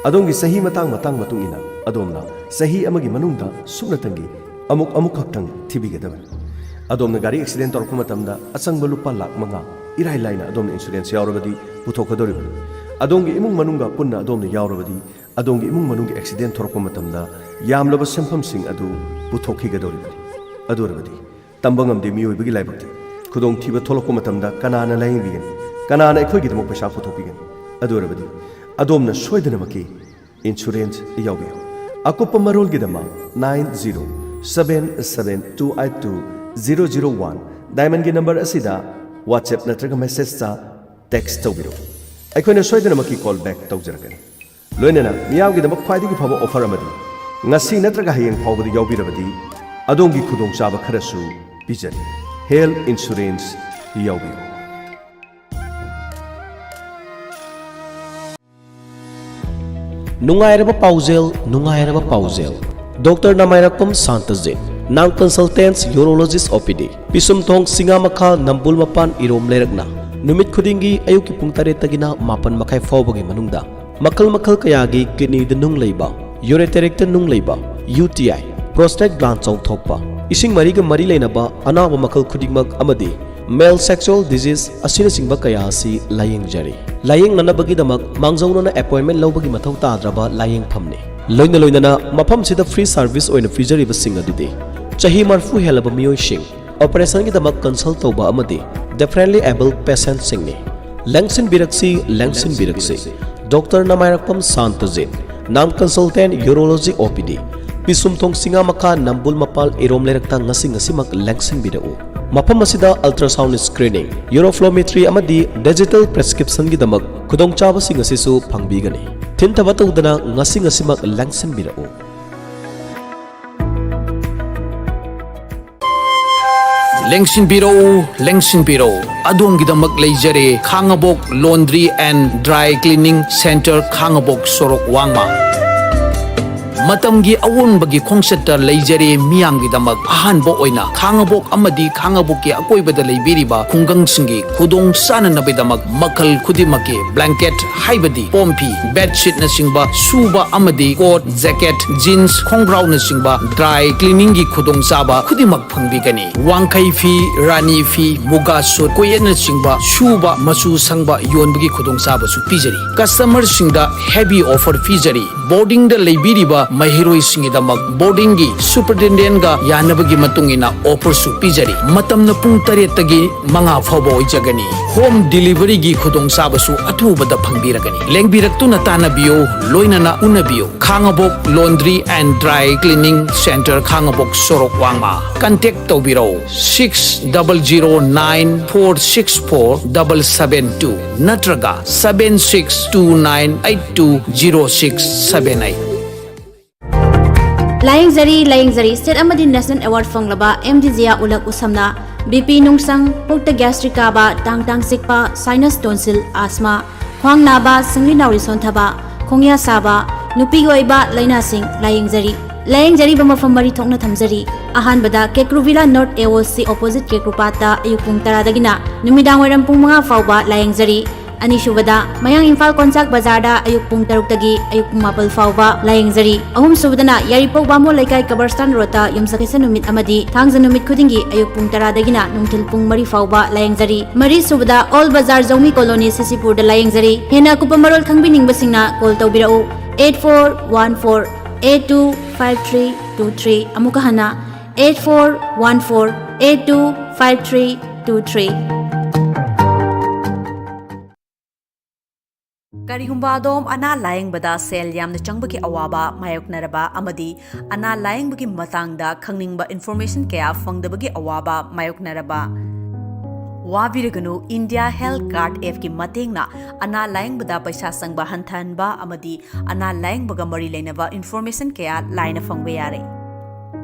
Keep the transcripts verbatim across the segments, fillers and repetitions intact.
ꯑꯗꯣꯝꯒꯤ ꯆꯍꯤ ꯃꯇꯥꯡ ꯃꯇꯥꯡ ꯃꯇꯨꯡ ꯏꯟꯅ ꯑꯗꯣꯝꯅ ꯆꯍꯤ ꯑꯃꯒꯤ ꯃꯅꯨꯡꯗ ꯁꯨꯞꯅꯇꯪꯒꯤ ꯑꯃꯨꯛ ꯑꯃꯨꯛꯈꯛꯇꯪ ꯊꯤꯕꯤꯒꯗꯕꯅꯤ꯫ ꯑꯗꯣꯝꯅ ꯒꯥꯔꯤ ꯑꯦꯛꯁꯤꯗꯦꯟ ꯇꯧꯔꯛꯄ ꯃꯇꯝꯗ ꯑꯆꯪꯕ ꯂꯨꯄꯥ ꯂꯥꯈ ꯃꯉꯥ ꯏꯔꯥꯏ ꯂꯥꯏꯅ ꯑꯗꯣꯝꯅ ꯏꯟꯁꯨꯔꯦꯟꯁ ꯌꯥꯎꯔꯕꯗꯤ ꯄꯨꯊꯣꯛꯀꯗꯧꯔꯤꯕꯅꯤ꯫ ꯑꯗꯣꯝꯒꯤ ꯏꯃꯨꯡ ꯃꯅꯨꯡꯒ ꯄꯨꯟꯅ ꯑꯗꯣꯝꯅ ꯌꯥꯎꯔꯕꯗꯤ ꯑꯗꯣꯝꯒꯤ ꯏꯃꯨꯡ ꯃꯅꯨꯡꯒꯤ ꯑꯦꯛꯁꯤꯗꯦꯟ ꯊꯣꯔꯛꯄ ꯃꯇꯝꯗ ꯌꯥꯝꯂꯕ ꯁꯦꯟꯐꯝꯁꯤꯡ ꯑꯗꯨ ꯄꯨꯊꯣꯛꯈꯤꯒꯗꯧꯔꯤꯕꯅꯤ꯫ ꯑꯗꯨ ꯑꯣꯏꯔꯕꯗꯤ ꯇꯝꯕ ꯉꯝꯗꯦ ꯃꯤꯑꯣꯏꯕꯒꯤ ꯂꯥꯏꯕꯛꯇꯤ꯫ ꯈꯨꯗꯣꯡꯊꯤꯕ ꯊꯣꯛꯂꯛꯄ ꯃꯇꯝꯗ ꯀꯅꯥꯅ ꯂꯥꯌꯦꯡꯕꯤꯒꯅꯤ? ꯀꯅꯥꯅ ꯑꯩꯈꯣꯏꯒꯤꯗꯃꯛ ꯄꯩꯁꯥ ꯄꯨꯊꯣꯛꯄꯤꯒꯅꯤ? ꯑꯗꯨ ꯑꯣꯏꯔꯕꯗꯤ ꯑꯗꯣꯝꯅ ꯁꯣꯏꯗꯅꯃꯛꯀꯤ ꯏꯟꯁꯨꯔꯦꯟꯁ ꯌꯥꯎꯕꯤꯌꯨ꯫ ꯑꯀꯨꯞꯄ ꯃꯔꯣꯜꯒꯤꯗꯃꯛ nine zero seven seven two eight two zero zero one Diamondꯒꯤ ꯅꯝꯕꯔ ꯑꯁꯤꯗ WhatsApp ꯅꯠꯇ꯭ꯔꯒ ꯃꯦꯁꯦꯖꯇ ꯇꯦꯛꯁ ꯇꯧꯕꯤꯔꯛꯎ꯫ ꯑꯩꯈꯣꯏꯅ ꯁꯣꯏꯗꯅꯃꯛꯀꯤ ꯀꯣꯜ ꯕꯦꯛ ꯇꯧꯖꯔꯛꯀꯅꯤ꯫ ꯂꯣꯏꯅꯅ ꯃꯤꯌꯥꯝꯒꯤꯗꯃꯛ ꯈ꯭ꯋꯥꯏꯗꯒꯤ ꯐꯕ ꯑꯣꯐꯔ ꯑꯃꯗꯤ, ꯉꯁꯤ ꯅꯠꯇ꯭ꯔꯒ ꯍꯌꯦꯡ ꯐꯥꯎꯕꯗ ꯌꯥꯎꯕꯤꯔꯕꯗꯤ ꯑꯗꯣꯝꯒꯤ ꯈꯨꯗꯣꯡꯆꯥꯕ ꯈꯔꯁꯨ ꯄꯤꯖꯔꯤ꯫ Health insurance ꯌꯥꯎꯕꯤꯌꯨ꯫ ꯅꯨꯡꯉꯥꯏꯔꯕ ꯄꯥꯎꯖꯦꯜ, ꯅꯨꯡꯉꯥꯏꯔꯕ ꯄꯥꯎꯖꯦꯜ꯫ ꯗꯣꯛꯇꯔ ꯅꯃꯥꯏꯔꯛꯄꯝ ꯁꯥꯟꯇꯖꯤꯠ, ꯅꯥꯝ ꯀꯟꯁꯜꯇꯦꯟꯁ ꯌꯨꯔꯣꯂꯣꯖꯤꯁ ꯑꯣ ꯄꯤ ꯗꯤ, ꯄꯤꯁꯨꯝꯊꯣꯡ ꯁꯤꯡꯉꯥꯃꯈꯥ ꯅꯝꯕꯨꯜ ꯃꯄꯥꯟ ꯏꯔꯣꯝ ꯂꯩꯔꯛꯅ ꯅꯨꯃꯤꯠ ꯈꯨꯗꯤꯡꯒꯤ ꯑꯌꯨꯛꯀꯤ ꯄꯨꯡ ꯇꯔꯦꯠꯇꯒꯤꯅ ꯃꯥꯄꯟ ꯃꯈꯥꯏ ꯐꯥꯎꯕꯒꯤ ꯃꯅꯨꯡꯗ ꯃꯈꯜ ꯃꯈꯜ ꯀꯌꯥꯒꯤ ꯀꯤꯗꯅꯤꯗ ꯅꯨꯡ ꯂꯩꯕ, ꯌꯨꯔꯦꯇꯦꯔꯤꯛꯇ ꯅꯨꯡ ꯂꯩꯕ, ꯌꯨ ꯇꯤ ꯑꯥꯏ, ꯄ꯭ꯔꯣꯁꯇꯦꯠ ꯒ꯭ꯂꯥꯟ ꯆꯥꯎꯊꯣꯛꯄ, ꯏꯁꯤꯡ ꯃꯔꯤꯒ ꯃꯔꯤ ꯂꯩꯅꯕ ꯑꯅꯥꯕ ꯃꯈꯜ ꯈꯨꯗꯤꯡꯃꯛ ꯑꯃꯗꯤ ꯃꯦꯜ ꯁꯦꯛꯁꯨꯑꯦꯜ ꯗꯤꯖꯤꯖ ꯑꯁꯤꯅꯆꯤꯡꯕ ꯀꯌꯥ ꯑꯁꯤ ꯂꯥꯌꯦꯡꯖꯔꯤ꯫ ꯂꯥꯌꯦꯡꯅꯅꯕꯒꯤꯗꯃꯛ ꯃꯥꯡꯖꯧꯅꯅ ꯑꯦꯄꯣꯏꯟꯃꯦꯟ ꯂꯧꯕꯒꯤ ꯃꯊꯧ ꯇꯥꯗ꯭ꯔꯕ ꯂꯥꯌꯦꯡꯐꯝꯅꯤ꯫ ꯂꯣꯏꯅ ꯂꯣꯏꯅꯅ ꯃꯐꯝꯁꯤꯗ ꯐ꯭ꯔꯤ ꯁꯥꯔꯚꯤꯁ ꯑꯣꯏꯅ ꯄꯤꯖꯔꯤꯕꯁꯤꯡ ꯑꯗꯨꯗꯤ ꯆꯍꯤ ꯃꯔꯤꯐꯨ ꯍꯦꯜꯂꯕ ꯃꯤꯑꯣꯏꯁꯤꯡ, ꯑꯣꯄꯔꯦꯁꯟꯒꯤꯗꯃꯛ ꯀꯟꯁꯜ ꯇꯧꯕ ꯑꯃꯗꯤ ꯗꯤꯐꯔꯦꯟꯠꯂꯤ ꯑꯦꯕꯜ ꯄꯦꯁꯦꯟꯠꯁꯤꯡꯅꯤ꯫ ꯂꯦꯡꯁꯤꯟꯕꯤꯔꯛꯁꯤ, ꯂꯦꯡꯁꯤꯟꯕꯤꯔꯛꯁꯤ꯫ ꯗꯣꯛꯇꯔ ꯅꯃꯥꯏꯔꯛꯄꯝ ꯁꯥꯟꯇꯖꯤꯠ, ꯅꯥꯝ ꯀꯟꯁꯜꯇꯦꯟꯠ ꯌꯨꯔꯣꯂꯣꯖꯤ ꯑꯣ ꯄꯤ ꯗꯤ, ꯄꯤꯁꯨꯝꯊꯣꯡ ꯁꯤꯡꯉꯥꯃꯈꯥ ꯅꯝꯕꯨꯜ ꯃꯄꯥꯜ ꯏꯔꯣꯝ ꯂꯩꯔꯛꯇ ꯉꯁꯤ ꯉꯁꯤꯃꯛ ꯂꯦꯡꯁꯤꯟꯕꯤꯔꯛꯎ꯫ ꯃꯐꯝ ꯑꯁꯤꯗ ꯑꯜꯇ꯭ꯔꯥꯁꯥꯎꯟ ꯁ꯭ꯀ꯭ꯔꯤꯅꯤꯡ, ꯌꯨꯔꯣꯐ꯭ꯂꯣꯃꯦꯇ꯭ꯔꯤ ꯑꯃꯗꯤ ꯗꯤꯖꯤꯇꯦꯜ ꯄ꯭ꯔꯦꯁꯀ꯭ꯔꯤꯞꯁꯟꯒꯤꯗꯃꯛ ꯈꯨꯗꯣꯡꯆꯥꯕꯁꯤꯡ ꯑꯁꯤꯁꯨ ꯐꯪꯕꯤꯒꯅꯤ꯫ ꯊꯤꯟꯊꯕ ꯇꯧꯗꯅ ꯉꯁꯤ ꯉꯁꯤꯃꯛ ꯂꯦꯡꯁꯤꯟꯕꯤꯔꯛꯎ꯫ ꯂꯦꯡꯁꯤꯟꯕꯤꯔꯛꯎ, ꯂꯦꯡꯁꯤꯟꯕꯤꯔꯛꯎ꯫ ꯑꯗꯣꯝꯒꯤꯗꯃꯛ ꯂꯩꯖꯔꯦ ꯈꯥꯉꯕꯣꯛ Laundry and Dry Cleaning Centre, ꯈꯥꯉꯕꯣꯛ ꯁꯣꯔꯣꯛ ꯋꯥꯡꯃ꯫ ꯃꯇꯝꯒꯤ ꯑꯑꯣꯟꯕꯒꯤ ꯈꯣꯡꯆꯠꯇ ꯂꯩꯖꯔꯦ ꯃꯤꯌꯥꯝꯒꯤꯗꯃꯛ꯫ ꯑꯍꯥꯟꯕ ꯑꯣꯏꯅ ꯈꯥꯉꯕꯣꯛ ꯑꯃꯗꯤ ꯈꯥꯉꯕꯣꯛꯀꯤ ꯑꯀꯣꯏꯕꯗ ꯂꯩꯕꯤꯔꯤꯕ ꯈꯨꯡꯒꯪꯁꯤꯡꯒꯤ ꯈꯨꯗꯣꯡ ꯆꯥꯅꯅꯕꯒꯤꯗꯃꯛ ꯃꯈꯜ ꯈꯨꯗꯤꯡꯃꯛꯀꯤ blanket ꯍꯥꯏꯕꯗꯤ ꯄꯣꯝꯐꯤ, bedsheetꯅꯆꯤꯡꯕ ꯁꯨꯕ ꯑꯃꯗꯤ coat, jacket, jeans, ꯈꯣꯡꯒ꯭ꯔꯥꯎꯅꯆꯤꯡꯕ dry cleaningꯒꯤ ꯈꯨꯗꯣꯡꯆꯥꯕ ꯈꯨꯗꯤꯡꯃꯛ ꯐꯪꯕꯤꯒꯅꯤ꯫ ꯋꯥꯡꯈꯩ ꯐꯤ, ꯔꯥꯅꯤ ꯐꯤ, ꯃꯨꯒꯥ suit, ꯀꯣꯌꯦꯠꯅꯆꯤꯡꯕ ꯁꯨꯕ, ꯃꯆꯨ ꯁꯪꯕ ꯌꯣꯟꯕꯒꯤ ꯈꯨꯗꯣꯡꯆꯥꯕꯁꯨ ꯄꯤꯖꯔꯤ꯫ Customerꯁꯤꯡꯗ heavy offer ꯄꯤꯖꯔꯤ꯫ Boardingꯗ ꯂꯩꯕꯤꯔꯤꯕ ꯃꯍꯩꯔꯣꯏꯁꯤꯡꯒꯤꯗꯃꯛ boardingꯒꯤ superintendentꯒ ꯌꯥꯅꯕꯒꯤ ꯃꯇꯨꯡ ꯏꯟꯅ offerꯁꯨ ꯄꯤꯖꯔꯤ꯫ ꯃꯇꯝꯅ ꯄꯨꯡ ꯇꯔꯦꯠꯇꯒꯤ ꯃꯉꯥ ꯐꯥꯎꯕ ꯑꯣꯏꯖꯒꯅꯤ꯫ Home deliveryꯒꯤ ꯈꯨꯗꯣꯡꯆꯥꯕꯁꯨ ꯑꯊꯨꯕꯗ ꯐꯪꯕꯤꯔꯒꯅꯤ꯫ ꯂꯦꯡꯕꯤꯔꯛꯇꯨꯅ ꯇꯥꯟꯅꯕꯤꯌꯨ, ꯂꯣꯏꯅꯅ ꯎꯅꯕꯤꯌꯨ꯫ ꯈꯥꯉꯕꯣꯛ Laundry and Dry Cleaning Centre, ꯈꯥꯉꯕꯣꯛ ꯁꯣꯔꯣꯛ ꯋꯥꯡꯃ꯫ Contact ꯇꯧꯕꯤꯔꯧ six double zero nine four six four double seven two ꯅꯠꯇ꯭ꯔꯒ seven six two nine eight two zero six seven eight꯫ ꯂꯥꯌꯦꯡꯖꯔꯤ, ꯂꯥꯌꯦꯡꯖꯔꯤ꯫ State ꯑꯃꯗꯤ National Award ꯐꯪꯂꯕ ꯑꯦꯝ ꯗꯤ ꯖꯤꯌꯥ ꯎꯂꯛ ꯎꯁꯝꯅ ꯕꯤ ꯄꯤ ꯅꯨꯡꯁꯪ, ꯄꯨꯛꯇ gastric ꯀꯥꯕ, ꯇꯥꯡ ꯇꯥꯡ ꯆꯤꯛꯄ, sinus, tonsil, asthma, ꯈ꯭ꯋꯥꯡ ꯅꯥꯕ, ꯁꯤꯡꯂꯤ ꯅꯥꯎꯔꯤ ꯁꯣꯟꯊꯕ, ꯈꯣꯡꯌꯥ ꯁꯥꯕ, ꯅꯨꯄꯤꯒꯤ ꯑꯣꯏꯕ ꯂꯥꯏꯅꯥꯁꯤꯡ ꯂꯥꯌꯦꯡꯖꯔꯤ꯫ ꯂꯥꯌꯦꯡꯖꯔꯤꯕ ꯃꯐꯝ ꯃꯔꯤ ꯊꯣꯛꯅ ꯊꯝꯖꯔꯤ꯫ ꯑꯍꯥꯟꯕꯗ Kekruvilla North A O C opposite ꯀꯦꯀ꯭ꯔꯨꯄꯥꯠꯇ ꯑꯌꯨꯛ ꯄꯨꯡ ꯇꯔꯥꯗꯒꯤꯅ ꯅꯨꯃꯤꯗꯥꯡ ꯋꯥꯏꯔꯝ ꯄꯨꯡ ꯃꯉꯥ ꯐꯥꯎꯕ ꯂꯥꯌꯦꯡꯖꯔꯤ꯫ ꯑꯅꯤꯁꯨꯕꯗ ꯃꯌꯥꯡ ꯏꯝꯐꯥꯜ ꯀꯣꯟꯆꯥꯛ ꯕꯖꯥꯔꯗ ꯑꯌꯨꯛ ꯄꯨꯡ ꯇꯔꯨꯛꯇꯒꯤ ꯑꯌꯨꯛ ꯄꯨꯡ ꯃꯥꯄꯜ ꯐꯥꯎꯕ ꯂꯥꯌꯦꯡꯖꯔꯤ꯫ ꯑꯍꯨꯝꯁꯨꯕꯗꯅ ꯌꯥꯏꯔꯤꯄꯣꯛ ꯕꯥꯃꯣꯟ ꯂꯩꯀꯥꯏ ꯀꯕꯔꯁꯇꯥꯟ ꯔꯣꯗꯇ ꯌꯨꯝꯁꯀꯩꯁ ꯅꯨꯃꯤꯠ ꯑꯃꯗꯤ ꯊꯥꯡꯖ ꯅꯨꯃꯤꯠ ꯈꯨꯗꯤꯡꯒꯤ ꯑꯌꯨꯛ ꯄꯨꯡ ꯇꯔꯥꯗꯒꯤꯅ ꯅꯨꯡꯊꯤꯜ ꯄꯨꯡ ꯃꯔꯤ ꯐꯥꯎꯕ ꯂꯥꯌꯦꯡꯖꯔꯤ꯫ ꯃꯔꯤꯁꯨꯕꯗ Old Bazar ꯖꯧꯃꯤ ꯀꯣꯂꯣꯅꯤ ꯁꯤꯁꯤꯄꯨꯔꯗ ꯂꯥꯌꯦꯡꯖꯔꯤ꯫ ꯍꯦꯟꯅ ꯑꯀꯨꯞꯄ ꯃꯔꯣꯜ ꯈꯪꯕꯤꯅꯤꯡꯕꯁꯤꯡꯅ call ꯇꯧꯕꯤꯔꯛꯎ eight four one four eight two five three two three꯫ ꯑꯃꯨꯛꯀ ꯍꯟꯅ eight four one four eight two five three two three꯫ ꯀꯔꯤꯒꯨꯝꯕ ꯑꯗꯣꯝ ꯑꯅꯥ ꯂꯥꯌꯦꯡꯕꯗ ꯁꯦꯜ ꯌꯥꯝꯅ ꯆꯪꯕꯒꯤ ꯑꯋꯥꯕ ꯃꯥꯌꯣꯛꯅꯔꯕ ꯑꯃꯗꯤ ꯑꯅꯥ ꯂꯥꯌꯦꯡꯕꯒꯤ ꯃꯇꯥꯡꯗ ꯈꯪꯅꯤꯡꯕ information ꯀꯌꯥ ꯐꯪꯗꯕꯒꯤ ꯑꯋꯥꯕ ꯃꯥꯌꯣꯛꯅꯔꯕ, ꯋꯥꯕꯤꯔꯒꯅꯨ꯫ India Health Card appꯀꯤ ꯃꯇꯦꯡꯅ ꯑꯅꯥ ꯂꯥꯌꯦꯡꯕꯗ ꯄꯩꯁꯥ ꯆꯪꯕ ꯍꯟꯊꯍꯟꯕ ꯑꯃꯗꯤ ꯑꯅꯥ ꯂꯥꯌꯦꯡꯕꯒ ꯃꯔꯤ ꯂꯩꯅꯕ information ꯀꯌꯥ ꯂꯥꯏꯅ ꯐꯪꯕ ꯌꯥꯔꯦ꯫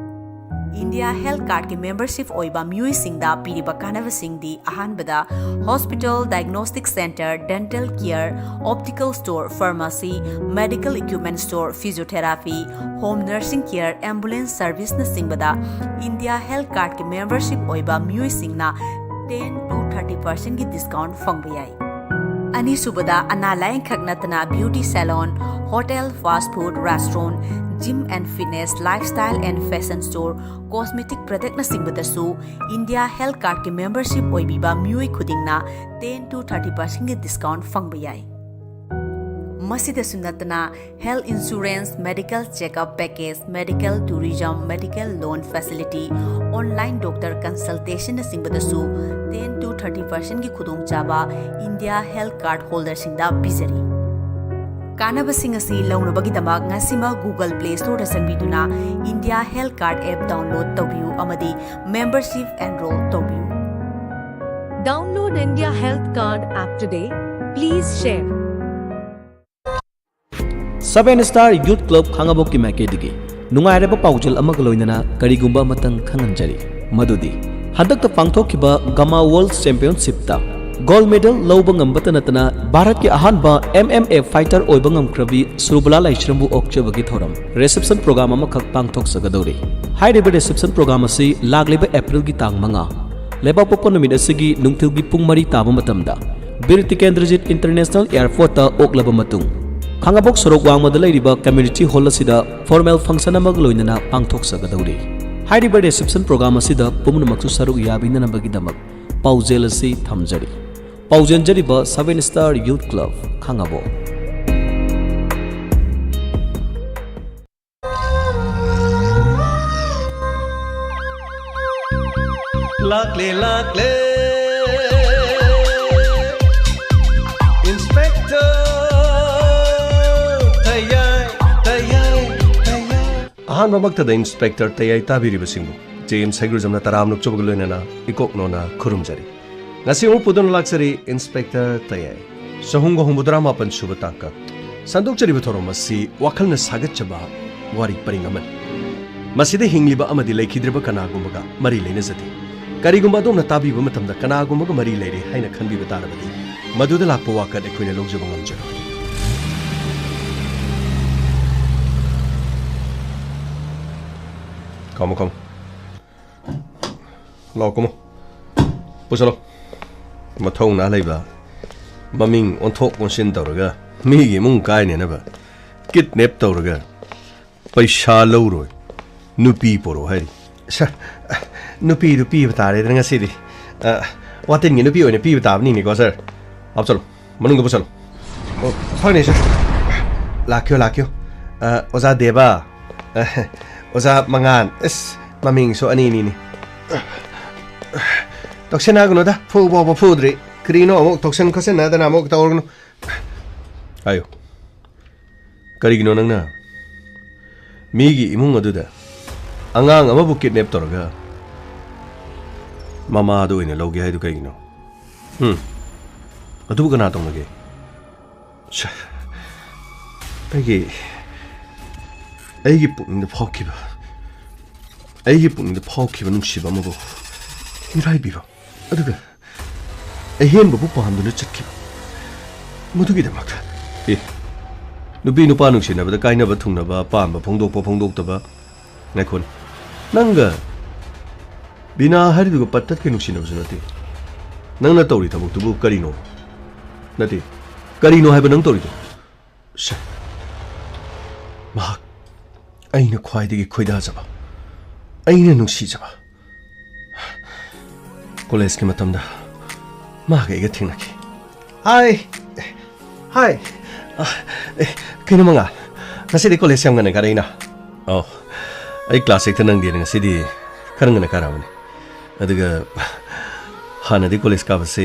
ꯏꯟꯗꯤꯌꯥ ꯍꯦꯜꯊ ꯀꯥꯔꯗꯀꯤ ꯃꯦꯝꯕꯔꯁꯤꯞ ꯑꯣꯏꯕ ꯃꯤꯑꯣꯏꯁꯤꯡꯗ ꯄꯤꯔꯤꯕ ꯀꯥꯟꯅꯕꯁꯤꯡꯗꯤ ꯑꯍꯥꯟꯕꯗ hospital, diagnostic centre, dental care, optical store, pharmacy, medical equipment store, physiotherapy, home nursing care, ambulance ꯁꯔꯚꯤꯁꯅꯆꯤꯡꯕꯗ ꯏꯟꯗꯤꯌꯥ ꯍꯦꯜꯊ ꯀꯥꯔꯗꯀꯤ ꯃꯦꯝꯕꯔꯁꯤꯞ ꯑꯣꯏꯕ ꯃꯤꯑꯣꯏꯁꯤꯡꯅ ten to thirty percentꯀꯤ ꯗꯤꯁꯀꯥꯎꯟꯠ ꯐꯪꯕ ꯌꯥꯏ꯫ ꯑꯅꯤꯁꯨꯕꯗ, ꯑꯅꯥ ꯂꯥꯌꯦꯡꯈꯛ ꯅꯠꯇꯅ beauty salon, hotel, fast food, restaurant, gym and fitness, lifestyle and fashion store, cosmetic ꯄ꯭ꯔꯗꯛꯅꯆꯤꯡꯕꯗꯁꯨ ꯏꯟꯗꯤꯌꯥ ꯍꯦꯜꯊ ꯀꯥꯔꯗꯀꯤ ꯃꯦꯝꯕꯔꯁꯤꯞ ꯑꯣꯏꯕꯤꯕ ꯃꯤꯑꯣꯏ ꯈꯨꯗꯤꯡꯅ ten to thirty percentꯀꯤ ꯗꯤꯁꯀꯥꯎꯟꯠ ꯐꯪꯕ ꯌꯥꯏ꯫ ꯃꯁꯤꯗꯁꯨ ꯅꯠꯇꯅ, health insurance, medical checkup package, medical tourism, medical loan facility, online doctor ꯀꯟꯁꯜꯇꯦꯁꯟꯅꯆꯤꯡꯕꯗꯁꯨ ten to thirty percentꯀꯤ ꯈꯨꯗꯣꯡꯆꯥꯕ ꯏꯟꯗꯤꯌꯥ ꯍꯦꯜꯊ ꯀꯥꯔꯗ ꯍꯣꯜꯗꯔꯁꯤꯡꯗ ꯄꯤꯖꯔꯤ꯫ ꯀꯥꯟꯅꯕꯁꯤꯡ ꯑꯁꯤ ꯂꯧꯅꯕꯒꯤꯗꯃꯛ ꯉꯁꯤꯃꯛ Google Play Storeꯗ ꯆꯪꯕꯤꯗꯨꯅ India health card app download ꯇꯧꯕꯤꯌꯨ ꯑꯃꯗꯤ ꯃꯦꯝꯕꯔꯁꯤꯞ ꯑꯦꯟꯔꯣꯜ ꯇꯧꯕꯤꯌꯨ꯫ Download India Health Card app today. Please share. Seven Star Youth Club ꯈꯥꯉꯕꯣꯛꯀꯤ ꯃꯥꯏꯀꯩꯗꯒꯤ ꯅꯨꯡꯉꯥꯏꯔꯕ ꯄꯥꯎꯖꯦꯜ ꯑꯃꯒ ꯂꯣꯏꯅꯅ ꯀꯔꯤꯒꯨꯝꯕ ꯑꯃꯇꯪ ꯈꯪꯍꯟꯖꯔꯤ꯫ ꯃꯗꯨꯗꯤ ꯍꯟꯗꯛꯇ ꯄꯥꯡꯊꯣꯛꯈꯤꯕ ꯒꯃꯥ ꯋꯥꯔꯜꯗ ꯆꯦꯝꯄꯤꯌꯟꯁꯤꯞꯇ ꯒꯣꯜꯗ ꯃꯦꯗꯜ ꯂꯧꯕ ꯉꯝꯕꯇ ꯅꯠꯇꯅ ꯚꯥꯔꯠꯀꯤ ꯑꯍꯥꯟꯕ M M A fighter ꯑꯣꯏꯕ ꯉꯝꯈ꯭ꯔꯕꯤ ꯁꯨꯔꯕꯂꯥ ꯂꯥꯏꯁ꯭ꯔꯝꯕꯨ ꯑꯣꯛꯆꯕꯒꯤ ꯊꯧꯔꯝ reception program ꯑꯃꯈꯛ ꯄꯥꯡꯊꯣꯛꯆꯒꯗꯧꯔꯤ꯫ ꯍꯥꯏꯔꯤꯕ reception program ꯑꯁꯤ ꯂꯥꯛꯂꯤꯕ ꯑꯦꯄ꯭ꯔꯤꯜꯒꯤ ꯇꯥꯡ ꯃꯉꯥ, ꯂꯩꯕꯥꯛꯄꯣꯛꯄ ꯅꯨꯃꯤꯠ ꯑꯁꯤꯒꯤ ꯅꯨꯡꯊꯤꯜꯒꯤ ꯄꯨꯡ ꯃꯔꯤ ꯇꯥꯕ ꯃꯇꯝꯗ ꯕꯤꯔ ꯇꯤꯀꯦꯟꯗ꯭ꯔꯖꯤꯠ ꯏꯟꯇꯔꯅꯦꯁꯅꯦꯜ ꯑꯦꯌꯔꯄꯣꯔꯠꯇ ꯑꯣꯛꯂꯕ ꯃꯇꯨꯡ, ꯈꯥꯉꯕꯣꯛ ꯁꯣꯔꯣꯛ ꯋꯥꯡꯃꯗ ꯂꯩꯔꯤꯕ ꯀꯝꯃ꯭ꯌꯨꯅꯤꯇꯤ ꯍꯣꯜ ꯑꯁꯤꯗ ꯐꯣꯔꯃꯦꯜ ꯐꯪꯁꯟ ꯑꯃꯒ ꯂꯣꯏꯅꯅ ꯄꯥꯡꯊꯣꯛꯆꯒꯗꯧꯔꯤ꯫ ꯍꯥꯏꯔꯤꯕ reception program ꯑꯁꯤꯗ ꯄꯨꯝꯅꯃꯛꯁꯨ ꯁꯔꯨꯛ ꯌꯥꯕꯤꯅꯅꯕꯒꯤꯗꯃꯛ ꯄꯥꯎꯖꯦꯜ ꯑꯁꯤ ꯊꯝꯖꯔꯤ꯫ ꯄꯥꯎꯖꯦꯟꯖꯔꯤꯕ Seven Star Youth Club ꯈꯥꯉꯕꯣꯛ꯫ ꯂꯥꯛꯂꯦ ꯂꯥꯛꯂꯦ Inspector ꯇꯌꯥꯏ ꯇꯌꯥꯏ ꯇꯌꯥꯏ꯫ ꯑꯍꯥꯟꯕꯃꯛꯇꯗ Inspector ꯇꯌꯥꯏ ꯇꯥꯕꯤꯔꯤꯕꯁꯤꯡꯕꯨ J M ꯁꯩꯒ꯭ꯔꯨꯖꯝꯅ ꯇꯔꯥꯝꯅ ꯑꯣꯛꯆꯕꯒ ꯂꯣꯏꯅꯅ ꯏꯀꯣꯛ ꯅꯣꯟꯅ ꯈꯨꯔꯨꯝꯖꯔꯤ꯫ ꯉꯁꯤ ꯑꯃꯨꯛ ꯄꯨꯗꯨꯅ ꯂꯥꯛꯆꯔꯤ Inspector ꯇꯌꯥꯏ꯫ ꯆꯍꯨꯝꯒ ꯍꯨꯝꯐꯨꯇꯔꯥ ꯃꯥꯄꯟ ꯁꯨꯕ ꯇꯥꯡꯀꯛ꯫ ꯁꯟꯗꯣꯛꯆꯔꯤꯕ ꯊꯧꯔꯝ ꯑꯁꯤ ꯋꯥꯈꯜꯅ ꯁꯥꯒꯠꯆꯕ ꯋꯥꯔꯤ ꯄꯔꯤꯡ ꯑꯃꯅꯤ꯫ ꯃꯁꯤꯗ ꯍꯤꯡꯂꯤꯕ ꯑꯃꯗꯤ ꯂꯩꯈꯤꯗ꯭ꯔꯕ ꯀꯅꯥꯒꯨꯝꯕꯒ ꯃꯔꯤ ꯂꯩꯅꯖꯗꯦ꯫ ꯀꯔꯤꯒꯨꯝꯕ ꯑꯗꯣꯝꯅ ꯇꯥꯕꯤꯕ ꯃꯇꯝꯗ ꯀꯅꯥꯒꯨꯝꯕꯒ ꯃꯔꯤ ꯂꯩꯔꯦ ꯍꯥꯏꯅ ꯈꯟꯕꯤꯕ ꯇꯥꯔꯕꯗꯤ, ꯃꯗꯨꯗ ꯂꯥꯛꯄ ꯋꯥꯀꯠ ꯑꯩꯈꯣꯏꯅ ꯂꯧꯖꯕ ꯉꯝꯖꯔꯣꯏ꯫ ꯈꯥꯝꯃꯣ, ꯈꯥꯝꯃꯣ꯫ ꯂꯥꯛꯑꯣ, ꯀꯨꯝꯃꯣ꯫ ꯄꯨꯁꯜꯂꯣ꯫ ꯃꯊꯧꯅꯥ ꯂꯩꯕ, ꯃꯃꯤꯡ ꯑꯣꯟꯊꯣꯛ ꯑꯣꯟꯁꯤꯟ ꯇꯧꯔꯒ, ꯃꯤꯒꯤ ꯏꯃꯨꯡ ꯀꯥꯏꯅꯅꯕ, ꯀꯤꯗꯅꯦꯞ ꯇꯧꯔꯒ, ꯄꯩꯁꯥ ꯂꯧꯔꯣꯏ, ꯅꯨꯄꯤ ꯄꯣꯔꯛꯑꯣ ꯍꯥꯏꯔꯤ꯫ ꯁꯥꯔ, ꯅꯨꯄꯤꯗꯨ ꯄꯤꯕ ꯇꯥꯔꯦꯗꯅ ꯉꯁꯤꯗꯤ꯫ ꯑ, ꯋꯥꯇꯤꯟꯒꯤ ꯅꯨꯄꯤ ꯑꯣꯏꯅ ꯄꯤꯕ ꯇꯥꯕꯅꯤꯅꯦꯀꯣ, ꯁꯥꯔ꯫ ꯍꯥꯞꯆꯜꯂꯨ, ꯃꯅꯨꯡꯗ ꯄꯨꯁꯜꯂꯨ꯫ ꯑꯣ, ꯐꯔꯅꯤ, ꯁꯥꯔ꯫ ꯂꯥꯛꯀꯦꯌꯣ, ꯂꯥꯛꯀꯦꯌꯣ꯫ ꯑ, ꯑꯣꯖꯥ ꯗꯦꯕ, ꯑ, ꯑꯣꯖꯥ ꯃꯉꯥꯟ, ꯑꯁ, ꯃꯃꯤꯡꯁꯨ ꯑꯅꯤꯅꯤꯅꯦ꯫ ꯇꯣꯛꯁꯟꯅꯒꯅꯨꯗ, ꯐꯨ ꯐꯥꯎꯕ ꯐꯨꯗ꯭ꯔꯤ꯫ ꯀꯔꯤꯅꯣ ꯑꯃꯨꯛ ꯇꯣꯛꯁꯟ ꯈꯣꯠꯁꯟꯅꯗꯅ ꯑꯃꯨꯛ ꯇꯧꯔꯒꯅꯨ꯫ ꯍꯥꯏꯌꯨ꯫ ꯀꯔꯤꯒꯤꯅꯣ ꯅꯪꯅ ꯃꯤꯒꯤ ꯏꯃꯨꯡ ꯑꯗꯨꯗ ꯑꯉꯥꯡ ꯑꯃꯕꯨ ꯀꯤꯗꯅꯦꯞ ꯇꯧꯔꯒ ꯃꯃꯥꯗ ꯑꯣꯏꯅ ꯂꯧꯒꯦ ꯍꯥꯏꯗꯨ ꯀꯩꯒꯤꯅꯣ? ꯎꯝ? ꯑꯗꯨꯕꯨ ꯀꯅꯥ ꯇꯧꯅꯒꯦ? ꯁꯦ, ꯑꯩꯒꯤ, ꯑꯩꯒꯤ ꯄꯨꯛꯅꯤꯡꯗ ꯐꯥꯎꯈꯤꯕ, ꯑꯩꯒꯤ ꯄꯨꯛꯅꯤꯡꯗ ꯐꯥꯎꯈꯤꯕ ꯅꯨꯡꯁꯤꯕ ꯑꯃꯕꯨ ꯃꯤꯔꯥꯏꯕꯤꯕ, ꯑꯗꯨꯒ ꯑꯍꯦꯟꯕꯕꯨ ꯄꯥꯝꯗꯨꯅ ꯆꯠꯈꯤꯕ꯫ ꯃꯗꯨꯒꯤꯗꯃꯛꯇ, ꯑꯦ, ꯅꯨꯄꯤ ꯅꯨꯄꯥ ꯅꯨꯡꯁꯤꯅꯕꯗ ꯀꯥꯏꯅꯕ ꯊꯨꯡꯅꯕ, ꯄꯥꯝꯕ ꯐꯣꯡꯗꯣꯛꯄ ꯐꯣꯡꯗꯣꯛꯇꯕ, ꯉꯥꯏꯈꯣꯅꯦ, ꯅꯪꯒ ꯕꯤꯅꯥ ꯍꯥꯏꯔꯤꯗꯨꯒ ꯄꯠ ꯇꯠꯀꯩ ꯅꯨꯡꯁꯤꯅꯕꯁꯨ ꯅꯠꯇꯦ꯫ ꯅꯪꯅ ꯇꯧꯔꯤ ꯊꯕꯛꯇꯨꯕꯨ ꯀꯔꯤꯅꯣ? ꯅꯠꯇꯦ, ꯀꯔꯤꯅꯣ ꯍꯥꯏꯕ ꯅꯪ ꯇꯧꯔꯤꯗꯣ? ꯁꯦ, ꯃꯍꯥꯛ ꯑꯩꯅ ꯈ꯭ꯋꯥꯏꯗꯒꯤ ꯈꯣꯏꯗꯥꯖꯕ, ꯑꯩꯅ ꯅꯨꯡꯁꯤꯖꯕ, ꯀꯣꯂꯦꯖꯀꯤ ꯃꯇꯝꯗ ꯃꯥꯒ ꯑꯩꯒ ꯊꯦꯡꯅꯈꯤ꯫ ꯍꯥꯏ, ꯍꯥꯏ꯫ ꯑ, ꯑꯦ, ꯀꯩꯅꯣ ꯃꯉꯥ, ꯉꯁꯤꯗꯤ ꯀꯣꯂꯦꯖ ꯌꯥꯝ ꯉꯟꯅ ꯀꯥꯔꯛꯏꯅ? ꯑꯣ, ꯑꯩ ꯀ꯭ꯂꯥꯁ ꯑꯩꯠꯇ ꯅꯪꯗꯦꯅ ꯉꯁꯤꯗꯤ ꯈꯔ ꯉꯟꯅ ꯀꯥꯔꯛꯑꯕꯅꯤ꯫ ꯑꯗꯨꯒ ꯍꯥꯟꯅꯗꯤ ꯀꯣꯂꯦꯖ ꯀꯥꯕꯁꯦ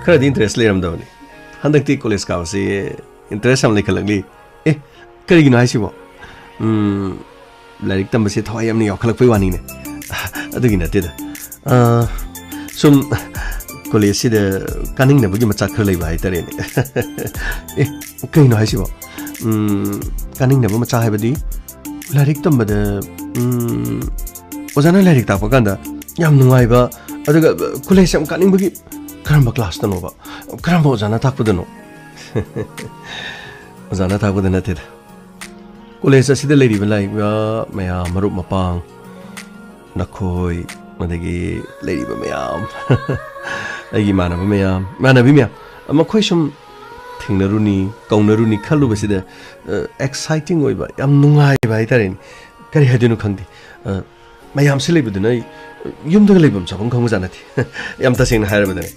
ꯈꯔꯗꯤ ꯏꯟꯇꯔꯦꯁ ꯂꯩꯔꯝꯗꯕꯅꯤ꯫ ꯍꯟꯗꯛꯇꯤ ꯀꯣꯂꯦꯖ ꯀꯥꯕꯁꯦ ꯏꯟꯇꯔꯦꯁ ꯌꯥꯝ ꯂꯩꯈꯠꯂꯛꯂꯤ꯫ ꯑꯦ, ꯀꯔꯤꯒꯤꯅꯣ ꯍꯥꯏꯁꯤꯕꯣ? ꯎꯝ, ꯂꯥꯏꯔꯤꯛ ꯇꯝꯕꯁꯦ ꯊꯋꯥꯏ ꯌꯥꯝꯅ ꯌꯥꯎꯈꯠꯂꯛꯄꯩ ꯋꯥꯅꯤꯅꯦ꯫ ꯑꯗꯨꯒꯤ ꯅꯠꯇꯦꯗ꯫ ꯑ, ꯁꯨꯝ ꯀꯣꯂꯦꯖꯁꯤꯗ ꯀꯥꯅꯤꯡꯅꯕꯒꯤ ꯃꯆꯥꯛ ꯈꯔ ꯂꯩꯕ ꯍꯥꯏꯇꯥꯔꯦꯅꯦ꯫ ꯑꯦ, ꯀꯩꯅꯣ ꯍꯥꯏꯁꯤꯕꯣ? ꯎꯝ, ꯀꯥꯅꯤꯡꯅꯕ ꯃꯆꯥꯛ ꯍꯥꯏꯕꯗꯤ ꯂꯥꯏꯔꯤꯛ ꯇꯝꯕꯗ ꯎꯝ, ꯑꯣꯖꯥꯅ ꯂꯥꯏꯔꯤꯛ ꯇꯥꯛꯄ ꯀꯥꯟꯗ ꯌꯥꯝ ꯅꯨꯡꯉꯥꯏꯕ, ꯑꯗꯨꯒ ꯀꯣꯂꯦꯖ ꯌꯥꯝ ꯀꯥꯅꯤꯡꯕꯒꯤ ꯀꯔꯝꯕ ꯀ꯭ꯂꯥꯁꯇꯅꯣꯕ? ꯀꯔꯝꯕ ꯑꯣꯖꯥꯅ ꯇꯥꯛꯄꯗꯅꯣ? ꯑꯣꯖꯥꯅ ꯇꯥꯛꯄꯗ ꯅꯠꯇꯦꯗ꯫ ꯀꯣꯂꯦꯖ ꯑꯁꯤꯗ ꯂꯩꯔꯤꯕ ꯂꯥꯏꯔꯤꯛ ꯃꯌꯥꯝ, ꯃꯔꯨꯞ ꯃꯄꯥꯡ, ꯅꯈꯣꯏ, ꯑꯗꯒꯤ ꯂꯩꯔꯤꯕ ꯃꯌꯥꯝ, ꯑꯩꯒꯤ ꯏꯃꯥꯟꯅꯕ ꯃꯌꯥꯝ, ꯏꯃꯥꯟꯅꯕꯤ ꯃꯌꯥꯝ, ꯃꯈꯣꯏ ꯁꯨꯝ ꯊꯦꯡꯅꯔꯨꯅꯤ, ꯀꯧꯅꯔꯨꯅꯤ ꯈꯜꯂꯨꯕꯁꯤꯗ, ꯑ, ꯑꯦꯛꯁꯥꯏꯇꯤꯡ ꯑꯣꯏꯕ, ꯌꯥꯝ ꯅꯨꯡꯉꯥꯏꯕ ꯍꯥꯏꯇꯥꯔꯦꯅꯦ꯫ ꯀꯔꯤ ꯍꯥꯏꯗꯣꯏꯅꯣ ꯈꯪꯗꯦ꯫ ꯑ, ꯃꯌꯥꯝꯁꯤ ꯂꯩꯕꯗꯨꯅ ꯑꯩ ꯌꯨꯝꯗꯒ ꯂꯩꯐꯝ ꯆꯥꯐꯝ ꯈꯪꯕꯖꯥꯠ ꯅꯠꯇꯦ꯫ ꯌꯥꯝ ꯇꯁꯦꯡꯅ ꯍꯥꯏꯔꯕꯗꯅꯦ,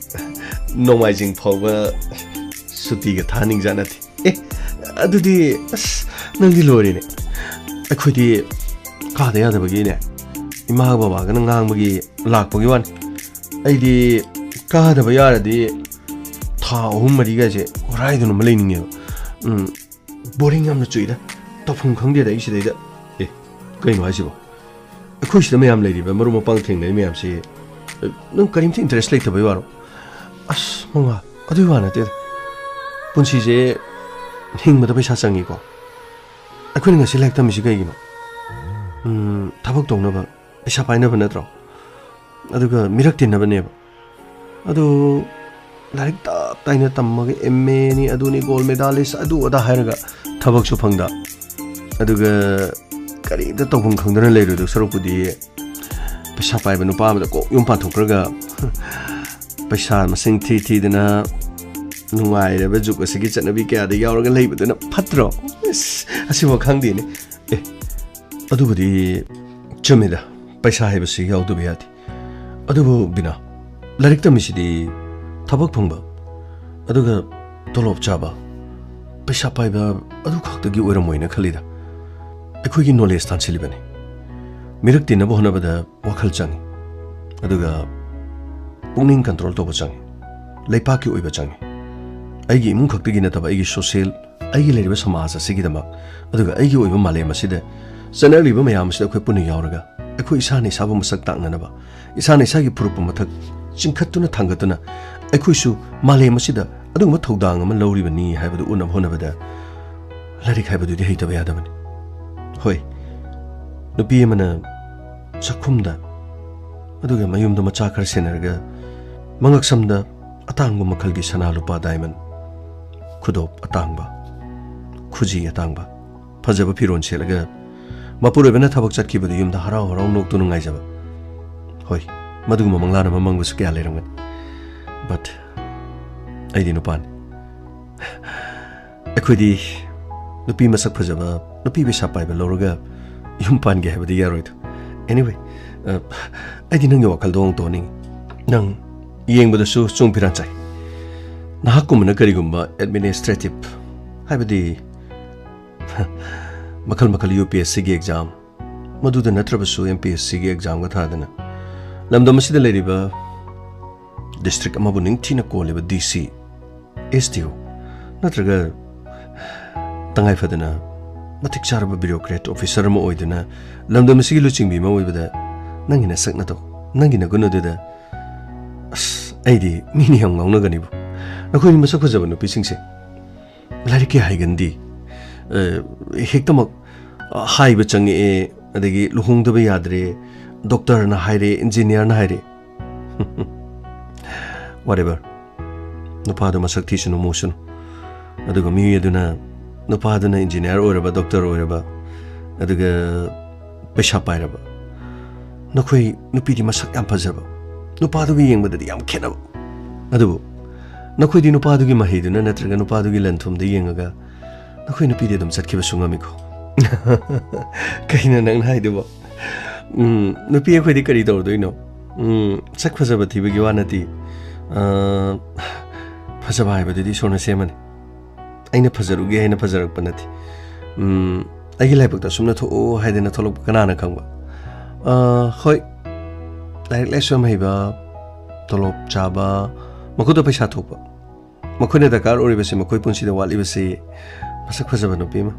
ꯅꯣꯡꯃꯥꯏꯖꯤꯡ ꯐꯥꯎꯕ ꯁꯨꯇꯤꯒ ꯊꯥꯅꯤꯡꯖꯥꯠ ꯅꯠꯇꯦ꯫ ꯑꯦ, ꯑꯗꯨꯗꯤ ꯑꯁ, ꯅꯪꯗꯤ ꯂꯣꯏꯔꯦꯅꯦ꯫ ꯑꯩꯈꯣꯏꯗꯤ ꯀꯥꯗ ꯌꯥꯗꯕꯒꯤꯅꯦ, ꯏꯃꯥꯒ ꯕꯕꯥꯒꯅ ꯉꯥꯡꯕꯒꯤ ꯂꯥꯛꯄꯒꯤ ꯋꯥꯅꯤ꯫ ꯑꯩꯗꯤ ꯀꯥꯗꯕ ꯌꯥꯔꯗꯤ ꯊꯥ ꯑꯍꯨꯝ ꯃꯔꯤꯒꯁꯦ ꯍꯣꯔꯥꯏꯗꯅ ꯑꯃ ꯂꯩꯅꯤꯡꯉꯦꯕ꯫ ꯎꯝ, ꯕꯣꯔꯤꯡ ꯌꯥꯝꯅ ꯆꯨꯏꯗ꯫ ꯇꯧꯐꯝ ꯈꯪꯗꯦꯗ ꯑꯩ ꯁꯤꯗꯩꯗ꯫ ꯑꯦ, ꯀꯩꯅꯣ ꯍꯥꯏꯁꯤꯕꯣ? ꯑꯩꯈꯣꯏ ꯁꯤꯗ ꯃꯌꯥꯝ ꯂꯩꯔꯤꯕ ꯃꯔꯨꯞ ꯃꯄꯥꯡ ꯊꯦꯡꯅꯔꯤ ꯃꯌꯥꯝꯁꯤ, ꯑ, ꯅꯪ ꯀꯔꯤꯝꯇ ꯏꯟꯇꯔꯦꯁ ꯂꯩꯇꯕꯩ ꯋꯥꯔꯣ? ꯑꯁ, ꯃꯉꯥ, ꯑꯗꯨꯒꯤ ꯋꯥ ꯅꯠꯇꯦꯗ꯫ ꯄꯨꯟꯁꯤꯁꯦ ꯍꯤꯡꯕꯗ ꯄꯩꯁꯥ ꯆꯪꯉꯤꯀꯣ꯫ ꯑꯩꯈꯣꯏꯅ ꯉꯁꯤ ꯂꯥꯏꯔꯤꯛ ꯇꯝꯃꯤꯁꯤ ꯀꯩꯒꯤꯅꯣ? ꯎꯝ, ꯊꯕꯛ ꯇꯧꯅꯕ, ꯄꯩꯁꯥ ꯄꯥꯏꯅꯕ ꯅꯠꯇ꯭ꯔꯣ? ꯑꯗꯨꯒ ꯃꯤꯔꯛ ꯇꯤꯟꯅꯕꯅꯦꯕ꯫ ꯑꯗꯨ ꯂꯥꯏꯔꯤꯛ ꯇꯞ ꯇꯥꯏꯅ ꯇꯝꯃꯒ ꯑꯦꯝ ꯑꯦꯅꯤ, ꯑꯗꯨꯅꯤ, ꯒꯣꯜ ꯃꯦꯗꯥꯂꯤꯁ, ꯑꯗꯨ ꯑꯗꯥ ꯍꯥꯏꯔꯒ ꯊꯕꯛꯁꯨ ꯐꯪꯗ, ꯑꯗꯨꯒ ꯀꯔꯤꯝꯇ ꯇꯧꯐꯝ ꯈꯪꯗꯅ ꯂꯩꯔꯣꯏꯗꯧ ꯁꯔꯨꯛꯄꯨꯗꯤ, ꯄꯩꯁꯥ ꯄꯥꯏꯕ ꯅꯨꯄꯥ ꯑꯃꯗ ꯀꯣꯛ ꯌꯨꯝ ꯄꯥꯟꯊꯣꯛꯈ꯭ꯔꯒ, ꯄꯩꯁꯥ ꯃꯁꯤꯡ ꯊꯤ ꯊꯤꯗꯅ ꯅꯨꯡꯉꯥꯏꯔꯕ ꯖꯨꯒ ꯑꯁꯤꯒꯤ ꯆꯠꯅꯕꯤ ꯀꯌꯥꯗ ꯌꯥꯎꯔꯒ ꯂꯩꯕꯗꯨꯅ ꯐꯠꯇ꯭ꯔꯣ? ꯑꯁ, ꯑꯁꯤꯐꯥꯎ ꯈꯪꯗꯦꯅꯦ꯫ ꯑꯦ, ꯑꯗꯨꯕꯨꯗꯤ ꯆꯨꯝꯃꯤꯗ, ꯄꯩꯁꯥ ꯍꯥꯏꯕꯁꯤ ꯌꯥꯎꯗꯕ ꯌꯥꯗꯦ꯫ ꯑꯗꯨꯕꯨ ꯕꯤꯅꯥ, ꯂꯥꯏꯔꯤꯛ ꯇꯝꯃꯤꯁꯤꯗꯤ ꯊꯕꯛ ꯐꯪꯕ, ꯑꯗꯨꯒ ꯇꯣꯂꯣꯞ ꯆꯥꯕ, ꯄꯩꯁꯥ ꯄꯥꯏꯕ, ꯑꯗꯨ ꯈꯛꯇꯒꯤ ꯑꯣꯏꯔꯝꯃꯣꯏꯅ ꯈꯜꯂꯤꯗ꯫ ꯑꯩꯈꯣꯏꯒꯤ ꯅꯣꯂꯦꯖ ꯇꯥꯟꯁꯤꯜꯂꯤꯕꯅꯤ꯫ ꯃꯤꯔꯛ ꯇꯤꯟꯅꯕ ꯍꯣꯠꯅꯕꯗ ꯋꯥꯈꯜ ꯆꯪꯉꯤ, ꯑꯗꯨꯒ ꯄꯨꯛꯅꯤꯡ ꯀꯟꯇ꯭ꯔꯣꯜ ꯇꯧꯕ ꯆꯪꯉꯤ, ꯂꯩꯄꯥꯛꯀꯤ ꯑꯣꯏꯕ ꯆꯪꯉꯤ꯫ ꯑꯩꯒꯤ ꯏꯃꯨꯡ ꯈꯛꯇꯒꯤ ꯅꯠꯇꯕ, ꯑꯩꯒꯤ ꯁꯣꯁꯦꯜ, ꯑꯩꯒꯤ ꯂꯩꯔꯤꯕ ꯁꯃꯥꯖ ꯑꯁꯤꯒꯤꯗꯃꯛ, ꯑꯗꯨꯒ ꯑꯩꯒꯤ ꯑꯣꯏꯕ ꯃꯥꯂꯦꯝ ꯑꯁꯤꯗ ꯆꯠꯅꯔꯤꯕ ꯃꯌꯥꯝ ꯑꯁꯤꯗ ꯑꯩꯈꯣꯏ ꯄꯨꯟꯅ ꯌꯥꯎꯔꯒ, ꯑꯩꯈꯣꯏ ꯏꯁꯥꯅ ꯏꯁꯥꯕꯨ ꯃꯁꯛ ꯇꯥꯛꯅꯅꯕ, ꯏꯁꯥꯅ ꯏꯁꯥꯒꯤ ꯐꯨꯔꯨꯞꯄꯨ ꯃꯊꯛ ꯆꯤꯡꯈꯠꯇꯨꯅ ꯊꯥꯡꯒꯠꯇꯨꯅ, ꯑꯩꯈꯣꯏꯁꯨ ꯃꯥꯂꯦꯝ ꯑꯁꯤꯗ ꯑꯗꯨꯒꯨꯝꯕ ꯊꯧꯗꯥꯡ ꯑꯃ ꯂꯧꯔꯤꯕꯅꯤ ꯍꯥꯏꯕꯗꯨ ꯎꯠꯅꯕ ꯍꯣꯠꯅꯕꯗ ꯂꯥꯏꯔꯤꯛ ꯍꯥꯏꯕꯗꯨꯗꯤ ꯍꯩꯇꯕ ꯌꯥꯗꯕꯅꯤ꯫ ꯍꯣꯏ, ꯅꯨꯄꯤ ꯑꯃꯅ ꯆꯥꯛꯈꯨꯝꯗ, ꯑꯗꯨꯒ ꯃꯌꯨꯝꯗ ꯃꯆꯥ ꯈꯔ ꯁꯦꯟꯅꯔꯒ, ꯃꯉꯛꯁꯝꯗ ꯑꯇꯥꯡꯕ ꯃꯈꯜꯒꯤ ꯁꯅꯥ ꯂꯨꯄꯥ diamond, ꯈꯨꯗꯣꯞ ꯑꯇꯥꯡꯕ, ꯈꯨꯖꯤ ꯑꯇꯥꯡꯕ, ꯐꯖꯕ ꯐꯤꯔꯣꯜ ꯁꯦꯠꯂꯒ ꯃꯄꯨꯔꯣꯏꯕꯅ ꯊꯕꯛ ꯆꯠꯈꯤꯕꯗꯨ ꯌꯨꯝꯗ ꯍꯔꯥꯎ ꯍꯔꯥꯎ ꯅꯣꯛꯇꯨꯅ ꯉꯥꯏꯖꯕ꯫ ꯍꯣꯏ, ꯃꯗꯨꯒꯨꯝꯕ ꯃꯪꯂꯥꯟ ꯑꯃ ꯃꯪꯕꯁꯨ ꯀꯌꯥ ꯂꯩꯔꯝꯒꯅꯤ꯫ But ꯑꯩꯗꯤ ꯅꯨꯄꯥꯅꯤ꯫ ꯑꯩꯈꯣꯏꯗꯤ ꯅꯨꯄꯤ ꯃꯁꯛ ꯐꯖꯕ, ꯅꯨꯄꯤ ꯄꯩꯁꯥ ꯄꯥꯏꯕ ꯂꯧꯔꯒ ꯌꯨꯝ ꯄꯥꯟꯒꯦ ꯍꯥꯏꯕꯗꯤ ꯌꯥꯔꯣꯏꯗ꯫ Anyway, ꯑ, ꯑꯩꯗꯤ ꯅꯪꯒꯤ ꯋꯥꯈꯜꯗꯣ ꯑꯃꯨꯛ ꯇꯧꯍꯟꯅꯤꯡꯉꯤ꯫ ꯅꯪ ꯌꯦꯡꯕꯗꯁꯨ ꯆꯨꯡ ꯐꯤꯔꯥꯟ ꯆꯥꯏ꯫ ꯅꯍꯥꯛꯀꯨꯝꯕꯅ ꯀꯔꯤꯒꯨꯝꯕ administrative, ꯍꯥꯏꯕꯗꯤ ꯃꯈꯜ ꯃꯈꯜ UPSCꯒꯤ exam, ꯃꯗꯨꯗ ꯅꯠꯇ꯭ꯔꯕꯁꯨ MPSCꯒꯤ examꯒ ꯊꯥꯗꯅ, ꯂꯝꯗꯝ ꯑꯁꯤꯗ ꯂꯩꯔꯤꯕ district ꯑꯃꯕꯨ ꯅꯤꯡꯊꯤꯅ ꯀꯣꯜꯂꯤꯕ DC, SDO, ꯅꯠꯇ꯭ꯔꯒ ꯇꯉꯥꯏ ꯐꯗꯅ ꯃꯇꯤꯛ ꯆꯥꯔꯕ bureaucrat officer ꯑꯃ ꯑꯣꯏꯗꯨꯅ ꯂꯝꯗꯝ ꯑꯁꯤꯒꯤ ꯂꯨꯆꯤꯡꯕꯤ ꯑꯃ ꯑꯣꯏꯕꯗ, ꯅꯪꯒꯤ ꯅꯁꯛ ꯅꯇꯧ, ꯅꯪꯒꯤ ꯅꯒꯨꯟ ꯑꯗꯨꯗ, ꯑꯁ, ꯑꯩꯗꯤ ꯃꯤꯅ ꯌꯥꯝ ꯉꯥꯎꯅꯒꯅꯤꯕꯨ꯫ ꯅꯈꯣꯏ ꯃꯁꯛ ꯐꯖꯕ ꯅꯨꯄꯤꯁꯤꯡꯁꯦ ꯂꯥꯏꯔꯤꯛ ꯀꯌꯥ ꯍꯩꯒꯟꯗꯦ꯫ ꯑ, ꯍꯦꯛꯇꯃꯛ, ꯑ, ꯍꯥꯏꯕ ꯆꯪꯉꯛꯑꯦ, ꯑꯗꯒꯤ ꯂꯨꯍꯣꯡꯗꯕ ꯌꯥꯗ꯭ꯔꯦ, doctorꯅ ꯍꯥꯏꯔꯦ, engineerꯅ ꯍꯥꯏꯔꯦ꯫ Whatever. ꯅꯨꯄꯥꯗꯣ ꯃꯁꯛ ꯊꯤꯁꯅꯨ, ꯃꯨꯁꯅꯨ꯫ ꯑꯗꯨꯒ ꯃꯤ ꯑꯗꯨꯅ, ꯅꯨꯄꯥꯗꯨꯅ engineer ꯑꯣꯏꯔꯕ, doctor ꯑꯣꯏꯔꯕ, ꯑꯗꯨꯒ ꯄꯩꯁꯥ ꯄꯥꯏꯔꯕ, ꯅꯈꯣꯏ ꯅꯨꯄꯤꯗꯤ ꯃꯁꯛ ꯌꯥꯝ ꯐꯖꯕ, ꯅꯨꯄꯥꯗꯨꯒ ꯌꯦꯡꯕꯗꯗꯤ ꯌꯥꯝ ꯈꯦꯠꯅꯕ꯫ ꯑꯗꯨꯕꯨ ꯅꯈꯣꯏꯗꯤ ꯅꯨꯄꯥꯗꯨꯒꯤ ꯃꯍꯩꯗꯨꯅ ꯅꯠꯇ꯭ꯔꯒ ꯅꯨꯄꯥꯗꯨꯒꯤ ꯂꯟ-ꯊꯨꯝꯗ ꯌꯦꯡꯉꯒ ꯅꯈꯣꯏ ꯅꯨꯄꯤꯗꯤ ꯑꯗꯨꯝ ꯆꯠꯈꯤꯕꯁꯨ ꯉꯝꯃꯤꯀꯣ꯫ ꯀꯩꯅꯣ ꯅꯪꯅ ꯍꯥꯏꯗꯨꯕꯣ? ꯎꯝ, ꯅꯨꯄꯤ ꯑꯩꯈꯣꯏꯗꯤ ꯀꯔꯤ ꯇꯧꯔꯨꯗꯣꯏꯅꯣ? ꯎꯝ, ꯁꯛ ꯐꯖꯕ ꯊꯤꯕꯒꯤ ꯋꯥ ꯅꯠꯇꯦ꯫ ꯑ, ꯐꯖꯕ ꯍꯥꯏꯕꯗꯨꯗꯤ ꯏꯁꯣꯔꯅ ꯁꯦꯝꯃꯅꯤ꯫ ꯑꯩꯅ ꯐꯖꯔꯨꯒꯦ ꯍꯥꯏꯅ ꯐꯖꯔꯛꯄ ꯅꯠꯇꯦ꯫ ꯎꯝ, ꯑꯩꯒꯤ ꯂꯥꯏꯕꯛꯇ ꯑꯁꯨꯝꯅ ꯊꯣꯛꯑꯣ ꯍꯥꯏꯗꯅ ꯊꯣꯛꯂꯛꯄ ꯀꯅꯥꯅ ꯈꯪꯕ? ꯑ, ꯍꯣꯏ, ꯂꯥꯏꯔꯤꯛ ꯂꯥꯏꯁꯨ ꯌꯥꯝ ꯍꯩꯕ, ꯇꯣꯂꯣꯞ ꯆꯥꯕ, ꯃꯈꯨꯠꯇ ꯄꯩꯁꯥ ꯊꯣꯛꯄ, ꯃꯈꯣꯏꯅ ꯗꯔꯀꯥꯔ ꯑꯣꯏꯔꯤꯕꯁꯤ ꯃꯈꯣꯏ ꯄꯨꯟꯁꯤꯗ ꯋꯥꯠꯂꯤꯕꯁꯤ ꯃꯁꯛ ꯐꯖꯕ ꯅꯨꯄꯤ ꯑꯃ꯫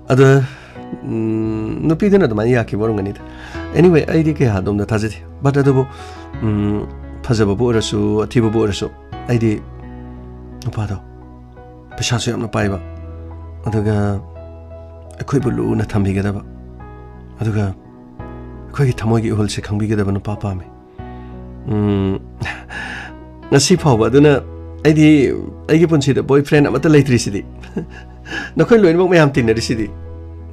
ꯑꯗꯣ, ꯎꯝ, ꯅꯨꯄꯤꯗꯨꯅ ꯑꯗꯨꯃꯥꯏꯅ ꯌꯥꯈꯤꯕ ꯑꯣꯏꯔꯝꯒꯅꯤꯗ꯫ Anyway, ꯑꯩꯗꯤ ꯀꯌꯥ ꯑꯗꯣꯝꯗ ꯊꯥꯖꯗꯦ꯫ But ꯑꯗꯨꯕꯨ, ꯎꯝ, ꯐꯖꯕꯕꯨ ꯑꯣꯏꯔꯁꯨ, ꯑꯊꯤꯕꯕꯨ ꯑꯣꯏꯔꯁꯨ, ꯑꯩꯗꯤ ꯅꯨꯄꯥꯗꯣ ꯄꯩꯁꯥꯁꯨ ꯌꯥꯝꯅ ꯄꯥꯏꯕ, ꯑꯗꯨꯒ ꯑꯩꯈꯣꯏꯕꯨ ꯂꯨꯅ ꯊꯝꯕꯤꯒꯗꯕ, ꯑꯗꯨꯒ ꯑꯩꯈꯣꯏꯒꯤ ꯊꯃꯣꯏꯒꯤ ꯏꯍꯨꯜꯁꯦ ꯈꯪꯕꯤꯒꯗꯕ ꯅꯨꯄꯥ ꯄꯥꯝꯃꯤ꯫ ꯎꯝ, ꯉꯁꯤ ꯐꯥꯎꯕ ꯑꯗꯨꯅ ꯑꯩꯗꯤ ꯑꯩꯒꯤ ꯄꯨꯟꯁꯤꯗ boyfriend ꯑꯃꯠꯇ ꯂꯩꯇ꯭ꯔꯤꯁꯤꯗꯤ꯫ ꯅꯈꯣꯏ ꯂꯣꯏꯅꯃꯛ ꯃꯌꯥꯝ ꯇꯤꯟꯅꯔꯤꯁꯤꯗꯤ꯫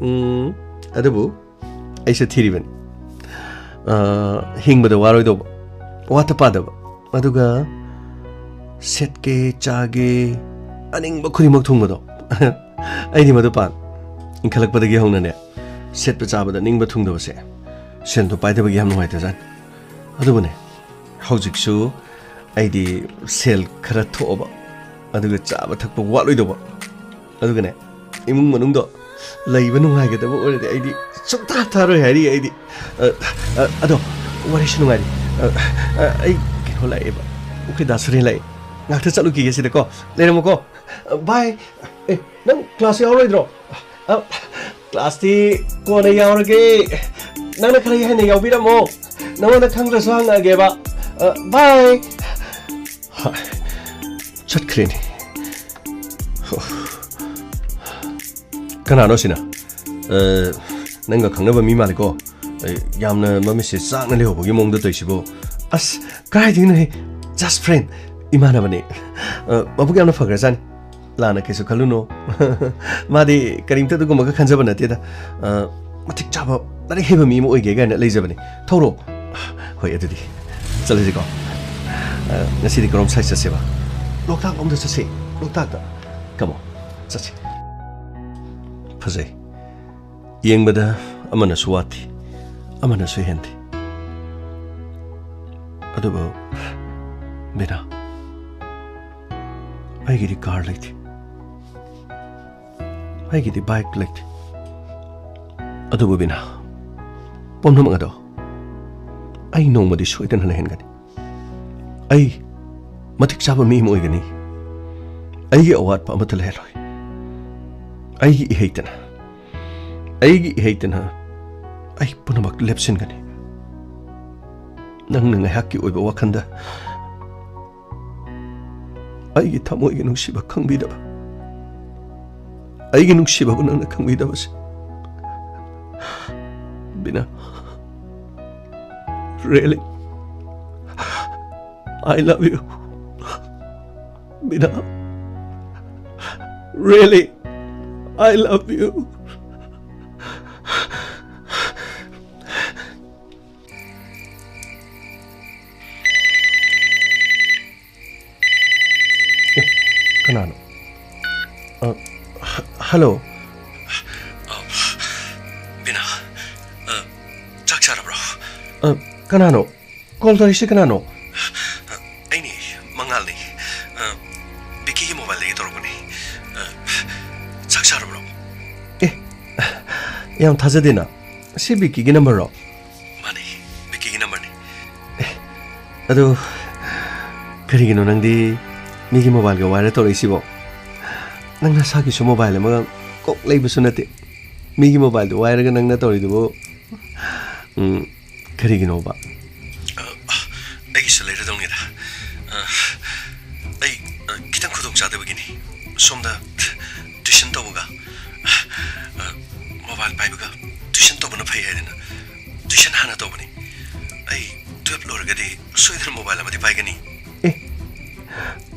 ꯎꯝ, ꯑꯗꯨꯕꯨ ꯑꯩꯁꯨ ꯊꯤꯔꯤꯕꯅꯤ꯫ ꯑ, ꯍꯤꯡꯕꯗ ꯋꯥꯔꯣꯏꯗꯧꯕ, ꯋꯥꯠꯇ ꯄꯥꯗꯕ, ꯑꯗꯨꯒ ꯁꯦꯠꯀꯦ, ꯆꯥꯒꯦ, ꯑꯅꯤꯡꯕ ꯈꯨꯗꯤꯡꯃꯛ ꯊꯨꯡꯕꯗꯣ꯫ ꯑꯩꯗꯤ ꯃꯗꯨ ꯄꯥꯝꯃꯤ꯫ ꯏꯟꯈꯠꯂꯛꯄꯗꯒꯤ ꯍꯧꯅꯅꯦ, ꯁꯦꯠꯄ ꯆꯥꯕꯗ ꯅꯤꯡꯕ ꯊꯨꯡꯗꯕꯁꯦ ꯁꯦꯟꯗꯣ ꯄꯥꯏꯗꯕꯒꯤ ꯌꯥꯝ ꯅꯨꯡꯉꯥꯏꯇꯖꯥꯠꯅꯤ꯫ ꯑꯗꯨꯕꯨꯅꯦ, ꯍꯧꯖꯤꯛꯁꯨ ꯑꯩꯗꯤ ꯁꯦꯜ ꯈꯔ ꯊꯣꯛꯑꯕ, ꯑꯗꯨꯒ ꯆꯥꯕ ꯊꯛꯄ ꯋꯥꯠꯂꯣꯏꯗꯧꯕ, ꯑꯗꯨꯒꯅꯦ, ꯏꯃꯨꯡ ꯃꯅꯨꯡꯗꯣ ꯂꯩꯕ ꯅꯨꯡꯉꯥꯏꯒꯗꯕ ꯑꯣꯏꯔꯗꯤ ꯑꯩꯗꯤ ꯁꯨꯡꯊꯥ ꯊꯥꯔꯣꯏ ꯍꯥꯏꯔꯤ ꯑꯩꯗꯤ꯫ ꯑ, ꯑ, ꯑꯗꯣ, ꯋꯥꯔꯤꯁꯨ ꯅꯨꯡꯉꯥꯏꯔꯤ꯫ ꯑ, ꯑ, ꯑꯩ ꯀꯩꯅꯣ ꯂꯥꯛꯑꯦꯕ, ꯑꯩꯈꯣꯏ ꯗꯥ ꯁꯨꯔꯦꯟ ꯂꯥꯛꯑꯦ꯫ ꯉꯥꯛꯇ ꯆꯠꯂꯨꯈꯤꯒꯦ ꯁꯤꯗꯀꯣ, ꯂꯩꯔꯝꯃꯨꯀꯣ꯫ ꯑ, bye꯫ ꯑꯦ, ꯅꯪ class ꯌꯥꯎꯔꯣꯏꯗ꯭ꯔꯣ? ꯑ, classꯇꯤ ꯀꯣꯟꯅ ꯌꯥꯎꯔꯒꯦ꯫ ꯅꯪꯅ ꯈꯔ ꯍꯦꯟꯅ ꯌꯥꯎꯕꯤꯔꯝꯃꯣ꯫ ꯅꯉꯣꯟꯗ ꯈꯪꯗ꯭ꯔꯁꯨ ꯍꯪꯉꯛꯑꯒꯦꯕ꯫ ꯑ, bye꯫ ꯍꯥꯏ, ꯆꯠꯈ꯭ꯔꯦꯅꯦ꯫ ꯍꯣ꯫ ꯀꯅꯥꯅꯣ ꯁꯤꯅ? ꯑ, ꯅꯪꯒ ꯈꯪꯅꯕ ꯃꯤ ꯃꯥꯜꯂꯦꯀꯣ꯫ ꯑ, ꯌꯥꯝꯅ ꯃꯃꯤꯠꯁꯦ ꯆꯥꯛꯅ ꯂꯩꯍꯧꯕꯒꯤ ꯃꯑꯣꯡꯗ ꯇꯧꯔꯤꯁꯤꯕꯨ꯫ ꯑꯁ, ꯀꯥꯏꯗꯒꯤꯅꯣꯍꯦ? Just friend, ꯏꯃꯥꯟꯅꯕꯅꯦ꯫ ꯑ, ꯃꯕꯨꯛ ꯌꯥꯝꯅ ꯐꯈ꯭ꯔꯖꯥꯠꯅꯤ꯫ ꯂꯥꯟꯅ ꯀꯩꯁꯨ ꯈꯜꯂꯨꯅꯣ꯫ ꯃꯥꯗꯤ ꯀꯔꯤꯝꯇ ꯑꯗꯨꯒꯨꯝꯕꯒ ꯈꯟꯖꯕ ꯅꯠꯇꯦꯗ꯫ ꯑ, ꯃꯇꯤꯛ ꯆꯥꯕ, ꯂꯥꯏꯔꯤꯛ ꯍꯩꯕ ꯃꯤ ꯑꯃ ꯑꯣꯏꯒꯦ ꯀꯥꯏꯅ ꯂꯩꯖꯕꯅꯦ꯫ ꯊꯧꯔꯣ꯫ ꯍꯣꯏ, ꯑꯗꯨꯗꯤ ꯆꯠꯂꯁꯤꯀꯣ꯫ ꯑ, ꯉꯁꯤꯗꯤ ꯀꯔꯣꯝ side ꯆꯠꯁꯦꯕ? ꯂꯣꯛꯇꯥꯛ ꯂꯣꯝꯗ ꯆꯠꯁꯦ꯫ ꯂꯣꯛꯇꯥꯛꯇ꯫ Come on, ꯆꯠꯁꯦ꯫ ꯐꯖꯩ꯫ ꯌꯦꯡꯕꯗ ꯑꯃꯅꯁꯨ ꯋꯥꯠꯇꯦ, ꯑꯃꯅꯁꯨ ꯍꯦꯟꯗꯦ꯫ ꯑꯗꯨꯕꯨ ꯕꯤꯅꯥ, ꯑꯩꯒꯤꯗꯤ car ꯂꯩꯇꯦ, ꯑꯩꯒꯤꯗꯤ bike ꯂꯩꯇꯦ꯫ ꯑꯗꯨꯕꯨ ꯕꯤꯅꯥ, ꯄꯨꯝꯅꯃꯛ ꯑꯗꯣ ꯑꯩ ꯅꯣꯡꯃꯗꯤ ꯁꯣꯏꯗꯅ ꯂꯩꯍꯟꯒꯅꯤ꯫ ꯑꯩ ꯃꯇꯤꯛ ꯆꯥꯕ ꯃꯤ ꯑꯃ ꯑꯣꯏꯒꯅꯤ꯫ ꯑꯩꯒꯤ ꯑꯋꯥꯠꯄ ꯑꯃꯠꯇ ꯂꯩꯍꯜꯂꯣꯏ꯫ ꯑꯩꯒꯤ ꯏꯍꯩꯇꯅ, ꯑꯩꯒꯤ ꯏꯍꯩꯇꯅ ꯑꯩ ꯄꯨꯝꯅꯃꯛ ꯂꯦꯞꯁꯤꯟꯒꯅꯤ꯫ ꯅꯪꯅ ꯉꯥꯏꯍꯥꯛꯀꯤ ꯑꯣꯏꯕ ꯋꯥꯈꯜꯗ ꯑꯩꯒꯤ ꯊꯃꯣꯏꯒꯤ ꯅꯨꯡꯁꯤꯕ ꯈꯪꯕꯤꯗꯕ, ꯑꯩꯒꯤ ꯅꯨꯡꯁꯤꯕꯕꯨ ꯅꯪꯅ ꯈꯪꯕꯤꯗꯕꯁꯦ Bina, really, I love you. Bina, really, I love you. ꯑꯦ, ꯀꯅꯥꯅꯣ? ꯑ, ꯍ-, ꯍꯜꯂꯣ꯫ ꯑ, ꯕꯤꯅꯥ, ꯑ, ꯆꯥꯛ ꯆꯥꯔꯕ꯭ꯔꯣ? ꯑ, ꯀꯅꯥꯅꯣ? ꯀꯣꯜ ꯇꯧꯔꯤꯁꯤ ꯀꯅꯥꯅꯣ? ꯑ, ꯑꯩꯅꯤ, ꯃꯉꯥꯜꯅꯤ꯫ ꯑ, ꯕꯤꯀꯤꯒꯤ ꯃꯣꯕꯥꯏꯜꯗꯒꯤ ꯇꯧꯔꯛꯄꯅꯤ꯫ ꯑ, ꯆꯥꯛ ꯆꯥꯔꯕ꯭ꯔꯣ? ꯑꯦ, ꯌꯥꯝ ꯊꯥꯖꯗꯦꯅ꯫ ꯁꯤ ꯕꯤꯀꯤꯒꯤ ꯅꯝꯕꯔꯔꯣ? ꯃꯥꯅꯤ, ꯕꯤꯀꯤꯒꯤ ꯅꯝꯕꯔꯅꯤ꯫ ꯑꯦ, ꯑꯗꯨ ꯀꯔꯤꯒꯤꯅꯣ ꯅꯪꯗꯤ ꯃꯤꯒꯤ ꯃꯣꯕꯥꯏꯜꯒ ꯋꯥꯏꯔ ꯇꯧꯔꯛꯏꯁꯤꯕꯣ? ꯅꯪ ꯅꯁꯥꯒꯤꯁꯨ ꯃꯣꯕꯥꯏꯜ ꯑꯃ ꯀꯣꯛ ꯂꯩꯕꯁꯨ ꯅꯠꯇꯦ꯫ ꯃꯤꯒꯤ ꯃꯣꯕꯥꯏꯜꯗꯨ ꯋꯥꯏꯔꯒ ꯅꯪꯅ ꯇꯧꯔꯤꯗꯨꯕꯨ, ꯎꯝ, ꯀꯔꯤꯒꯤꯅꯣꯕ? ꯑ, ꯑꯩꯒꯤꯁꯨ ꯂꯩꯔꯗꯧꯅꯤꯗ꯫ ꯑ, ꯑꯩ, ꯑ, ꯈꯤꯇꯪ ꯈꯨꯗꯣꯡ ꯆꯥꯗꯕꯒꯤꯅꯤ꯫ ꯁꯣꯝꯗ ꯇ꯭ꯌꯨꯁꯟ ꯇꯧꯕꯒ, ꯑ, ꯃꯣꯕꯥꯏꯜ ꯄꯥꯏꯕꯒ ꯇ꯭ꯌꯨꯁꯟ ꯇꯧꯕꯅ ꯐꯩ ꯍꯥꯏꯗꯅ ꯇ꯭ꯌꯨꯁꯟ ꯍꯥꯟꯅ ꯇꯧꯕꯅꯤ꯫ ꯑꯩ ꯇꯨꯌꯦꯜꯞ ꯂꯣꯏꯔꯒꯗꯤ ꯁꯣꯏꯗꯅ ꯃꯣꯕꯥꯏꯜ ꯑꯃꯗꯤ ꯄꯥꯏꯒꯅꯤ꯫ ꯑꯦ,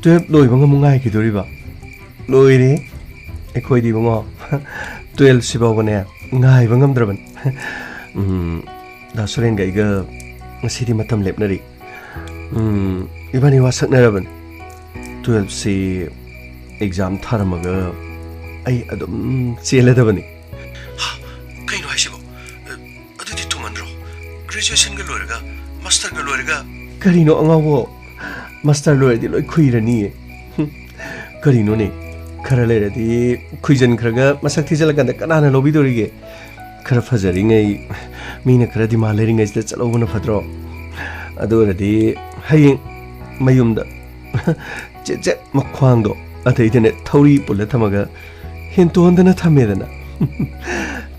ꯇꯨꯌꯦꯜꯞ ꯂꯣꯏꯕ ꯉꯃꯨ ꯉꯥꯏꯈꯤꯗꯣꯔꯤꯕ? ꯂꯣꯏꯔꯦ꯫ ꯑꯩꯈꯣꯏꯗꯤ ꯏꯕꯨꯡꯉꯣ, ꯇꯨꯌꯦꯜꯞꯁꯤ ꯐꯥꯎꯕꯅꯦ ꯉꯥꯏꯕ ꯉꯝꯗ꯭ꯔꯕꯅꯤ꯫ ꯎꯝ, ꯗꯥ ꯁꯨꯔꯦꯟꯒ ꯑꯩꯒ ꯉꯁꯤꯗꯤ ꯃꯇꯝ ꯂꯦꯞꯅꯔꯤ꯫ ꯎꯝ, ꯏꯕꯥꯅꯤ ꯋꯥꯁꯛꯅꯔꯕꯅꯤ꯫ ꯇꯨꯌꯦꯜꯞꯁꯤ ꯑꯦꯛꯖꯥꯝ ꯊꯥꯔꯝꯃꯒ ꯑꯩ ꯑꯗꯨꯝ ꯆꯦꯜꯂꯗꯕꯅꯤ꯫ ꯍꯥ? ꯀꯩꯅꯣ ꯍꯥꯏꯁꯤꯕꯣ? ꯑ, ꯑꯗꯨꯗꯤ ꯊꯨꯃꯟꯗ꯭ꯔꯣ? ꯒ꯭ꯔꯦꯖꯨꯑꯦꯁꯟꯒ ꯂꯣꯏꯔꯒ, ꯃꯥꯁꯇꯔꯒ ꯂꯣꯏꯔꯒ? ꯀꯔꯤꯅꯣ ꯑꯉꯥꯎꯕꯣ? ꯃꯥꯁꯇꯔ ꯂꯣꯏꯔꯗꯤ ꯂꯣꯏ ꯈꯨꯏꯔꯅꯤꯌꯦ꯫ ꯍꯨꯝ, ꯀꯔꯤꯅꯣꯅꯦ? ꯈꯔ ꯂꯩꯔꯗꯤ ꯈꯨꯏꯖꯟꯈ꯭ꯔꯒ ꯃꯁꯛ ꯊꯤꯖꯤꯜꯂꯀꯥꯟꯗ ꯀꯅꯥꯅ ꯂꯧꯕꯤꯗꯣꯔꯤꯒꯦ? ꯈꯔ ꯐꯖꯔꯤꯉꯩ ꯃꯤꯅ ꯈꯔ ꯗꯤꯃꯥꯟ ꯂꯩꯔꯤꯉꯩꯁꯤꯗ ꯆꯠꯍꯧꯕꯅ ꯐꯠꯇ꯭ꯔꯣ? ꯑꯗꯨ ꯑꯣꯏꯔꯗꯤ ꯍꯌꯦꯡ ꯃꯌꯨꯝꯗ ꯆꯦꯠ ꯆꯦꯠ ꯃꯈ꯭ꯋꯥꯡꯗꯣ ꯑꯗꯩꯗꯅꯦ ꯊꯧꯔꯤ ꯄꯨꯜꯂ ꯊꯝꯃꯒ ꯍꯦꯟꯇꯣꯟꯗꯅ ꯊꯝꯃꯦꯗꯅ꯫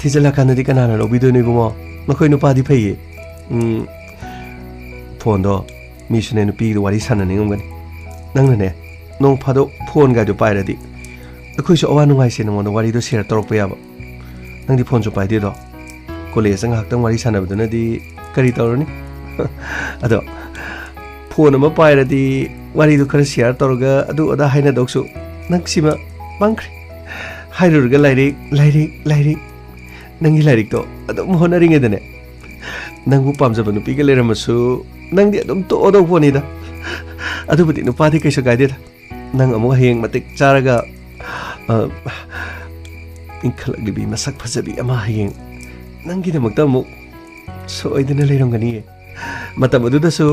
ꯊꯤꯖꯤꯜꯂꯀꯥꯟꯗꯗꯤ ꯀꯅꯥꯅ ꯂꯧꯕꯤꯗꯣꯏꯅꯣ ꯏꯕꯨꯡꯉꯣ? ꯅꯈꯣꯏ ꯅꯨꯄꯥꯗꯤ ꯐꯩꯌꯦ꯫ ꯎꯝ, ꯐꯣꯟꯗꯣ ꯃꯤꯁꯨꯅꯦ ꯅꯨꯄꯤꯒꯤꯗꯣ ꯋꯥꯔꯤ ꯁꯥꯟꯅꯅꯤꯡꯉꯝꯒꯅꯤ꯫ ꯅꯪꯅꯅꯦ ꯅꯣꯡ ꯐꯥꯗꯣꯛ ꯐꯣꯟꯒꯥꯏꯗꯣ ꯄꯥꯏꯔꯗꯤ ꯑꯩꯈꯣꯏꯁꯨ ꯑꯋꯥ ꯅꯨꯡꯉꯥꯏꯁꯦ ꯅꯉꯣꯟꯗ ꯋꯥꯔꯤꯗꯣ ꯁꯤꯌꯔ ꯇꯧꯔꯛꯄ ꯌꯥꯕ꯫ ꯅꯪꯗꯤ ꯐꯣꯟꯁꯨ ꯄꯥꯏꯗꯦꯗꯣ꯫ ꯀꯣꯂꯦꯖꯇ ꯉꯥꯏꯍꯥꯛꯇꯪ ꯋꯥꯔꯤ ꯁꯥꯟꯅꯕꯗꯨꯅꯗꯤ ꯀꯔꯤ ꯇꯧꯔꯨꯅꯤ? ꯑꯗꯣ ꯐꯣꯟ ꯑꯃ ꯄꯥꯏꯔꯗꯤ ꯋꯥꯔꯤꯗꯨ ꯈꯔ ꯁꯤꯌꯥꯔ ꯇꯧꯔꯒ ꯑꯗꯨ ꯑꯗꯥ ꯍꯥꯏꯅꯗꯧꯁꯨ, ꯅꯪ ꯁꯤꯃ ꯃꯥꯡꯈ꯭ꯔꯦ꯫ ꯍꯥꯏꯔꯨꯔꯒ ꯂꯥꯏꯔꯤꯛ, ꯂꯥꯏꯔꯤꯛ, ꯂꯥꯏꯔꯤꯛ꯫ ꯅꯪꯒꯤ ꯂꯥꯏꯔꯤꯛꯇꯣ ꯑꯗꯨꯝ ꯍꯣꯠꯅꯔꯤꯉꯩꯗꯅꯦ, ꯅꯪꯕꯨ ꯄꯥꯝꯖꯕ ꯅꯨꯄꯤꯒ ꯂꯩꯔꯝꯃꯁꯨ ꯅꯪꯗꯤ ꯑꯗꯨꯝ ꯇꯣꯛꯑꯗꯧ ꯄꯣꯠꯅꯤꯗ꯫ ꯑꯗꯨꯕꯨꯗꯤ ꯅꯨꯄꯥꯗꯤ ꯀꯩꯁꯨ ꯀꯥꯏꯗꯦꯗ꯫ ꯅꯪ ꯑꯃꯨꯛ ꯍꯌꯦꯡ ꯃꯇꯤꯛ ꯆꯥꯔꯒ, ꯑ, ꯏꯟꯈꯠꯂꯛꯂꯤꯕꯤ ꯃꯁꯛ ꯐꯖꯕꯤ ꯑꯃ ꯍꯌꯦꯡ ꯅꯪꯒꯤꯗꯃꯛꯇ ꯑꯃꯨꯛ ꯁꯣꯏꯗꯅ ꯂꯩꯔꯝꯒꯅꯤꯌꯦ꯫ ꯃꯇꯝ ꯑꯗꯨꯗꯁꯨ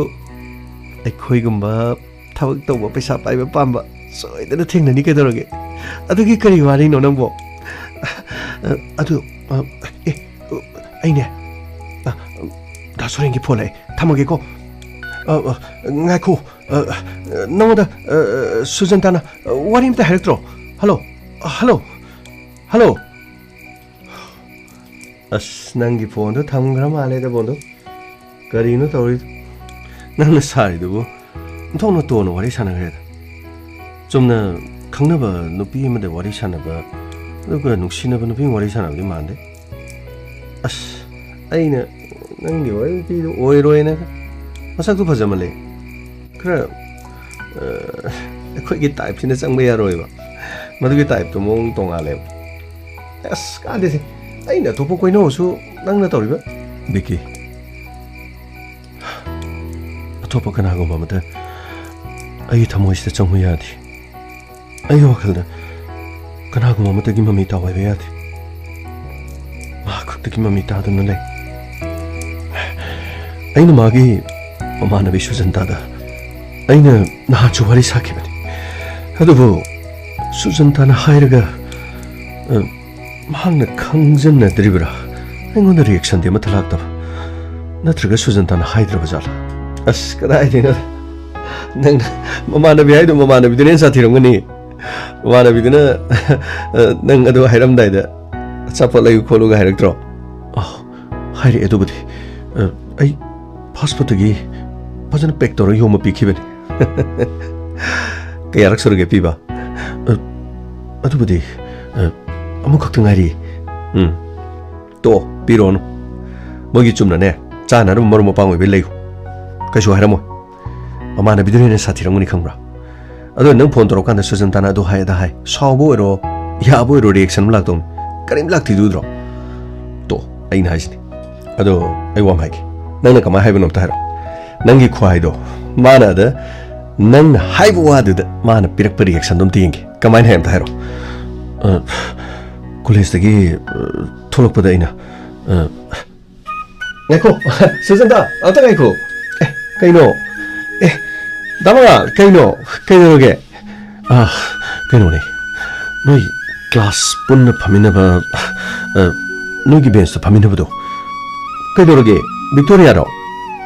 ꯑꯩꯈꯣꯏꯒꯨꯝꯕ ꯊꯕꯛ ꯇꯧꯕ, ꯄꯩꯁꯥ ꯄꯥꯏꯕ ꯄꯥꯝꯕ ꯁꯣꯏꯗꯅ ꯊꯦꯡꯅꯅꯤ꯫ ꯀꯩꯗꯧꯔꯒꯦ? ꯑꯗꯨꯒꯤ ꯀꯔꯤ ꯋꯥꯔꯤꯅꯣ ꯅꯪꯕꯣ? ꯑ, ꯑꯗꯨ, ꯑ, ꯑꯦ, ꯑꯩꯅꯦ, ꯑ, ꯗꯥ ꯁꯣꯔꯦꯟꯒꯤ ꯐꯣꯟ ꯂꯥꯛꯑꯦ, ꯊꯝꯃꯒꯦꯀꯣ꯫ ꯑ, ꯑ, ꯉꯥꯏꯈꯣ꯫ ꯑ, ꯑ, ꯅꯉꯣꯟꯗ, ꯑ, ꯑ, ꯁꯨꯖꯟꯇꯥꯅ, ꯑ, ꯋꯥꯔꯤ ꯑꯝꯇ ꯍꯥꯏꯔꯛꯇ꯭ꯔꯣ? ꯍꯜꯂꯣ? ꯑ, ꯍꯜꯂꯣ? ꯍꯜꯂꯣ? ꯑꯁ, ꯅꯪꯒꯤ ꯐꯣꯟꯗꯣ ꯊꯝꯈ꯭ꯔ ꯃꯥꯜꯂꯦꯗ, ꯕꯣꯟꯗꯣ꯫ ꯀꯔꯤꯅꯣ ꯇꯧꯔꯤꯗꯣ? ꯅꯪꯅ ꯁꯥꯔꯤꯗꯨꯕꯨ? ꯑꯣꯟꯊꯣꯛꯅ ꯇꯣꯟꯅ ꯋꯥꯔꯤ ꯁꯥꯟꯅꯈ꯭ꯔꯦꯗ꯫ ꯆꯨꯝꯅ ꯈꯪꯅꯕ ꯅꯨꯄꯤ ꯑꯃꯗ ꯋꯥꯔꯤ ꯁꯥꯟꯅꯕ, ꯑꯗꯨꯒ ꯅꯨꯡꯁꯤꯅꯕ ꯅꯨꯄꯤ ꯑꯃ ꯋꯥꯔꯤ ꯁꯥꯟꯅꯕꯗꯤ ꯃꯥꯟꯗꯦ꯫ ꯑꯁ, ꯑꯩꯅ ꯅꯪꯒꯤ ꯋꯥꯔꯤ ꯅꯨꯄꯤꯗꯨ ꯑꯣꯏꯔꯣꯏꯅ꯫ ꯃꯁꯛꯇꯨ ꯐꯖꯃꯜꯂꯦ꯫ ꯈꯔ, ꯑ, ꯑꯩꯈꯣꯏꯒꯤ ꯇꯥꯏꯞꯁꯤꯅ ꯆꯪꯕ ꯌꯥꯔꯣꯏꯕ꯫ ꯃꯗꯨꯒꯤ ꯇꯥꯏꯞꯇꯣ ꯃꯑꯣꯡ ꯇꯣꯡꯉꯥꯜꯂꯦꯕ꯫ ꯑꯁ, ꯀꯥꯟꯗꯦꯁꯦ꯫ ꯑꯩꯅ ꯑꯇꯣꯞꯄ ꯀꯣꯏꯅꯧꯔꯁꯨ ꯅꯪꯅ ꯇꯧꯔꯤꯕ꯫ ꯕꯤꯀꯤ, ꯑꯇꯣꯞꯄ ꯀꯅꯥꯒꯨꯝꯕ ꯑꯃꯗ ꯑꯩꯒꯤ ꯊꯃꯣꯏꯁꯤꯗ ꯆꯪꯉꯨ ꯌꯥꯗꯦ꯫ ꯑꯩꯒꯤ ꯋꯥꯈꯜꯗ ꯀꯅꯥꯒꯨꯝꯕ ꯑꯃꯠꯇꯒꯤ ꯃꯃꯤ ꯇꯥꯎ ꯍꯥꯏꯕ ꯌꯥꯗꯦ꯫ ꯃꯍꯥꯛ ꯈꯛꯇꯒꯤ ꯃꯃꯤ ꯇꯥꯗꯨꯅ ꯂꯩ꯫ ꯑꯩꯅ ꯃꯥꯒꯤ ꯃꯃꯥꯟꯅꯕꯤ ꯁꯨꯖꯟꯇꯥꯗ ꯑꯩꯅ ꯅꯍꯥꯟꯁꯨ ꯋꯥꯔꯤ ꯁꯥꯈꯤꯕꯅꯤ꯫ ꯑꯗꯨꯕꯨ ꯁꯨꯖꯟꯇꯥꯅ ꯍꯥꯏꯔꯒ, ꯑ, ꯃꯍꯥꯛꯅ ꯈꯪꯖꯟꯅꯗ꯭ꯔꯤꯕ꯭ꯔꯥ? ꯑꯩꯉꯣꯟꯗ ꯔꯤꯌꯦꯛꯁꯟꯗꯤ ꯑꯃꯠꯇ ꯂꯥꯛꯇꯕ꯫ ꯅꯠꯇ꯭ꯔꯒ ꯁꯨꯖꯟꯇꯥꯅ ꯍꯥꯏꯗ꯭ꯔꯕ ꯖꯥꯠꯂꯥ? ꯑꯁ, ꯀꯗꯥꯏꯗꯩꯅꯣ? ꯅꯪ ꯃꯃꯥꯟꯅꯕꯤ ꯍꯥꯏꯗꯣ ꯃꯃꯥꯟꯅꯕꯤꯗꯨꯅ ꯍꯦꯟꯅ ꯁꯥꯊꯤꯔꯝꯒꯅꯤ꯫ ꯃꯃꯥꯟꯅꯕꯤꯗꯨꯅ, ꯑ, ꯅꯪ ꯑꯗꯨ ꯍꯥꯏꯔꯝꯗꯥꯏꯗ "ꯑꯆꯥꯄꯣꯠ ꯂꯩꯌꯨ ꯈꯣꯠꯂꯨꯒ" ꯍꯥꯏꯔꯛꯇ꯭ꯔꯣ? ꯑ, ꯍꯥꯏꯔꯛꯑꯦ ꯑꯗꯨꯕꯨꯗꯤ꯫ ꯑ, ꯑꯩ ꯐꯥꯁ ꯐꯨꯗꯇꯒꯤ ꯐꯖꯅ ꯄꯦꯛ ꯇꯧꯔ ꯌꯣꯝꯃ ꯄꯤꯈꯤꯕꯅꯤ꯫ ꯀꯌꯥꯔꯛ ꯁꯨꯔꯒꯦ ꯄꯤꯕ? ꯑ, ꯑꯗꯨꯕꯨꯗꯤ, ꯑ, ꯑꯃꯈꯛꯇ ꯉꯥꯏꯔꯤ꯫ ꯎꯝ꯫ ꯇꯣ, ꯄꯤꯔꯣꯅꯨ꯫ ꯃꯣꯏꯒꯤ ꯆꯨꯝꯅꯅꯦ, ꯆꯥꯅꯅꯕ ꯃꯔꯨꯞ ꯃꯄꯥꯡ ꯑꯣꯏꯕꯩ ꯂꯩꯌꯨ꯫ ꯀꯩꯁꯨ ꯍꯥꯏꯔꯝꯃꯣꯏ꯫ ꯃꯃꯥꯟꯅꯕꯤꯗꯨꯅ ꯍꯦꯟꯅ ꯁꯥꯊꯤꯔꯝꯒꯅꯤ ꯈꯪꯕ꯭ꯔꯥ? ꯑꯗꯣ ꯅꯪ ꯐꯣꯟ ꯇꯧꯔꯀꯥꯟꯗ ꯁꯨꯖꯟꯇꯥꯅ ꯑꯗꯨ ꯍꯥꯏ ꯑꯗꯥ ꯍꯥꯏ, ꯁꯥꯎꯕ ꯑꯣꯏꯔꯣ, ꯌꯥꯕ ꯑꯣꯏꯔꯣ, ꯔꯤꯌꯦꯛꯁꯟ ꯑꯃ ꯂꯥꯛꯇꯧꯅꯤ꯫ ꯀꯔꯤꯝ ꯂꯥꯛꯇꯦꯗꯨꯗ꯭ꯔꯣ? ꯇꯣ, ꯑꯩꯅ ꯍꯥꯏꯁꯤꯅꯤ꯫ ꯑꯗꯣ ꯑꯩ ꯋꯥ ꯑꯃ ꯍꯥꯏꯒꯦ꯫ ꯅꯪꯅ ꯀꯃꯥꯏ ꯍꯥꯏꯕꯅꯣ ꯑꯝꯇ ꯍꯥꯏꯔꯣ꯫ ꯅꯪꯒꯤ ꯈꯨꯍꯥꯏꯗꯣ, ꯃꯥꯅ ꯑꯗ ꯅꯪꯅ ꯍꯥꯏꯕ ꯋꯥꯗꯨꯗ ꯃꯥꯅ ꯄꯤꯔꯛꯄ ꯔꯤꯌꯦꯛꯁꯟꯗꯣ ꯑꯝꯇ ꯌꯦꯡꯒꯦ꯫ ꯀꯃꯥꯏꯅ ꯍꯥꯏ ꯑꯝꯇ ꯍꯥꯏꯔꯣ꯫ ꯑ, ꯀꯣꯂꯦꯖꯇꯒꯤ, ꯑ, ꯊꯣꯛꯂꯛꯄꯗ ꯑꯩꯅ, ꯑ, ꯉꯥꯏꯈꯣ, ꯁꯨꯖꯟꯇꯥ, ꯑꯝꯇ ꯉꯥꯏꯈꯣ꯫ ꯑꯦ, ꯀꯩꯅꯣ? ꯑꯦ, ꯗꯥ ꯃꯉꯥꯜ, ꯀꯩꯅꯣ? ꯀꯩꯗꯧꯔꯒꯦ? ꯑ, ꯀꯩꯅꯣꯅꯦ, ꯅꯣꯏ ꯀ꯭ꯂꯥꯁ ꯄꯨꯟꯅ ꯐꯝꯃꯤꯟꯅꯕ, ꯑ, ꯅꯣꯏꯒꯤ ꯕꯦꯟꯁꯇ ꯐꯝꯃꯤꯟꯅꯕꯗꯣ꯫ ꯀꯩꯗꯧꯔꯒꯦ? ꯕꯤꯛꯇꯣꯔꯤꯌꯥꯔꯣ?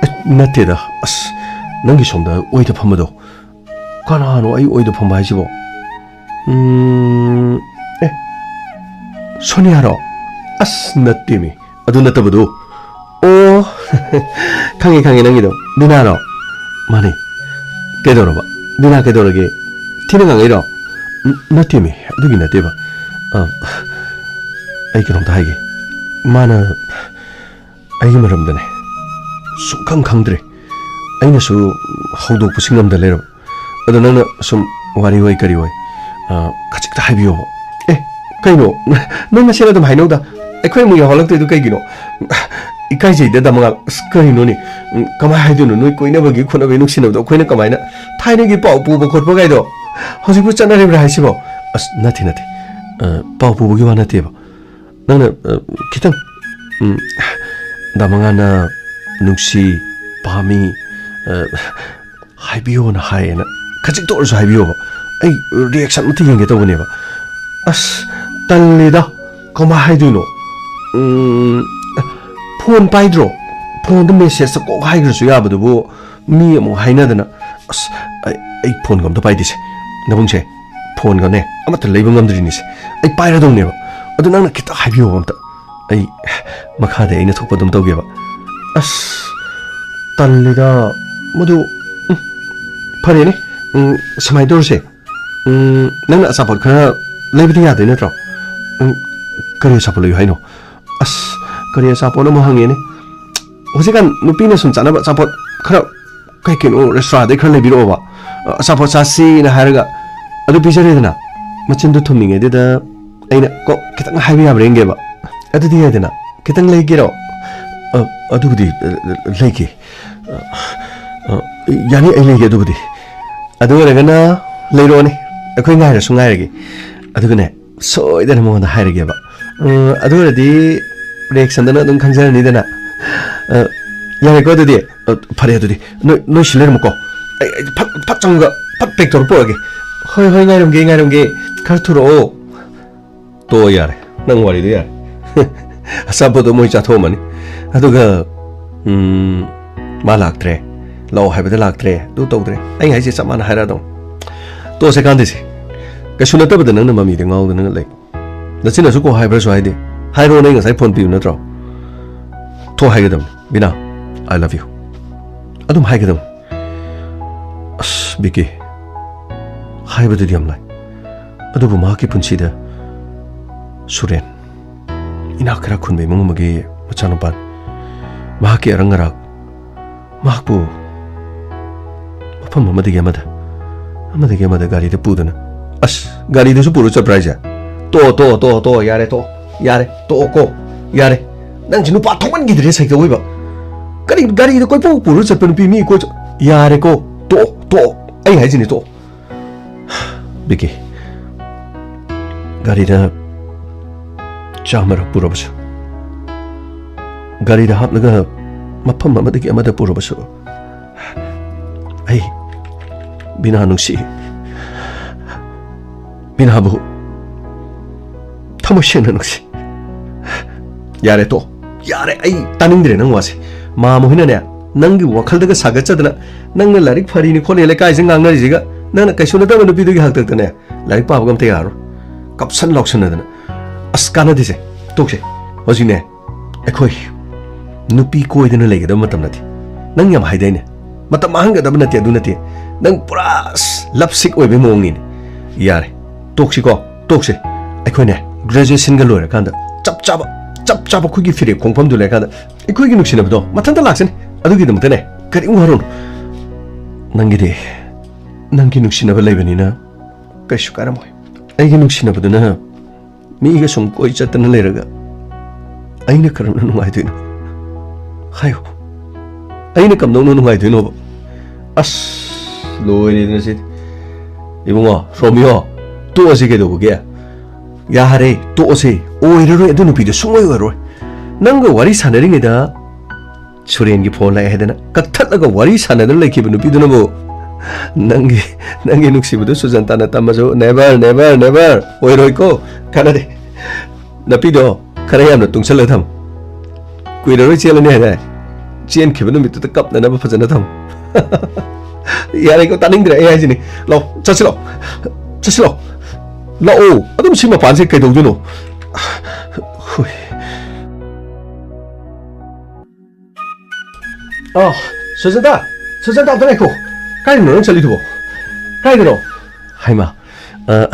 ꯑꯦ, ꯅꯠꯇꯦꯗ, ꯑꯁ, ꯅꯪꯒꯤ ꯁꯣꯝꯗ ꯑꯣꯏꯗ ꯐꯝꯕꯗꯣ꯫ ꯀꯅꯥꯅꯣ ꯑꯩ ꯑꯣꯏꯗ ꯐꯝꯕ ꯍꯥꯏꯁꯤꯕꯣ? ꯎꯝ, ꯑꯦ, ꯁꯣꯅꯤꯌꯥꯔꯣ? ꯑꯁ, ꯅꯠꯇꯦꯃꯤ, ꯑꯗꯨ ꯅꯠꯇꯕꯗꯨ꯫ ꯑꯣ, ꯈꯪꯉꯦ, ꯈꯪꯉꯦ ꯅꯪꯒꯤꯗꯣ꯫ ꯗꯤꯅꯥꯔꯣ? ꯃꯥꯅꯦ꯫ ꯀꯩꯗꯧꯔꯕ? ꯗꯤꯅꯥ ꯀꯩꯗꯧꯔꯒꯦ? ꯊꯤꯅ ꯉꯥꯡꯉꯛꯏꯔꯣ? ꯎꯝ, ꯅꯠꯇꯦꯃꯤ, ꯑꯗꯨꯒꯤ ꯅꯠꯇꯦꯕ꯫ ꯑ, ꯑꯩ ꯀꯩꯅꯣꯝꯇ ꯍꯥꯏꯒꯦ꯫ ꯃꯥꯅ ꯑꯩꯒꯤ ꯃꯔꯝꯗꯅꯦ, ꯁꯨꯡꯈꯪ ꯈꯪꯗ꯭ꯔꯦ꯫ ꯑꯩꯅꯁꯨ ꯍꯧꯗꯣꯛꯄꯁꯤ ꯉꯝꯗ ꯂꯩꯔꯕ꯫ ꯑꯗꯣ ꯅꯪꯅ ꯁꯨꯝ ꯋꯥꯔꯤ ꯑꯣꯏ ꯀꯔꯤ ꯑꯣꯏ, ꯑ, ꯈꯖꯤꯛꯇ ꯍꯥꯏꯕꯤꯌꯣꯕ꯫ ꯑꯦ, ꯀꯩꯅꯣ? ꯅꯣꯏ ꯃꯁꯦꯟ ꯑꯗꯨꯝ ꯍꯥꯏꯅꯧꯗ꯫ ꯑꯩꯈꯣꯏ ꯑꯃꯨꯛ ꯌꯥꯎꯍꯜꯂꯛꯇꯣꯏꯗꯣ ꯀꯩꯒꯤꯅꯣ? ꯏꯀꯥꯏꯖꯩꯗ, ꯗꯥ ꯃꯉꯥꯜ꯫ ꯑꯁ, ꯀꯩꯅꯣꯅꯦ? ꯎꯝ, ꯀꯃꯥꯏ ꯍꯥꯏꯗꯣꯏꯅꯣ? ꯅꯣꯏ ꯀꯣꯏꯅꯕꯒꯤ ꯈꯣꯠꯅꯕꯒꯤ ꯅꯨꯡꯁꯤꯅꯕꯗꯣ ꯑꯩꯈꯣꯏꯅ ꯀꯃꯥꯏꯅ? ꯊꯥꯏꯅꯒꯤ ꯄꯥꯎ ꯄꯨꯕ ꯈꯣꯠꯄ ꯀꯥꯏꯗꯣ ꯍꯧꯖꯤꯛꯄꯨ ꯆꯠꯅꯔꯤꯕ꯭ꯔꯥ ꯍꯥꯏꯁꯤꯕꯣ? ꯑꯁ, ꯅꯠꯇꯦ, ꯅꯠꯇꯦ꯫ ꯑ, ꯄꯥꯎ ꯄꯨꯕꯒꯤ ꯋꯥ ꯅꯠꯇꯦꯕ꯫ ꯅꯪꯅ, ꯑ, ꯈꯤꯇꯪ, ꯎꯝ, ꯗꯥ ꯃꯉꯥꯜꯅ ꯅꯨꯡꯁꯤ, ꯄꯥꯝꯃꯤ, ꯑ, ꯍꯥꯏꯕꯤꯌꯣꯅ ꯍꯥꯏꯌꯦꯅ ꯈꯖꯤꯛꯇ ꯑꯣꯏꯔꯁꯨ ꯍꯥꯏꯕꯤꯌꯣꯕ꯫ ꯑꯩ ꯔꯤꯌꯦꯛꯁꯟ ꯑꯃꯇ ꯌꯦꯡꯒꯦ ꯇꯧꯕꯅꯦꯕ꯫ ꯑꯁ, ꯇꯜꯂꯤꯗ꯫ ꯀꯃꯥꯏ ꯍꯥꯏꯗꯣꯏꯅꯣ? ꯎꯝ, ꯐꯣꯟ ꯄꯥꯏꯗ꯭ꯔꯣ? ꯐꯣꯟꯗ ꯃꯦꯁꯦꯖꯇ ꯀꯣꯛ ꯍꯥꯏꯈ꯭ꯔꯁꯨ ꯌꯥꯕꯗꯨꯕꯨ, ꯃꯤ ꯑꯃꯨꯛ ꯍꯥꯏꯅꯗꯅ꯫ ꯑꯁ, ꯑꯩ, ꯑꯩ ꯐꯣꯟꯒ ꯑꯝꯇ ꯄꯥꯏꯗꯦꯁꯦ꯫ ꯅꯕꯨꯡꯁꯦ, ꯐꯣꯟꯒꯅꯦ ꯑꯃꯠꯇ ꯂꯩꯕ ꯉꯝꯗ꯭ꯔꯤꯅꯤꯁꯦ꯫ ꯑꯩ ꯄꯥꯏꯔꯗꯧꯅꯦꯕ꯫ ꯑꯗꯨ ꯅꯪꯅ ꯈꯤꯇ ꯍꯥꯏꯕꯤꯌꯣ ꯑꯝꯇ꯫ ꯑꯩ ꯃꯈꯥꯗꯤ ꯑꯩꯅ ꯊꯣꯛꯄ ꯑꯗꯨꯝ ꯇꯧꯒꯦꯕ꯫ ꯑꯁ, ꯇꯜꯂꯤꯗ꯫ ꯃꯗꯨ, ꯎꯝ, ꯐꯔꯦꯅꯦ꯫ ꯎꯝ, ꯁꯨꯃꯥꯏꯅ ꯇꯧꯔꯁꯦ꯫ ꯎꯝ, ꯅꯪꯅ ꯑꯆꯥꯄꯣꯠ ꯈꯔ ꯂꯩꯕꯗꯤ ꯌꯥꯗꯣꯏ ꯅꯠꯇ꯭ꯔꯣ? ꯎꯝ, ꯀꯔꯤ ꯑꯆꯥꯄꯣꯠ ꯂꯩꯌꯨ ꯍꯥꯏꯅꯣ? ꯑꯁ, ꯀꯔꯤ ꯑꯆꯥꯄꯣꯠ ꯑꯃ ꯍꯪꯉꯦꯅꯦ꯫ ꯍꯧꯖꯤꯛꯀꯥꯟ ꯅꯨꯄꯤꯅ ꯁꯨꯝ ꯆꯥꯅꯕ ꯑꯆꯥꯄꯣꯠ ꯈꯔ, ꯀꯩ ꯀꯩꯅꯣ ꯔꯦꯁꯇꯨꯔꯥꯟꯗꯩ ꯈꯔ ꯂꯩꯕꯤꯔꯛꯑꯣꯕ, ꯑꯆꯥꯄꯣꯠ ꯆꯥꯁꯤꯅ ꯍꯥꯏꯔꯒ ꯑꯗꯨ ꯄꯤꯖꯔꯦꯗꯅ, ꯃꯆꯤꯟꯗꯨ ꯊꯨꯝꯅꯤꯡꯉꯦ ꯑꯗꯨꯗ ꯑꯩꯅ ꯀꯣ ꯈꯤꯇꯪ ꯍꯥꯏꯕ ꯌꯥꯕ꯭ꯔꯥ ꯌꯦꯡꯒꯦꯕ꯫ ꯑꯗꯨꯗꯤ ꯌꯥꯏꯗꯅ, ꯈꯤꯇꯪ ꯂꯩꯒꯦꯔꯣ? "ꯑ, ꯑꯗꯨꯕꯨꯗꯤ, ꯑ, ꯂꯩꯒꯦ꯫ ꯑ, ꯑ, ꯌꯥꯅꯤ, ꯑꯩ ꯂꯩꯒꯦ ꯑꯗꯨꯕꯨꯗꯤ"꯫ "ꯑꯗꯨ ꯑꯣꯏꯔꯒꯅ ꯂꯩꯔꯛꯑꯣꯅꯦ, ꯑꯩꯈꯣꯏ ꯉꯥꯏꯔꯁꯨ ꯉꯥꯏꯔꯒꯦ꯫ ꯑꯗꯨꯒꯅꯦ, ꯁꯣꯏꯗꯅ ꯃꯉꯣꯟꯗ ꯍꯥꯏꯔꯒꯦꯕ꯫ ꯎꯝ, ꯑꯗꯨ ꯑꯣꯏꯔꯗꯤ ꯔꯤꯌꯦꯛꯁꯟꯗꯅ ꯑꯗꯨꯝ ꯈꯪꯖꯔꯅꯤꯗꯅ"꯫ "ꯑ, ꯌꯥꯔꯦꯀꯣ ꯑꯗꯨꯗꯤ"꯫ "ꯑ, ꯐꯔꯦ ꯑꯗꯨꯗꯤ꯫ ꯅꯣꯏ, ꯅꯣꯏ ꯁꯤ ꯂꯩꯔꯝꯃꯨꯀꯣ꯫ ꯑꯩ, ꯑꯩ ꯐꯠ, ꯐꯠ ꯆꯪꯉꯒ ꯐꯠ ꯄꯦꯛ ꯇꯧꯔ ꯄꯨꯔꯛꯑꯒꯦ"꯫ "ꯍꯣꯏ, ꯍꯣꯏ, ꯉꯥꯏꯔꯝꯒꯦ, ꯉꯥꯏꯔꯝꯒꯦ꯫ ꯈꯔ ꯊꯨꯔꯛꯑꯣ"꯫ ꯇꯣ, ꯌꯥꯔꯦ꯫ ꯅꯪ ꯋꯥꯔꯤꯗꯣ ꯌꯥꯔꯦ꯫ ꯑꯆꯥꯄꯣꯠꯇꯣ ꯃꯣꯏ ꯆꯥꯊꯣꯛꯑꯝꯃꯅꯤ꯫ ꯑꯗꯨꯒ, ꯎꯝ, ꯃꯥ ꯂꯥꯛꯇ꯭ꯔꯦ꯫ ꯂꯥꯛꯑꯣ ꯍꯥꯏꯕꯗ ꯂꯥꯛꯇ꯭ꯔꯦ꯫ ꯑꯗꯨ ꯇꯧꯗ꯭ꯔꯦ꯫ ꯑꯩ ꯍꯥꯏꯁꯦ ꯆꯞ ꯃꯥꯟꯅ ꯍꯥꯏꯔꯛꯑꯗꯧꯅꯤ꯫ ꯇꯣꯛꯑꯁꯦ ꯀꯥꯟꯗꯦꯁꯦ꯫ ꯀꯩꯁꯨ ꯅꯠꯇꯕꯗ ꯅꯪꯅ ꯃꯃꯤꯗ ꯉꯥꯎꯗꯅ ꯂꯩ꯫ ꯅꯆꯤꯟꯅꯁꯨ ꯀꯣ ꯍꯥꯏꯕ꯭ꯔꯁꯨ ꯍꯥꯏꯗꯦ꯫ ꯍꯥꯏꯔꯣ, ꯅꯪ ꯉꯁꯥꯏ ꯐꯣꯟ ꯄꯤꯕ ꯅꯠꯇ꯭ꯔꯣ? ꯊꯣꯛ ꯍꯥꯏꯒꯗꯕꯅꯤ꯫ "ꯕꯤꯅꯥ, I love you"꯫ ꯑꯗꯨꯝ ꯍꯥꯏꯒꯗꯕꯅꯤ꯫ ꯑꯁ, ꯕꯤꯀꯤ, ꯍꯥꯏꯕꯗꯨꯗꯤ ꯌꯥꯝ ꯂꯥꯏ꯫ ꯑꯗꯨꯕꯨ ꯃꯍꯥꯛꯀꯤ ꯄꯨꯟꯁꯤꯗ ꯁꯨꯔꯦꯟ, ꯏꯅꯥꯛ ꯈꯔ ꯈꯨꯟꯕ ꯏꯃꯨꯡ ꯑꯃꯒꯤ ꯃꯆꯥꯅꯨꯄꯥꯅꯤ꯫ ꯃꯍꯥꯛꯀꯤ ꯑꯔꯪ ꯑꯔꯥꯛ, ꯃꯍꯥꯛꯄꯨ ꯃꯐꯝ ꯑꯃꯗꯒꯤ ꯑꯃꯗ, ꯑꯃꯗꯒꯤ ꯑꯃꯗ ꯒꯥꯔꯤꯗ ꯄꯨꯗꯨꯅ, ꯑꯁ, ꯒꯥꯔꯤꯗꯁꯨ ꯄꯨꯔ ꯆꯠꯄ꯭ꯔꯥ ꯍꯥꯏꯁꯦ? ꯇꯣꯛꯑꯣ, ꯇꯣꯛꯑꯣ, ꯇꯣꯛꯑꯣ, ꯇꯣꯛꯑꯣ, ꯌꯥꯔꯦ, ꯇꯣꯛꯑꯣ꯫ ꯌꯥꯔꯦ, ꯇꯣꯛꯑꯣ ꯀꯣ, ꯌꯥꯔꯦ꯫ ꯅꯪꯁꯤ ꯅꯨꯄꯥ ꯊꯣꯛꯃꯟꯈꯤꯗ꯭ꯔꯦ, ꯁꯥꯏꯀꯜ ꯑꯣꯏꯕ꯫ ꯀꯔꯤ ꯒꯥꯔꯤꯗ ꯀꯣꯏꯄꯨ ꯄꯨꯔ ꯆꯠꯄ ꯅꯨꯄꯤ ꯃꯤ ꯀꯣꯏ ꯆꯠ-, ꯌꯥꯔꯦꯀꯣ, ꯇꯣꯛꯑꯣ, ꯇꯣꯛꯑꯣ꯫ ꯑꯩ ꯍꯥꯏꯁꯤꯅꯤ, ꯇꯣꯛꯑꯣ꯫ ꯕꯤꯀꯤ, ꯒꯥꯔꯤꯗ ꯆꯥ ꯃꯔꯛ ꯄꯨꯔꯕꯁꯨ, ꯒꯥꯔꯤꯗ ꯍꯥꯞꯂꯒ ꯃꯐꯝ ꯑꯃꯗꯒꯤ ꯑꯃꯗ ꯄꯨꯔꯕꯁꯨ, ꯑꯩ ꯕꯤꯅꯥ ꯅꯨꯡꯁꯤ꯫ ꯕꯤꯅꯥꯕꯨ ꯊꯃꯣꯏ ꯁꯦꯡꯅ ꯅꯨꯡꯁꯤ꯫ ꯌꯥꯔꯦ, ꯇꯣꯛꯑꯣ꯫ ꯌꯥꯔꯦ, ꯑꯩ ꯇꯥꯅꯤꯡꯗ꯭ꯔꯦ ꯅꯪ ꯋꯥꯁꯦ꯫ ꯃꯥꯝꯃ ꯍꯣꯏꯅꯅꯦ, ꯅꯪꯒꯤ ꯋꯥꯈꯜꯗꯒ ꯁꯥꯒꯠꯆꯗꯅ, ꯅꯪꯅ ꯂꯥꯏꯔꯤꯛ ꯐꯔꯤꯅꯤ ꯈꯣꯠꯂꯤ ꯂꯩꯀꯥꯏꯁꯦ ꯉꯥꯡꯅꯔꯤꯁꯤꯒ, ꯅꯪꯅ ꯀꯩꯁꯨ ꯅꯠꯇꯕ ꯅꯨꯄꯤꯗꯨꯒꯤ ꯍꯥꯛꯇꯛꯇꯅꯦ, ꯂꯥꯏꯔꯤꯛ ꯄꯥꯕꯒ ꯑꯝꯇ ꯌꯥꯔꯣꯏ꯫ ꯀꯞꯁꯟ ꯂꯥꯎꯁꯟꯅꯗꯅ꯫ ꯑꯁ, ꯀꯥꯟꯅꯗꯦꯁꯦ꯫ ꯇꯣꯛꯁꯦ꯫ ꯍꯧꯖꯤꯛꯅꯦ, ꯑꯩꯈꯣꯏ ꯅꯨꯄꯤ ꯀꯣꯏꯗꯅ ꯂꯩꯒꯗꯕ ꯃꯇꯝ ꯅꯠꯇꯦ꯫ ꯅꯪ ꯌꯥꯝ ꯍꯥꯏꯗꯥꯏꯅꯦ? ꯃꯇꯝ ꯃꯥꯡꯍꯟꯒꯗꯕ ꯅꯠꯇꯦ, ꯑꯗꯨ ꯅꯠꯇꯦ꯫ ꯅꯪ ꯄꯨꯔꯥ ꯑꯁ, ꯂꯞ ꯁꯤꯛ ꯑꯣꯏꯕꯩ ꯃꯑꯣꯡꯅꯤꯅꯦ꯫ ꯌꯥꯔꯦ, ꯇꯣꯛꯁꯤꯀꯣ, ꯇꯣꯛꯁꯦ꯫ ꯑꯩꯈꯣꯏꯅꯦ, ꯒ꯭ꯔꯦꯖꯨꯑꯦꯁꯟꯒ ꯂꯣꯏꯔꯀꯥꯟꯗ ꯆꯞ ꯆꯥꯕ, ꯆꯞ ꯆꯥꯕ ꯑꯩꯈꯣꯏꯒꯤ ꯐꯤꯔꯦꯞ ꯈꯣꯡꯐꯝꯗꯨ ꯂꯩꯔꯀꯥꯟꯗ ꯑꯩꯈꯣꯏꯒꯤ ꯅꯨꯡꯁꯤꯅꯕꯗꯣ ꯃꯊꯟꯇ ꯂꯥꯛꯆꯅꯤ꯫ ꯑꯗꯨꯒꯤꯗꯃꯛꯇꯅꯦ, ꯀꯔꯤꯝ ꯋꯥꯔꯨꯅꯨ꯫ ꯅꯪꯒꯤꯗꯤ ꯅꯪꯒꯤ ꯅꯨꯡꯁꯤꯅꯕ ꯂꯩꯕꯅꯤꯅ ꯀꯩꯁꯨ ꯀꯥꯏꯔꯝꯃꯣꯏ꯫ ꯑꯩꯒꯤ ꯅꯨꯡꯁꯤꯅꯕꯗꯨꯅ ꯃꯤꯒ ꯁꯨꯝ ꯀꯣꯏ ꯆꯠꯇꯅ ꯂꯩꯔꯒ ꯑꯩꯅ ꯀꯔꯝꯅ ꯅꯨꯡꯉꯥꯏꯗꯣꯏꯅꯣ? ꯍꯥꯏꯌꯨ, ꯑꯩꯅ ꯀꯝꯗꯧꯅ ꯅꯨꯡꯉꯥꯏꯗꯣꯏꯅꯣꯕ? ꯑꯁ, ꯂꯣꯏꯔꯦꯗꯅ ꯁꯤꯗꯤ꯫ ꯏꯕꯨꯡꯉꯣ, ꯔꯣꯃꯤꯌꯣ, ꯇꯣꯛꯑꯁꯤ ꯀꯩꯗꯧꯕꯒꯦ? ꯌꯥꯔꯦ, ꯇꯣꯛꯑꯁꯤ꯫ ꯑꯣꯏꯔꯔꯣꯏ, ꯑꯗꯨ ꯅꯨꯄꯤꯗꯣ ꯁꯨꯡꯑꯣꯏ ꯑꯣꯏꯔꯔꯣꯏ꯫ ꯅꯪꯒ ꯋꯥꯔꯤ ꯁꯥꯟꯅꯔꯤꯉꯩꯗ ꯁꯨꯔꯦꯟꯒꯤ ꯐꯣꯟ ꯂꯥꯛꯑꯦ ꯍꯥꯏꯗꯅ ꯀꯛꯊꯠꯂꯒ ꯋꯥꯔꯤ ꯁꯥꯟꯅꯗꯨꯅ ꯂꯩꯈꯤꯕ ꯅꯨꯄꯤꯗꯨꯅꯕꯨ ꯅꯪꯒꯤ, ꯅꯪꯒꯤ ꯅꯨꯡꯁꯤꯕꯗꯨ ꯁꯨꯖꯟꯇꯥꯅ ꯇꯝꯃꯁꯨ never, never, never ꯑꯣꯏꯔꯣꯏꯀꯣ꯫ ꯀꯥꯟꯅꯗꯦ꯫ ꯅꯨꯄꯤꯗꯣ ꯈꯔ ꯌꯥꯝꯅ ꯇꯨꯡꯁꯜꯂꯒ ꯊꯝꯃꯨ꯫ ꯀꯨꯏꯔꯔꯣꯏ ꯆꯦꯜꯂꯅꯤ ꯍꯥꯏꯗꯥꯏ? ꯆꯦꯟꯈꯤꯕ ꯅꯨꯃꯤꯠꯇꯨꯗ ꯀꯞꯅꯅꯕ ꯐꯖꯅ ꯊꯝꯃꯨ꯫ ꯌꯥꯔꯦꯀꯣ, ꯇꯥꯅꯤꯡꯗ꯭ꯔꯦ ꯑꯩ ꯍꯥꯏꯁꯤꯅꯤ꯫ ꯂꯥꯛꯑꯣ, ꯆꯠꯁꯤ ꯂꯥꯛꯑꯣ꯫ ꯆꯠꯁꯤ ꯂꯥꯛꯑꯣ꯫ ꯂꯥꯛꯑꯣ꯫ ꯑꯗꯨꯝ ꯁꯤ ꯃꯄꯥꯟꯁꯦ ꯀꯩꯗꯧꯗꯣꯏꯅꯣ? ꯍꯨꯏ꯫ ꯑꯥ, ꯁꯨꯖꯥꯇꯥ! ꯁꯨꯖꯥꯇꯥ, ꯑꯝꯇ ꯉꯥꯏꯈꯣ꯫ ꯀꯥꯏꯗꯅꯣ ꯅꯪ ꯆꯠꯂꯤꯗꯨꯕꯣ? ꯀꯥꯏꯗꯅꯣ? ꯍꯩꯃꯥ, ꯑ,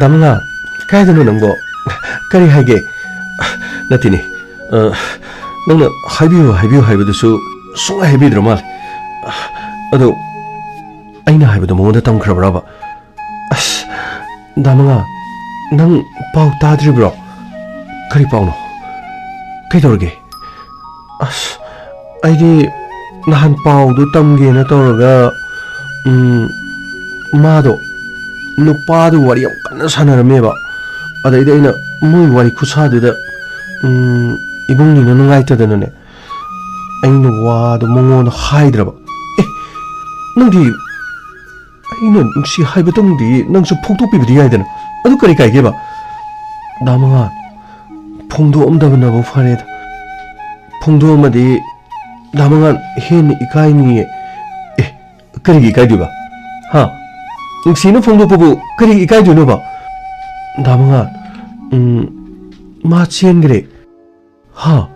ꯗꯥ ꯃꯉꯥ, ꯀꯥꯏꯗꯅꯣ ꯅꯪꯕꯣ? ꯀꯔꯤ ꯍꯥꯏꯒꯦ? ꯅꯠꯇꯦꯅꯦ, ꯑ, ꯅꯪꯅ ꯍꯥꯏꯕꯤꯌꯨ, ꯍꯥꯏꯕꯤꯌꯨ ꯍꯥꯏꯕꯗꯨꯁꯨ ꯁꯨꯡꯍꯥꯏ ꯍꯥꯏꯕꯤꯗ꯭ꯔ ꯃꯥꯜꯂꯦ꯫ ꯑꯗꯣ ꯑꯩꯅ ꯍꯥꯏꯕꯗꯣ ꯃꯉꯣꯟꯗ ꯇꯝꯈ꯭ꯔꯕ꯭ꯔꯕ? ꯑꯁ, ꯗꯥ ꯃꯉꯥ, ꯅꯪ ꯄꯥꯎ ꯇꯥꯗ꯭ꯔꯤꯕ꯭ꯔꯣ? ꯀꯔꯤ ꯄꯥꯎꯅꯣ? ꯀꯩꯗꯧꯔꯒꯦ? ꯑꯁ, ꯑꯩꯗꯤ ꯅꯍꯥꯟ ꯄꯥꯎꯗꯨ ꯇꯝꯒꯦꯅ ꯇꯧꯔꯒ, ꯎꯝ, ꯃꯥꯗꯣ ꯅꯨꯄꯥꯗꯨ ꯋꯥꯔꯤ ꯌꯥꯝ ꯀꯟꯅ ꯁꯥꯟꯅꯔꯝꯃꯦꯕ꯫ ꯑꯗꯩꯗꯤ ꯑꯩꯅ ꯃꯣꯏ ꯋꯥꯔꯤ ꯈꯨꯠꯁꯥꯗꯨꯗ, ꯎꯝ, ꯏꯕꯨꯡꯅꯤꯅ ꯅꯨꯡꯉꯥꯏꯇꯗꯅꯅꯦ, ꯑꯩꯅ ꯋꯥꯗꯣ ꯃꯉꯣꯟꯗ ꯍꯥꯏꯗ꯭ꯔꯕ꯫ ꯑꯦ, ꯅꯪꯗꯤ ꯑꯩꯅ ꯅꯨꯡꯁꯤ ꯍꯥꯏꯕꯇꯪꯗꯤ ꯅꯪꯁꯨ ꯐꯣꯡꯗꯣꯛꯄꯤꯕꯗꯤ ꯌꯥꯏꯗꯅ꯫ ꯑꯗꯨ ꯀꯔꯤ ꯀꯥꯏꯒꯦꯕ? ꯗꯥ ꯃꯉꯥ, ꯐꯣꯡꯗꯣꯛꯑꯝꯗꯕꯅꯕꯨ ꯐꯔꯦꯗ꯫ ꯐꯣꯡꯗꯣꯛꯑꯝꯃꯗꯤ ꯗꯥ ꯃꯉꯥ ꯍꯦꯟꯅ ꯏꯀꯥꯏꯅꯤꯌꯦ꯫ ꯑꯦ, ꯀꯔꯤꯒꯤ ꯏꯀꯥꯏꯗꯣꯏꯕ? ꯍꯥ? ꯅꯨꯡꯁꯤꯅ ꯐꯣꯡꯗꯣꯛꯄꯕꯨ ꯀꯔꯤꯒꯤ ꯏꯀꯥꯏꯗꯣꯏꯅꯣꯕ? ꯗꯥ ꯃꯉꯥ, ꯎꯝ, ꯃꯥ ꯆꯦꯟꯈ꯭ꯔꯦ꯫ ꯍꯥ?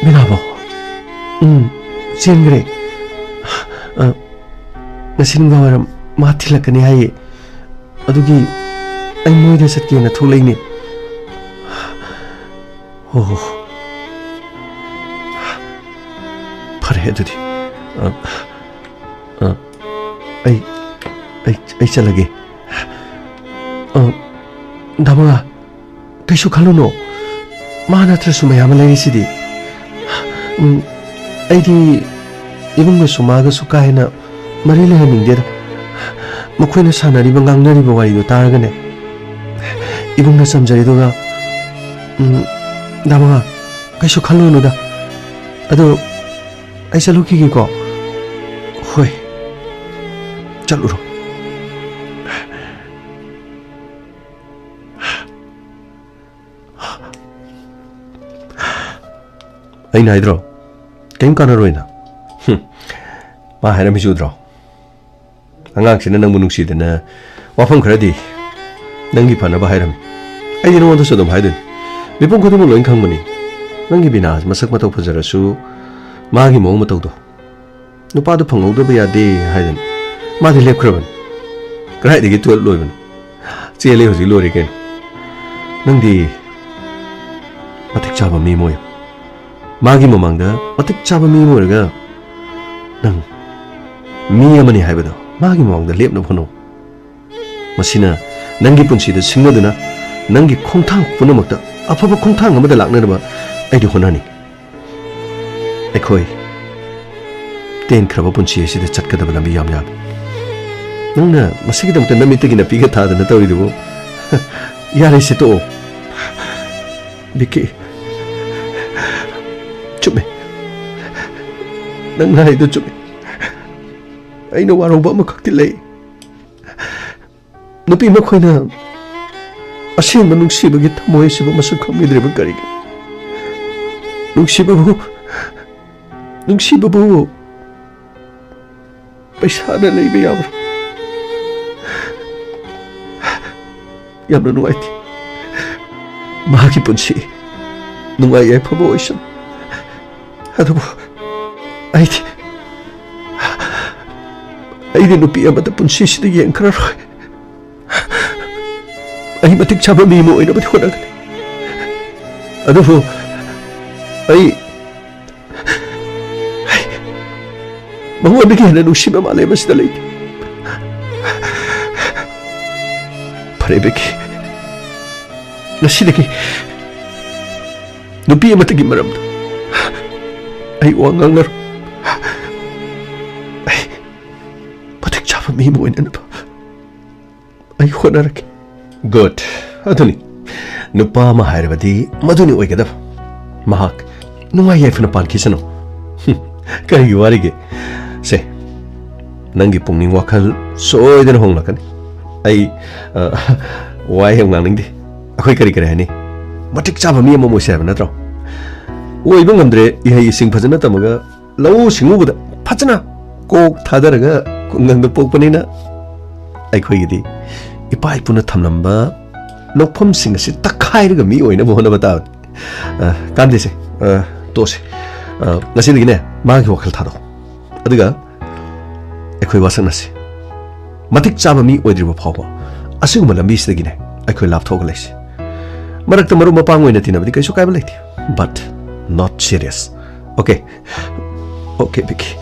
ꯕꯤꯅꯥꯕꯣ? ꯎꯝ, ꯆꯦꯟꯈ꯭ꯔꯦ꯫ ꯑ, ꯉꯁꯤ ꯅꯨꯡꯗꯥꯡꯋꯥꯏꯔꯝ ꯃꯥ ꯊꯤꯜꯂꯛꯀꯅꯤ ꯍꯥꯏꯌꯦ꯫ ꯑꯗꯨꯒꯤ ꯑꯩ ꯃꯣꯏꯗ ꯆꯠꯀꯦꯅ ꯊꯣꯛꯂꯛꯏꯅꯦ꯫ ꯍꯣ ꯍꯣ꯫ ꯐꯔꯦ ꯑꯗꯨꯗꯤ꯫ ꯑ, ꯑ, ꯑꯩ, ꯑꯩ, ꯑꯩ ꯆꯠꯂꯒꯦ꯫ ꯑ, ꯗꯥ ꯃꯉꯥ, ꯀꯩꯁꯨ ꯈꯜꯂꯨꯅꯣ꯫ ꯃꯥ ꯅꯠꯇ꯭ꯔꯁꯨ ꯃꯌꯥꯝ ꯑꯃ ꯂꯩꯔꯤꯁꯤꯗꯤ꯫ ꯎꯝ, ꯑꯩꯗꯤ ꯏꯕꯨꯡꯒꯁꯨ ꯃꯥꯒꯁꯨ ꯀꯥ ꯍꯦꯟꯅ ꯃꯔꯤ ꯂꯩꯍꯟꯅꯤꯡꯗꯦꯗ꯫ ꯃꯈꯣꯏꯅ ꯁꯥꯟꯅꯔꯤꯕ ꯉꯥꯡꯅꯔꯤꯕ ꯋꯥꯔꯤꯗꯣ ꯇꯥꯔꯒꯅꯦ, ꯏꯕꯨꯡꯅ ꯆꯝꯖꯔꯤꯗꯨꯒ, ꯎꯝ, ꯗꯥ ꯃꯉꯥ, ꯀꯩꯁꯨ ꯈꯜꯂꯨꯅꯨꯗ꯫ ꯑꯗꯣ ꯑꯩ ꯆꯠꯂꯨꯈꯤꯒꯦꯀꯣ꯫ ꯍꯣꯏ, ꯆꯠꯂꯨꯔꯣ꯫ ꯑꯩꯅ ꯍꯥꯏꯗ꯭ꯔꯣ, ꯀꯔꯤꯝ ꯀꯥꯟꯅꯔꯣꯏꯅ? ꯍꯨꯝ, ꯃꯥ ꯍꯥꯏꯔꯝꯃꯤꯁꯤ ꯎꯗ꯭ꯔꯣ? ꯑꯉꯥꯡꯁꯤꯅ ꯅꯪꯕꯨ ꯅꯨꯡꯁꯤꯗꯅ ꯋꯥꯐꯝ ꯈꯔꯗꯤ ꯅꯪꯒꯤ ꯐꯅꯕ ꯍꯥꯏꯔꯝꯃꯤ꯫ ꯑꯩꯗꯤ ꯅꯉꯣꯟꯗꯁꯨ ꯑꯗꯨꯝ ꯍꯥꯏꯗꯣꯏꯅꯤ꯫ ꯃꯤꯄꯨꯝ ꯈꯨꯗꯤꯡꯃꯛ ꯂꯣꯏ ꯈꯪꯕꯅꯤ꯫ ꯅꯪꯒꯤ ꯕꯤꯅꯥ ꯃꯁꯛ ꯃꯇꯧ ꯐꯖꯔꯁꯨ, ꯃꯥꯒꯤ ꯃꯑꯣꯡ ꯃꯇꯧꯗꯣ, ꯅꯨꯄꯥꯗꯨ ꯐꯪꯍꯧꯗꯕ ꯌꯥꯗꯦ ꯍꯥꯏꯗꯅ ꯃꯥꯗꯤ ꯂꯦꯞꯈ꯭ꯔꯕꯅꯤ꯫ ꯀꯗꯥꯏꯗꯒꯤ ꯇꯨꯌꯦꯜꯞ ꯂꯣꯏꯕꯅꯣ? ꯆꯦꯜꯂꯦ, ꯍꯧꯖꯤꯛ ꯂꯣꯏꯔꯦ ꯀꯩꯅꯣ꯫ ꯅꯪꯗꯤ ꯃꯇꯤꯛ ꯆꯥꯕ ꯃꯤ ꯑꯃ ꯑꯣꯏꯌꯨ꯫ ꯃꯥꯒꯤ ꯃꯃꯥꯡꯗ ꯃꯇꯤꯛ ꯆꯥꯕ ꯃꯤ ꯑꯃ ꯑꯣꯏꯔꯒ ꯅꯪ ꯃꯤ ꯑꯃꯅꯤ ꯍꯥꯏꯕꯗꯣ ꯃꯥꯒꯤ ꯃꯃꯥꯡꯗ ꯂꯦꯞꯅꯕ ꯍꯣꯠꯅꯧ꯫ ꯃꯁꯤꯅ ꯅꯪꯒꯤ ꯄꯨꯟꯁꯤꯗ ꯁꯤꯡꯅꯗꯨꯅ ꯅꯪꯒꯤ ꯈꯣꯡꯊꯥꯡ ꯄꯨꯝꯅꯃꯛꯇ ꯑꯐꯕ ꯈꯣꯡꯊꯥꯡ ꯑꯃꯗ ꯂꯥꯛꯅꯅꯕ ꯑꯩꯗꯤ ꯍꯣꯠꯅꯅꯤ꯫ ꯑꯩꯈꯣꯏ ꯇꯦꯟꯈ꯭ꯔꯕ ꯄꯨꯟꯁꯤ ꯑꯁꯤꯗ ꯆꯠꯀꯗꯕ ꯂꯝꯕꯤ ꯌꯥꯝ ꯌꯥꯝꯃꯤ꯫ ꯅꯪꯅ ꯃꯁꯤꯒꯤꯗꯃꯛꯇ ꯅꯃꯤꯠꯇꯒꯤ ꯅꯥꯄꯤꯒ ꯊꯥꯗꯅ ꯇꯧꯔꯤꯗꯨꯕꯨ? ꯌꯥꯔꯦꯁꯦ, ꯇꯣꯛꯑꯣ꯫ ꯕꯤꯀꯤ, ꯆꯨꯝꯃꯦ꯫ ꯅꯪꯅ ꯍꯥꯏꯗꯣ ꯆꯨꯝꯃꯦ꯫ ꯑꯩꯅ ꯋꯥꯔꯧꯕ ꯑꯃꯈꯛꯇꯤ ꯂꯩ꯫ ꯅꯨꯄꯤ ꯃꯈꯣꯏꯅ ꯑꯁꯦꯡꯕ ꯅꯨꯡꯁꯤꯕꯒꯤ ꯊꯝꯃꯣꯏ ꯑꯁꯤꯕꯨ ꯃꯁꯛ ꯈꯪꯕꯤꯗ꯭ꯔꯤꯕ ꯀꯔꯤꯒꯤꯅꯣ? ꯅꯨꯡꯁꯤꯕꯕꯨ, ꯅꯨꯡꯁꯤꯕꯕꯨ ꯄꯩꯁꯥꯅ ꯂꯩꯕ ꯌꯥꯕ꯭ꯔꯥ? ꯌꯥꯝꯅ ꯅꯨꯡꯉꯥꯏꯇꯦ꯫ ꯃꯍꯥꯛꯀꯤ ꯄꯨꯟꯁꯤ ꯅꯨꯡꯉꯥꯏ ꯌꯥꯏꯐꯕ ꯑꯣꯏꯁꯅꯨ꯫ ꯑꯗꯨꯕꯨ ꯑꯩꯗꯤ, ꯑꯩꯗꯤ ꯅꯨꯄꯤ ꯑꯃꯗ ꯄꯨꯟꯁꯤꯁꯤꯗ ꯌꯦꯡꯈ꯭ꯔꯔꯣꯏ꯫ ꯑꯩ ꯃꯇꯤꯛ ꯆꯥꯕ ꯃꯤ ꯑꯃ ꯑꯣꯏꯅꯕꯗꯤ ꯍꯣꯠꯅꯒꯅꯤ꯫ ꯑꯗꯨꯕꯨ ꯑꯩ, ꯑꯩ ꯃꯉꯣꯟꯗꯒꯤ ꯍꯦꯟꯅ ꯅꯨꯡꯁꯤꯕ ꯃꯥꯂꯦꯝ ꯑꯁꯤꯗ ꯂꯩꯇꯦ꯫ ꯐꯔꯦ ꯕꯦꯀꯤ, ꯉꯁꯤꯗꯒꯤ ꯅꯨꯄꯤ ꯑꯃꯠꯇꯒꯤ ꯃꯔꯝꯗ ꯑꯩ ꯋꯥ ꯉꯥꯡꯅꯔꯣꯏ꯫ ꯑꯩ ꯃꯇꯤꯛ ꯆꯥꯕ ꯃꯤ ꯑꯃ ꯑꯣꯏꯅꯅꯕ ꯑꯩ ꯍꯣꯠꯅꯔꯛꯀꯦ꯫ ꯒꯨꯗ꯫ ꯑꯗꯨꯅꯤ, ꯅꯨꯄꯥ ꯑꯃ ꯍꯥꯏꯔꯕꯗꯤ ꯃꯗꯨꯅꯤ ꯑꯣꯏꯒꯗꯕ꯫ ꯃꯍꯥꯛ ꯅꯨꯡꯉꯥꯏ ꯌꯥꯏꯐꯅ ꯄꯥꯟꯈꯤꯁꯅꯨ꯫ ꯍꯨꯝ, ꯀꯔꯤꯒꯤ ꯋꯥꯔꯤꯒꯦ? ꯁꯦ, ꯅꯪꯒꯤ ꯄꯨꯛꯅꯤꯡ ꯋꯥꯈꯜ ꯁꯣꯏꯗꯅ ꯍꯣꯡꯂꯛꯀꯅꯤ꯫ ꯑꯩ, ꯑ, ꯋꯥ ꯌꯥꯝ ꯉꯥꯡꯅꯤꯡꯗꯦ꯫ ꯑꯩꯈꯣꯏ ꯀꯔꯤ ꯀꯔꯤ ꯍꯥꯏꯅꯤ? ꯃꯇꯤꯛ ꯆꯥꯕ ꯃꯤ ꯑꯃ ꯑꯣꯏꯁꯦ ꯍꯥꯏꯕ ꯅꯠꯇ꯭ꯔꯣ? ꯑꯣꯏꯕ ꯉꯝꯗ꯭ꯔꯦ, ꯏꯍꯩ ꯏꯁꯤꯡ ꯐꯖꯅ ꯇꯝꯃꯒ ꯂꯧꯎ ꯁꯤꯡꯎꯕꯗ ꯐꯖꯅ ꯀꯣꯛ ꯊꯥꯗꯔꯒ ꯈꯨꯡꯒꯪꯗ ꯄꯣꯛꯄꯅꯤꯅ ꯑꯩꯈꯣꯏꯒꯤꯗꯤ ꯏꯄꯥ ꯏꯄꯨꯅ ꯊꯝꯂꯝꯕ ꯂꯧꯐꯝꯁꯤꯡ ꯑꯁꯤ ꯇꯛꯈꯥꯏꯔꯒ ꯃꯤ ꯑꯣꯏꯅꯕ ꯍꯣꯠꯅꯕ ꯇꯥꯕꯅꯤ꯫ ꯑ, ꯀꯥꯟꯗꯦꯁꯦ, ꯑ, ꯇꯣꯛꯑꯁꯦ꯫ ꯑ, ꯉꯁꯤꯗꯒꯤꯅꯦ ꯃꯥꯒꯤ ꯋꯥꯈꯜ ꯊꯥꯗꯣꯛꯑꯣ꯫ ꯑꯗꯨꯒ ꯑꯩꯈꯣꯏ ꯋꯥꯁꯛꯅꯁꯤ꯫ ꯃꯇꯤꯛ ꯆꯥꯕ ꯃꯤ ꯑꯣꯏꯗ꯭ꯔꯤꯕ ꯐꯥꯎꯕ ꯑꯁꯤꯒꯨꯝꯕ ꯂꯝꯕꯤꯁꯤꯗꯒꯤꯅꯦ ꯑꯩꯈꯣꯏ ꯂꯥꯞꯊꯣꯛꯑꯒ ꯂꯩꯁꯤ꯫ ꯃꯔꯛꯇ ꯃꯔꯨꯞ ꯃꯄꯥꯡ ꯑꯣꯏꯅ ꯇꯤꯟꯅꯕꯗꯤ ꯀꯩꯁꯨ ꯀꯥꯏꯕ ꯂꯩꯇꯦ, but not serious. Okay? Okay, ꯕꯤꯀꯤ꯫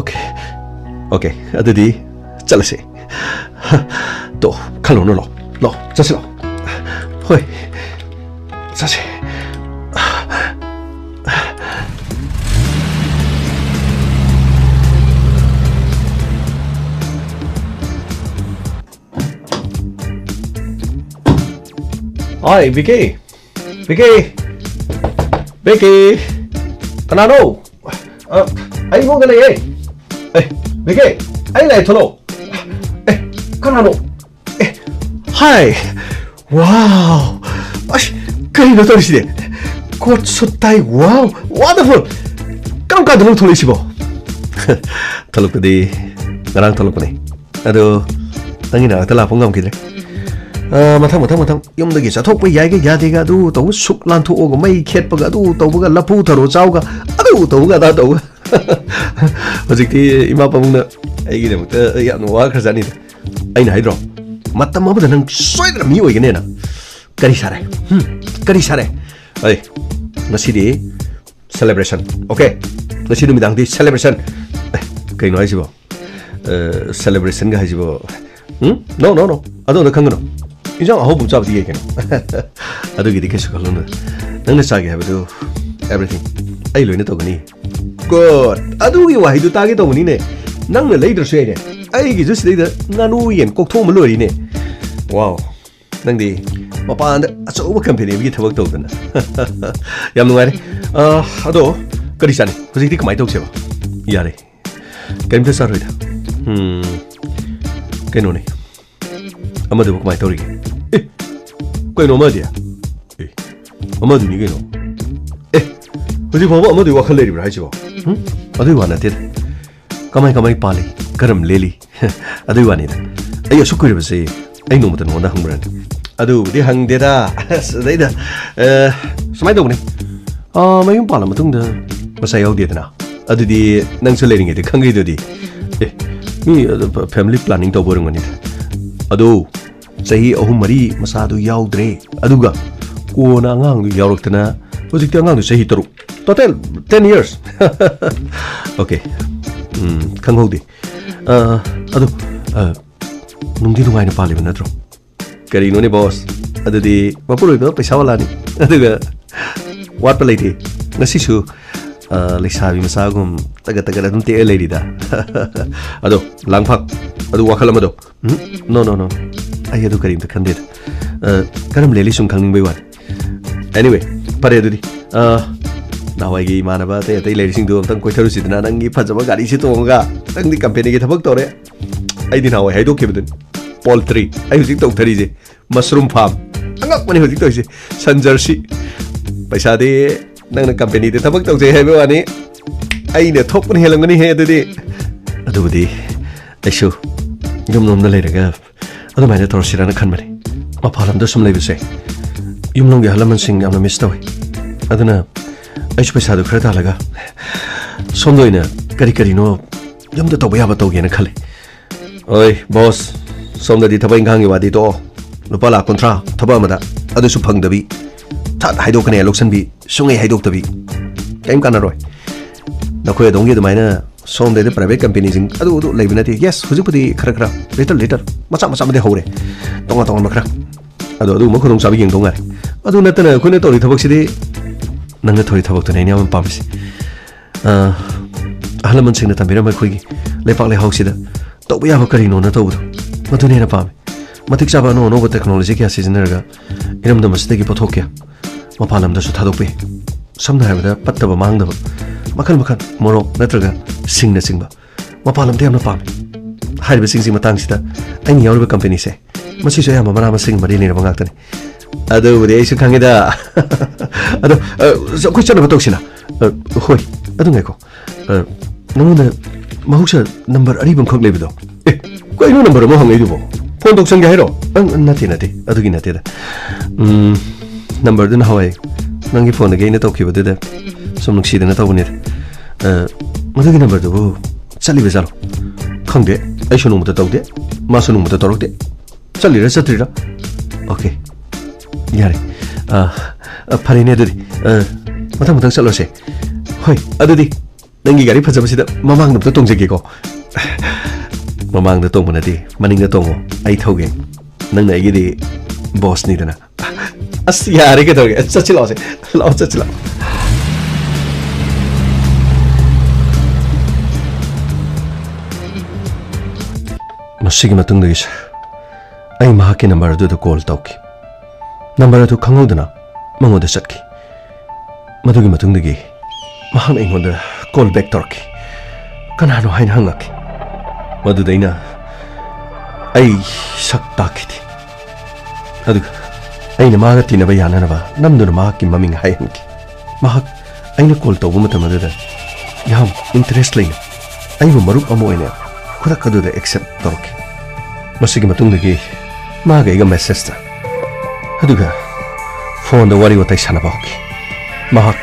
Okay. Okay, ꯑꯗꯨꯗꯤ ꯆꯠꯂꯁꯤ꯫ ꯇꯣ, ꯈꯜꯂꯨꯅꯨ, ꯂꯣ, ꯂꯣ, ꯆꯠꯁꯤ, ꯂꯣ꯫ ꯍꯣꯏ, ꯆꯠꯁꯤ꯫ ꯍꯥꯏ, ꯕꯤꯀꯤ꯫ ꯕꯤꯀꯤ꯫ ꯕꯤꯀꯤ꯫ ꯀꯅꯥꯅꯣ? ꯑ, ꯑꯩ ꯏꯃꯨꯡꯗ ꯂꯩꯌꯦ꯫ ꯑꯦ, ꯕꯤꯀꯤ, ꯑꯩ ꯂꯥꯛꯑꯦ, ꯊꯣꯛꯂꯛꯑꯣ꯫ ꯑꯦ, ꯀꯅꯥꯅꯣ? ꯑꯦ, ꯍꯥꯏ꯫ ꯋꯥꯎ꯫ ꯑꯁ, ꯀꯩꯅꯣ ꯇꯧꯔꯤꯁꯤꯗꯤ? Coat suit tie, wow, wonderful꯫ ꯀꯔꯝ ꯀꯥꯟꯗꯅꯣ ꯊꯣꯛꯂꯛꯏꯁꯤꯕꯣ? ꯊꯣꯛꯂꯛꯄꯗꯤ ꯉꯔꯥꯡ ꯊꯣꯛꯂꯛꯄꯅꯦ꯫ ꯑꯗꯣ ꯅꯪꯒꯤ ꯅꯥꯛꯇ ꯂꯥꯛꯄ ꯉꯝꯈꯤꯗ꯭ꯔꯦ꯫ ꯑ, ꯃꯊꯪ, ꯃꯊꯪ, ꯃꯊꯪ꯫ ꯌꯨꯝꯗꯒꯤ ꯆꯠꯊꯣꯛꯄ ꯌꯥꯏꯒ ꯌꯥꯗꯦꯒ, ꯑꯗꯨ ꯇꯧꯕ, ꯁꯨꯛ ꯂꯥꯟꯊꯣꯛꯑꯒ ꯃꯩ ꯈꯦꯠꯄꯒ, ꯑꯗꯨ ꯇꯧꯕꯒ, ꯂꯐꯨ ꯊꯔꯣ ꯆꯥꯎꯒ, ꯑꯗꯨ ꯇꯧꯕꯒ, ꯑꯗꯥ ꯇꯧꯕꯒ꯫ ꯍꯧꯖꯤꯛꯇꯤ ꯏꯃꯥ ꯄꯥꯕꯨꯡꯅ ꯑꯩꯒꯤꯗꯃꯛꯇ ꯌꯥꯝꯅ ꯋꯥꯈ꯭ꯔꯖꯥꯠꯅꯤꯗ꯫ ꯑꯩꯅ ꯍꯥꯏꯗ꯭ꯔꯣ? ꯃꯇꯝ ꯑꯃꯗ ꯅꯪ ꯁꯣꯏꯗꯅ ꯃꯤ ꯑꯣꯏꯒꯅꯦꯅ꯫ ꯀꯔꯤ ꯁꯥꯔꯦ? ꯍꯝ? ꯀꯔꯤ ꯁꯥꯔꯦ? ꯑꯩ, ꯉꯁꯤꯗꯤ celebration, okay? ꯉꯁꯤ ꯅꯨꯃꯤꯗꯥꯡꯗꯤ celebration꯫ ꯑꯦ, ꯀꯩꯅꯣ ꯍꯥꯏꯁꯤꯕꯣ? ꯁꯦꯂꯦꯕ꯭ꯔꯦꯁꯟꯒ ꯍꯥꯏꯁꯤꯕꯣ? ꯎꯝ? No, no, no. ꯑꯗꯣꯝꯗ ꯈꯪꯒꯅꯨ꯫ ꯏꯟꯖꯥꯡ ꯑꯍꯥꯎꯕ ꯑꯃ ꯆꯥꯕꯗꯤ ꯌꯥꯏ ꯀꯩꯅꯣ꯫ ꯑꯗꯨꯒꯤꯗꯤ ꯀꯩꯁꯨ ꯈꯜꯂꯨꯅꯨ꯫ ꯅꯪꯅ ꯆꯥꯒꯦ ꯍꯥꯏꯕꯗꯨ, everything ꯑꯩ ꯂꯣꯏꯅ ꯇꯧꯒꯅꯤ꯫ Good. ꯑꯗꯨꯒꯤ ꯋꯥꯍꯩꯗꯨ ꯇꯥꯒꯦ ꯇꯧꯕꯅꯤꯅꯦ꯫ ꯅꯪꯅ ꯂꯩꯗ꯭ꯔꯁꯨ ꯌꯥꯏꯅꯦ꯫ ꯑꯩꯒꯤꯁꯨ ꯁꯤꯗꯩꯗ ꯉꯥꯅꯨ ꯌꯦꯟ ꯀꯣꯛꯊꯣꯛꯑꯝꯕ ꯂꯣꯏꯔꯤꯅꯦ꯫ Wow. ꯅꯪꯗꯤ ꯃꯄꯥꯟꯗ ꯑꯆꯧꯕ ꯀꯝꯄꯦꯅꯤ ꯑꯃꯒꯤ ꯊꯕꯛ ꯇꯧꯗꯅ꯫ ꯌꯥꯝ ꯅꯨꯡꯉꯥꯏꯔꯦ꯫ ꯑ, ꯑꯗꯣ ꯀꯔꯤ ꯆꯥꯅꯤ? ꯍꯧꯖꯤꯛꯇꯤ ꯀꯃꯥꯏꯅ ꯇꯧꯁꯦꯕ? ꯌꯥꯔꯦ꯫ ꯀꯔꯤꯝꯇ ꯆꯥꯔꯣꯏꯗ꯫ ꯎꯝ, ꯀꯩꯅꯣꯅꯦ꯫ ꯑꯃꯗꯨꯕꯨ ꯀꯃꯥꯏꯅ ꯇꯧꯔꯤꯒꯦ? ꯑꯦ, ꯀꯩꯅꯣ ꯑꯃꯗꯤ? ꯑꯦ, ꯑꯃꯗꯨꯅꯤ ꯀꯩꯅꯣ꯫ ꯑꯦ, ꯍꯧꯖꯤꯛ ꯐꯥꯎꯕ ꯑꯃꯗꯨꯒꯤ ꯋꯥꯈꯜ ꯂꯩꯔꯤꯕ꯭ꯔꯥ ꯍꯥꯏꯁꯤꯕꯣ? ꯍꯨꯝ? ꯑꯗꯨꯒꯤ ꯋꯥ ꯅꯠꯇꯦꯗ꯫ ꯀꯃꯥꯏ ꯀꯃꯥꯏ ꯄꯥꯜꯂꯤ? ꯀꯔꯝ ꯂꯦꯜꯂꯤ? ꯑꯗꯨꯒꯤ ꯋꯥꯅꯤꯗ꯫ ꯑꯩ ꯑꯁꯨꯛ ꯀꯨꯏꯔꯕꯁꯦ ꯑꯩ ꯅꯣꯡꯃꯇ ꯅꯉꯣꯟꯗ ꯍꯪꯕ꯭ꯔꯅꯦ? ꯑꯗꯨꯕꯨꯗꯤ ꯍꯪꯗꯦꯗ꯫ ꯑꯁ, ꯑꯗꯩꯗ, ꯑ, ꯁꯨꯃꯥꯏꯅ ꯇꯧꯕꯅꯤ꯫ ꯑ, ꯃꯌꯨꯝ ꯄꯥꯜꯂ ꯃꯇꯨꯡꯗ ꯃꯆꯥ ꯌꯥꯎꯗꯦꯗꯅ꯫ ꯑꯗꯨꯗꯤ ꯅꯪꯁꯨ ꯂꯩꯔꯤꯉꯩꯗ ꯈꯪꯒꯩꯗꯨꯗꯤ꯫ ꯑꯦ, ꯃꯤ ꯑꯗꯨ ꯐ-, family planning ꯇꯧꯕ ꯑꯣꯏꯔꯝꯒꯅꯤꯗ꯫ ꯑꯗꯣ ꯆꯍꯤ ꯑꯍꯨꯝ ꯃꯔꯤ ꯃꯆꯥꯗꯨ ꯌꯥꯎꯗ꯭ꯔꯦ꯫ ꯑꯗꯨꯒ ꯀꯣꯟꯅ ꯑꯉꯥꯡꯗꯨ ꯌꯥꯎꯔꯛꯇꯅ ꯍꯧꯖꯤꯛꯇꯤ ꯑꯉꯥꯡꯗꯨ ꯆꯍꯤ ꯇꯔꯨꯛ꯫ Total ten years꯫ Okay꯫ ꯎꯝ, ꯈꯪꯍꯧꯗꯦ꯫ ꯑ, ꯑꯗꯨ, ꯑ, ꯅꯨꯡꯗꯤ ꯅꯨꯡꯉꯥꯏꯅ ꯄꯥꯜꯂꯤꯕ ꯅꯠꯇ꯭ꯔꯣ? ꯀꯔꯤꯅꯣꯅꯦ boss? ꯑꯗꯨꯗꯤ ꯃꯄꯨꯔꯣꯏꯕ ꯄꯩꯁꯥ ꯋꯥꯂꯥꯅꯤ꯫ ꯑꯗꯨꯒ ꯋꯥꯠꯄ ꯂꯩꯇꯦ꯫ ꯉꯁꯤꯁꯨ, ꯑ, ꯂꯩꯁꯥꯕꯤ ꯃꯆꯥꯒꯨꯝ ꯇꯒꯠ ꯇꯒꯠ ꯑꯗꯨꯝ ꯇꯦꯛꯑ ꯂꯩꯔꯤꯗ꯫ ꯑꯗꯣ, ꯂꯥꯡꯐꯥꯡ, ꯑꯗꯨ ꯋꯥꯈꯜ ꯑꯃꯗꯣ꯫ ꯎꯝ, no, no, no. ꯑꯩ ꯑꯗꯨ ꯀꯔꯤꯝꯇ ꯈꯟꯗꯦꯗ꯫ ꯑ, ꯀꯔꯝ ꯂꯦꯜꯂꯤ ꯁꯨꯝ ꯈꯪꯅꯤꯡꯕꯩ ꯋꯥꯅꯤ꯫ Anyway, ꯐꯔꯦ ꯑꯗꯨꯗꯤ꯫ ꯑ, ꯅꯍꯥꯟꯋꯥꯏꯒꯤ ꯏꯃꯥꯟꯅꯕ ꯑꯇꯩ ꯑꯇꯩ ꯂꯩꯔꯤꯁꯤꯡꯗꯨ ꯑꯝꯇꯪ ꯀꯣꯏꯊꯔꯨꯁꯤꯗꯅ, ꯅꯪꯒꯤ ꯐꯖꯕ ꯒꯥꯔꯤꯁꯤ ꯇꯣꯡꯉꯒ꯫ ꯅꯪꯗꯤ ꯀꯝꯄꯦꯅꯤꯒꯤ ꯊꯕꯛ ꯇꯧꯔꯦ꯫ ꯑꯩꯗꯤ ꯅꯍꯥꯟꯋꯥꯏ ꯍꯥꯏꯗꯣꯛꯈꯤꯕꯗꯨꯅꯤ꯫ Poultry꯫ ꯑꯩ ꯍꯧꯖꯤꯛ ꯇꯧꯊꯔꯤꯁꯦ꯫ Mushroom farm꯫ ꯑꯉꯛꯄꯅꯤ ꯍꯧꯖꯤꯛ ꯇꯧꯔꯤꯁꯦ꯫ ꯁꯟ ꯖꯔꯁꯤ꯫ ꯄꯩꯁꯥꯗꯤ ꯅꯪꯅ ꯀꯝꯄꯦꯅꯤꯗ ꯊꯕꯛ ꯇꯧꯖꯩ ꯍꯥꯏꯕ ꯋꯥꯅꯤ꯫ ꯑꯩꯅ ꯊꯣꯛꯄꯅ ꯍꯦꯜꯂꯝꯒꯅꯤꯍꯦ ꯑꯗꯨꯗꯤ꯫ ꯑꯗꯨꯕꯨꯗꯤ ꯑꯩꯁꯨ ꯌꯨꯝꯂꯣꯝꯗ ꯂꯩꯔꯒ ꯑꯗꯨꯃꯥꯏꯅ ꯇꯧꯔꯁꯤꯔꯅ ꯈꯟꯕꯅꯤ꯫ ꯃꯄꯥꯟ ꯂꯝꯗ ꯁꯨꯝ ꯂꯩꯕꯁꯦ ꯌꯨꯝꯂꯣꯝꯒꯤ ꯑꯍꯜ ꯂꯃꯟꯁꯤꯡ ꯌꯥꯝꯅ miss ꯇꯧꯋꯤ꯫ ꯑꯗꯨꯅ ꯑꯩꯁꯨ ꯄꯩꯁꯥꯗꯨ ꯈꯔ ꯇꯥꯜꯂꯒ ꯁꯣꯝꯗ ꯑꯣꯏꯅ ꯀꯔꯤ ꯀꯔꯤꯅꯣ ꯌꯨꯝꯗ ꯇꯧꯕ ꯌꯥꯕ ꯇꯧꯒꯦꯅ ꯈꯜꯂꯤ꯫ ꯑꯣꯏ, boss꯫ ꯁꯣꯝꯗꯗꯤ ꯊꯕꯛ ꯏꯪꯈꯥꯡꯒꯤ ꯋꯥꯗꯤ ꯇꯣꯛꯑꯣ, ꯂꯨꯄꯥ ꯂꯥꯈ ꯀꯨꯟꯊ꯭ꯔꯥ ꯊꯕꯛ ꯑꯃꯗ, ꯑꯗꯨꯁꯨ ꯐꯪꯗꯕꯤ, ꯊꯠ ꯍꯥꯏꯗꯣꯛꯀꯅꯤ ꯂꯧꯁꯟꯕꯤ, ꯁꯨꯡꯍꯩ ꯍꯥꯏꯗꯣꯛꯇꯕꯤ, ꯀꯩꯝ ꯀꯥꯟꯅꯔꯣꯏ꯫ ꯅꯈꯣꯏ ꯑꯗꯣꯝꯒꯤ ꯑꯗꯨꯃꯥꯏꯅ ꯁꯣꯝꯗꯗꯤ private companyꯁꯤꯡ ꯑꯗꯨ ꯑꯗꯨ ꯂꯩꯕ ꯅꯠꯇꯦ꯫ Yes, ꯍꯧꯖꯤꯛꯄꯨꯗꯤ ꯈꯔ ꯈꯔ, little little, ꯃꯆꯥ ꯃꯆꯥ ꯑꯃꯗꯤ ꯍꯧꯔꯦ, ꯇꯣꯉꯥꯟ ꯇꯣꯉꯥꯟꯕ ꯈꯔ꯫ ꯑꯗꯣ ꯑꯗꯨꯒꯨꯝꯕ ꯈꯨꯗꯣꯡꯆꯥꯕ ꯌꯦꯡꯗꯧ ꯉꯥꯏꯔꯦ꯫ ꯑꯗꯨ ꯅꯠꯇꯅ ꯑꯩꯈꯣꯏꯅ ꯇꯧꯔꯤ ꯊꯕꯛꯁꯤꯗꯤ, ꯅꯪꯅ ꯇꯧꯔꯤ ꯊꯕꯛꯇꯨꯅꯦ ꯑꯩꯅ ꯌꯥꯝ ꯄꯥꯝꯃꯤꯁꯦ꯫ ꯑ, ꯑꯍꯜ ꯂꯃꯟꯁꯤꯡꯅ ꯇꯝꯕꯤꯔꯝꯕ ꯑꯩꯈꯣꯏꯒꯤ ꯂꯩꯄꯥꯛ ꯂꯩꯍꯥꯎꯁꯤꯗ ꯇꯧꯕ ꯌꯥꯕ ꯀꯔꯤꯅꯣꯅ ꯇꯧꯕꯗꯣ, ꯃꯗꯨꯅ ꯍꯦꯟꯅ ꯄꯥꯝꯃꯤ꯫ ꯃꯇꯤꯛ ꯆꯥꯕ ꯑꯅꯧ ꯑꯅꯧꯕ technology ꯀꯌꯥ ꯁꯤꯖꯤꯟꯅꯔꯒ ꯏꯔꯝꯗꯝ ꯑꯁꯤꯗꯒꯤ ꯄꯣꯠꯊꯣꯛ ꯀꯌꯥ ꯃꯄꯥꯟ ꯂꯝꯗꯁꯨ ꯊꯥꯗꯣꯛꯄ ꯌꯥꯏ꯫ ꯁꯝꯅ ꯍꯥꯏꯔꯕꯗ, ꯄꯠꯇꯕ ꯃꯥꯡꯗꯕ ꯃꯈꯜ ꯃꯈꯜ, ꯃꯣꯔꯣꯛ ꯅꯠꯇ꯭ꯔꯒ ꯁꯤꯡꯅꯆꯤꯡꯕ, ꯃꯄꯥꯟ ꯂꯝꯗ ꯌꯥꯝꯅ ꯄꯥꯝꯃꯤ꯫ ꯍꯥꯏꯔꯤꯕꯁꯤꯡꯁꯤ ꯃꯇꯥꯡꯁꯤꯗ ꯑꯩꯅ ꯌꯥꯎꯔꯤꯕ companyꯁꯦ, ꯃꯁꯤꯁꯨ ꯑꯌꯥꯝꯕ ꯃꯅꯥ ꯃꯁꯤꯡ ꯃꯔꯤ ꯂꯩꯅꯕ ꯉꯥꯛꯇꯅꯤ꯫ ꯑꯗꯨꯕꯨꯗꯤ ꯑꯩꯁꯨ ꯈꯪꯉꯤꯗ꯫ ꯑꯗꯣ, ꯑ, ꯑꯩꯈꯣꯏ ꯆꯠꯅꯕ ꯇꯧꯁꯤꯅ꯫ ꯑ, ꯍꯣꯏ, ꯑꯗꯨ ꯉꯥꯏꯈꯣ꯫ ꯑ, ꯅꯉꯣꯟꯗ ꯃꯍꯧꯁꯥ number ꯑꯔꯤꯕ ꯑꯃꯈꯛ ꯂꯩꯕꯗꯣ? ꯑꯦ, ꯀꯩꯅꯣ number ꯑꯃ ꯍꯪꯉꯛꯏꯗꯨꯕꯣ? Phone ꯇꯧꯁꯟꯒꯦ ꯍꯥꯏꯔꯣ? ꯑꯪ, ꯅꯠꯇꯦ, ꯅꯠꯇꯦ, ꯑꯗꯨꯒꯤ ꯅꯠꯇꯦꯗ꯫ ꯎꯝ, numberꯗꯨ ꯅꯍꯥꯟꯋꯥꯏ ꯅꯪꯒꯤ phoneꯗꯒꯤ ꯑꯩꯅ ꯇꯧꯈꯤꯕꯗꯨꯗ ꯁꯨꯝ ꯅꯨꯡꯁꯤꯗꯅ ꯇꯧꯕꯅꯤꯗ꯫ ꯑ, ꯃꯗꯨꯒꯤ numberꯗꯨꯕꯨ ꯆꯠꯂꯤꯕ ꯖꯥꯠꯂꯣ? ꯈꯪꯗꯦ, ꯑꯩꯁꯨ ꯅꯣꯡꯃꯇ ꯇꯧꯗꯦ, ꯃꯥꯁꯨ ꯅꯣꯡꯃꯇ ꯇꯧꯔꯛꯇꯦ꯫ ꯆꯠꯂꯤꯔꯥ ꯆꯠꯇ꯭ꯔꯤꯔꯥ? Okay, ꯌꯥꯔꯦ꯫ ꯑ, ꯑ, ꯐꯔꯦꯅꯦ ꯑꯗꯨꯗꯤ꯫ ꯑ, ꯃꯊꯪ ꯃꯊꯪ ꯆꯠꯂꯁꯦ꯫ ꯍꯣꯏ, ꯑꯗꯨꯗꯤ ꯅꯪꯒꯤ ꯒꯥꯔꯤ ꯐꯖꯕꯁꯤꯗ ꯃꯃꯥꯡꯗ ꯑꯝꯇ ꯇꯣꯡꯖꯒꯦꯀꯣ꯫ ꯃꯃꯥꯡꯗ ꯇꯣꯡꯕ ꯅꯠꯇꯦ, ꯃꯅꯤꯡꯗ ꯇꯣꯡꯉꯣ, ꯑꯩ ꯊꯧꯒꯦ꯫ ꯅꯪꯅ ꯑꯩꯒꯤꯗꯤ bossꯅꯤꯗꯅ꯫ ꯑꯁ, ꯌꯥꯔꯦ, ꯀꯩꯗꯧꯔꯒꯦ? ꯑꯁ, ꯆꯠꯁꯤ ꯂꯥꯛꯑꯣꯁꯦ꯫ ꯂꯥꯛꯑꯣ, ꯆꯠꯁꯤ ꯂꯥꯛꯑꯣ꯫ ꯃꯁꯤꯒꯤ ꯃꯇꯨꯡꯗꯒꯤꯁꯦ ꯑꯩ ꯃꯍꯥꯛꯀꯤ number ꯑꯗꯨꯗ call ꯇꯧꯈꯤ꯫ Number ꯑꯗꯨ ꯈꯪꯍꯧꯗꯅ ꯃꯉꯣꯟꯗ ꯆꯠꯈꯤ꯫ ꯃꯗꯨꯒꯤ ꯃꯇꯨꯡꯗꯒꯤ ꯃꯍꯥꯛꯅ ꯑꯩꯉꯣꯟꯗ call back ꯇꯧꯔꯛꯈꯤ꯫ ꯀꯅꯥꯅꯣ ꯍꯥꯏꯅ ꯍꯪꯉꯛꯈꯤ꯫ ꯃꯗꯨꯗ ꯑꯩꯅ ꯑꯩ ꯁꯛ ꯇꯥꯛꯈꯤꯗꯦ꯫ ꯑꯗꯨꯒ ꯑꯩꯅ ꯃꯥꯒ ꯇꯤꯟꯅꯕ ꯌꯥꯅꯅꯕ ꯅꯝꯗꯨꯅ ꯃꯍꯥꯛꯀꯤ ꯃꯃꯤꯡ ꯍꯥꯏꯍꯟꯈꯤ꯫ ꯃꯍꯥꯛ ꯑꯩꯅ call ꯇꯧꯕ ꯃꯇꯝ ꯑꯗꯨꯗ ꯌꯥꯝ interest ꯂꯩꯅ ꯑꯩꯕꯨ ꯃꯔꯨꯞ ꯑꯃ ꯑꯣꯏꯅ ꯈꯨꯗꯛ ꯑꯗꯨꯗ accept ꯇꯧꯔꯛꯈꯤ꯫ ꯃꯁꯤꯒꯤ ꯃꯇꯨꯡꯗꯒꯤ ꯃꯥꯒ ꯑꯩꯒ messageꯇ, ꯑꯗꯨꯒ phoneꯗ ꯋꯥꯔꯤ ꯋꯥꯇꯥꯏ ꯁꯥꯟꯅꯕ ꯍꯧꯈꯤ꯫ ꯃꯍꯥꯛ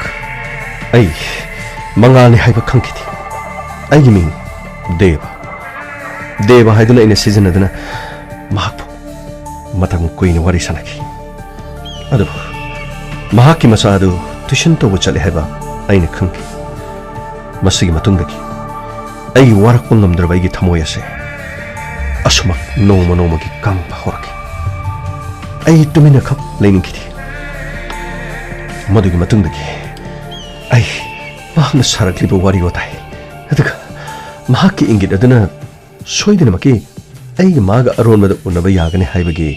ꯑꯩ ꯃꯉꯥꯜꯅꯤ ꯍꯥꯏꯕ ꯈꯪꯈꯤꯗꯦ꯫ ꯑꯩꯒꯤ ꯃꯤꯡ ꯗꯦꯕ꯫ ꯗꯦꯕ ꯍꯥꯏꯗꯨꯅ ꯑꯩꯅ ꯁꯤꯖꯤꯟꯅꯗꯨꯅ ꯃꯍꯥꯛꯄꯨ ꯃꯇꯝ ꯀꯨꯏꯅ ꯋꯥꯔꯤ ꯁꯥꯟꯅꯈꯤ꯫ ꯑꯗꯨꯕꯨ ꯃꯍꯥꯛꯀꯤ ꯃꯆꯥ ꯑꯗꯨ ꯇ꯭ꯌꯨꯁꯟ ꯇꯧꯕ ꯆꯠꯂꯦ ꯍꯥꯏꯕ ꯑꯩꯅ ꯈꯪꯈꯤ꯫ ꯃꯁꯤꯒꯤ ꯃꯇꯨꯡꯗꯒꯤ ꯑꯩꯒꯤ ꯋꯥꯔꯛꯄ ꯉꯝꯗ꯭ꯔꯕ ꯑꯩꯒꯤ ꯊꯃꯣꯏ ꯑꯁꯦ ꯑꯁꯨꯃꯛ ꯅꯣꯡꯃ ꯅꯣꯡꯃꯒꯤ ꯀꯪꯕ ꯍꯧꯔꯛꯈꯤ꯫ ꯑꯩ ꯇꯨꯃꯤꯟꯅ ꯈꯛ ꯂꯩꯅꯤꯡꯈꯤꯗꯦ꯫ ꯃꯗꯨꯒꯤ ꯃꯇꯨꯡꯗꯒꯤ ꯑꯩ ꯃꯍꯥꯛꯅ ꯁꯥꯔꯛꯂꯤꯕ ꯋꯥꯔꯤ ꯋꯥꯇꯥꯏ, ꯑꯗꯨꯒ ꯃꯍꯥꯛꯀꯤ ꯏꯪꯒꯤꯠ ꯑꯗꯨꯅ ꯁꯣꯏꯗꯅꯃꯛꯀꯤ ꯑꯩꯒ ꯃꯥꯒ ꯑꯔꯣꯟꯕꯗ ꯎꯅꯕ ꯌꯥꯒꯅꯤ ꯍꯥꯏꯕꯒꯤ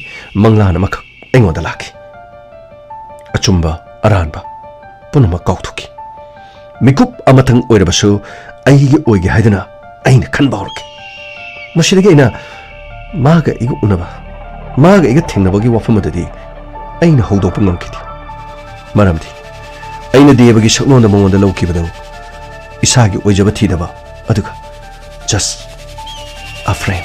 ꯃꯪꯂꯥꯟ ꯑꯃꯈꯛ ꯑꯩꯉꯣꯟꯗ ꯂꯥꯛꯈꯤ꯫ ꯑꯆꯨꯝꯕ ꯑꯔꯥꯟꯕ ꯄꯨꯝꯅꯃꯛ ꯀꯥꯎꯊꯣꯛꯈꯤ꯫ ꯃꯤꯀꯨꯞ ꯑꯃꯇꯪ ꯑꯣꯏꯔꯕꯁꯨ ꯑꯩꯒꯤ ꯑꯣꯏꯒꯦ ꯍꯥꯏꯗꯨꯅ ꯑꯩꯅ ꯈꯟꯕ ꯍꯧꯔꯛꯈꯤ꯫ ꯃꯁꯤꯗꯒꯤ ꯑꯩꯅ ꯃꯥꯒ ꯑꯩꯒ ꯎꯅꯕ, ꯃꯥꯒ ꯑꯩꯒ ꯊꯦꯡꯅꯕꯒꯤ ꯋꯥꯐꯝ ꯑꯗꯨꯗꯤ ꯑꯩꯅ ꯍꯧꯗꯣꯛꯄ ꯉꯝꯈꯤꯗꯦ꯫ ꯃꯔꯝꯗꯤ ꯑꯩꯅ ꯗꯦꯕꯒꯤ ꯁꯛꯂꯣꯟꯗ ꯃꯉꯣꯟꯗ ꯂꯧꯈꯤꯕꯗꯨ ꯏꯁꯥꯒꯤ ꯑꯣꯏꯖꯕ ꯊꯤꯗꯕ, ꯑꯗꯨꯒ just a friend,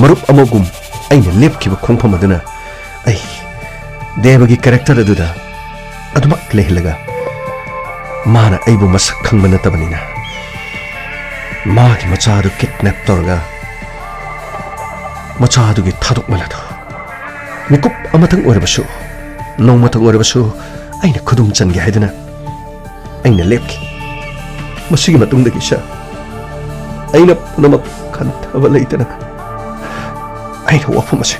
ꯃꯔꯨꯞ ꯑꯃꯒꯨꯝ ꯑꯩꯅ ꯂꯦꯞꯈꯤꯕ ꯈꯣꯡꯐꯝ ꯑꯗꯨꯅ ꯑꯩ ꯗꯦꯕꯒꯤ ꯀꯦꯔꯦꯛꯇꯔ ꯑꯗꯨꯗ ꯑꯗꯨꯃꯛ ꯂꯩꯍꯜꯂꯒ, ꯃꯥꯅ ꯑꯩꯕꯨ ꯃꯁꯛ ꯈꯪꯕ ꯅꯠꯇꯕꯅꯤꯅ ꯃꯥꯒꯤ ꯃꯆꯥ ꯑꯗꯨ ꯀꯤꯗꯅꯦꯞ ꯇꯧꯔꯒ ꯃꯆꯥ ꯑꯗꯨꯒꯤ ꯊꯥꯗꯣꯛꯃꯜ ꯑꯗꯨ ꯃꯤꯀꯨꯞ ꯑꯃꯇꯪ ꯑꯣꯏꯔꯕꯁꯨ, ꯅꯣꯡꯃꯇꯪ ꯑꯣꯏꯔꯕꯁꯨ ꯑꯩꯅ ꯈꯨꯗꯨꯝ ꯆꯟꯒꯦ ꯍꯥꯏꯗꯨꯅ ꯑꯩꯅ ꯂꯦꯞꯈꯤ꯫ ꯃꯁꯤꯒꯤ ꯃꯇꯨꯡꯗꯒꯤ ꯁꯥꯔ, ꯑꯩꯅ ꯄꯨꯝꯅꯃꯛ ꯈꯟꯊꯕ ꯂꯩꯇꯅ ꯑꯩꯅ ꯋꯥꯐꯝ ꯑꯁꯤ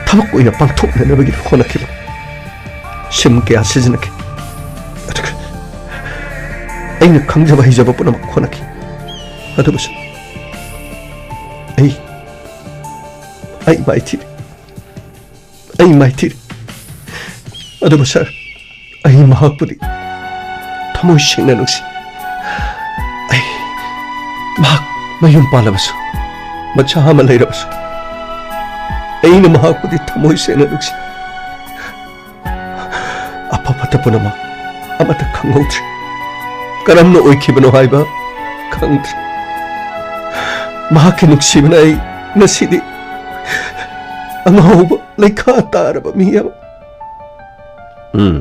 ꯊꯕꯛ ꯑꯣꯏꯅ ꯄꯥꯡꯊꯣꯛꯅꯅꯕꯒꯤ ꯍꯣꯠꯅꯈꯤꯕ꯫ ꯁꯤꯝ ꯀꯌꯥ ꯁꯤꯖꯤꯟꯅꯈꯤ, ꯑꯗꯨꯒ ꯑꯩꯅ ꯈꯪꯖꯕ ꯍꯩꯖꯕ ꯄꯨꯝꯅꯃꯛ ꯍꯣꯠꯅꯈꯤ꯫ ꯑꯗꯨꯕꯨ ꯁꯥꯔ, ꯑꯩ, ꯑꯩ ꯃꯥꯏꯊꯤꯔꯦ꯫ ꯑꯩ ꯃꯥꯏꯊꯤꯔꯦ꯫ ꯑꯗꯨꯕꯨ ꯁꯥꯔ, ꯑꯩ ꯃꯍꯥꯛꯄꯨꯗꯤ ꯊꯃꯣꯏ ꯁꯦꯡꯅ ꯅꯨꯡꯁꯤ꯫ ꯑꯩ, ꯃꯍꯥꯛ ꯃꯌꯨꯝ ꯄꯥꯜꯂꯕꯁꯨ, ꯃꯆꯥ ꯑꯃ ꯂꯩꯔꯕꯁꯨ, ꯑꯩꯅ ꯃꯍꯥꯛꯄꯨꯗꯤ ꯊꯃꯣꯏ ꯁꯦꯡꯅ ꯅꯨꯡꯁꯤ꯫ ꯑꯐ ꯐꯠꯇ ꯄꯨꯝꯅꯃꯛ ꯑꯃꯠꯇ ꯈꯪꯍꯧꯗ꯭ꯔꯦ꯫ ꯀꯔꯝꯅ ꯑꯣꯏꯈꯤꯕꯅꯣ ꯍꯥꯏꯕ ꯈꯪꯗ꯭ꯔꯦ꯫ ꯃꯍꯥꯛꯀꯤ ꯅꯨꯡꯁꯤꯕꯅ ꯑꯩ ꯉꯁꯤꯗꯤ ꯑꯉꯥꯎꯕ ꯂꯩꯈꯥ ꯇꯥꯔꯕ ꯃꯤ ꯑꯃ꯫ ꯎꯝ꯫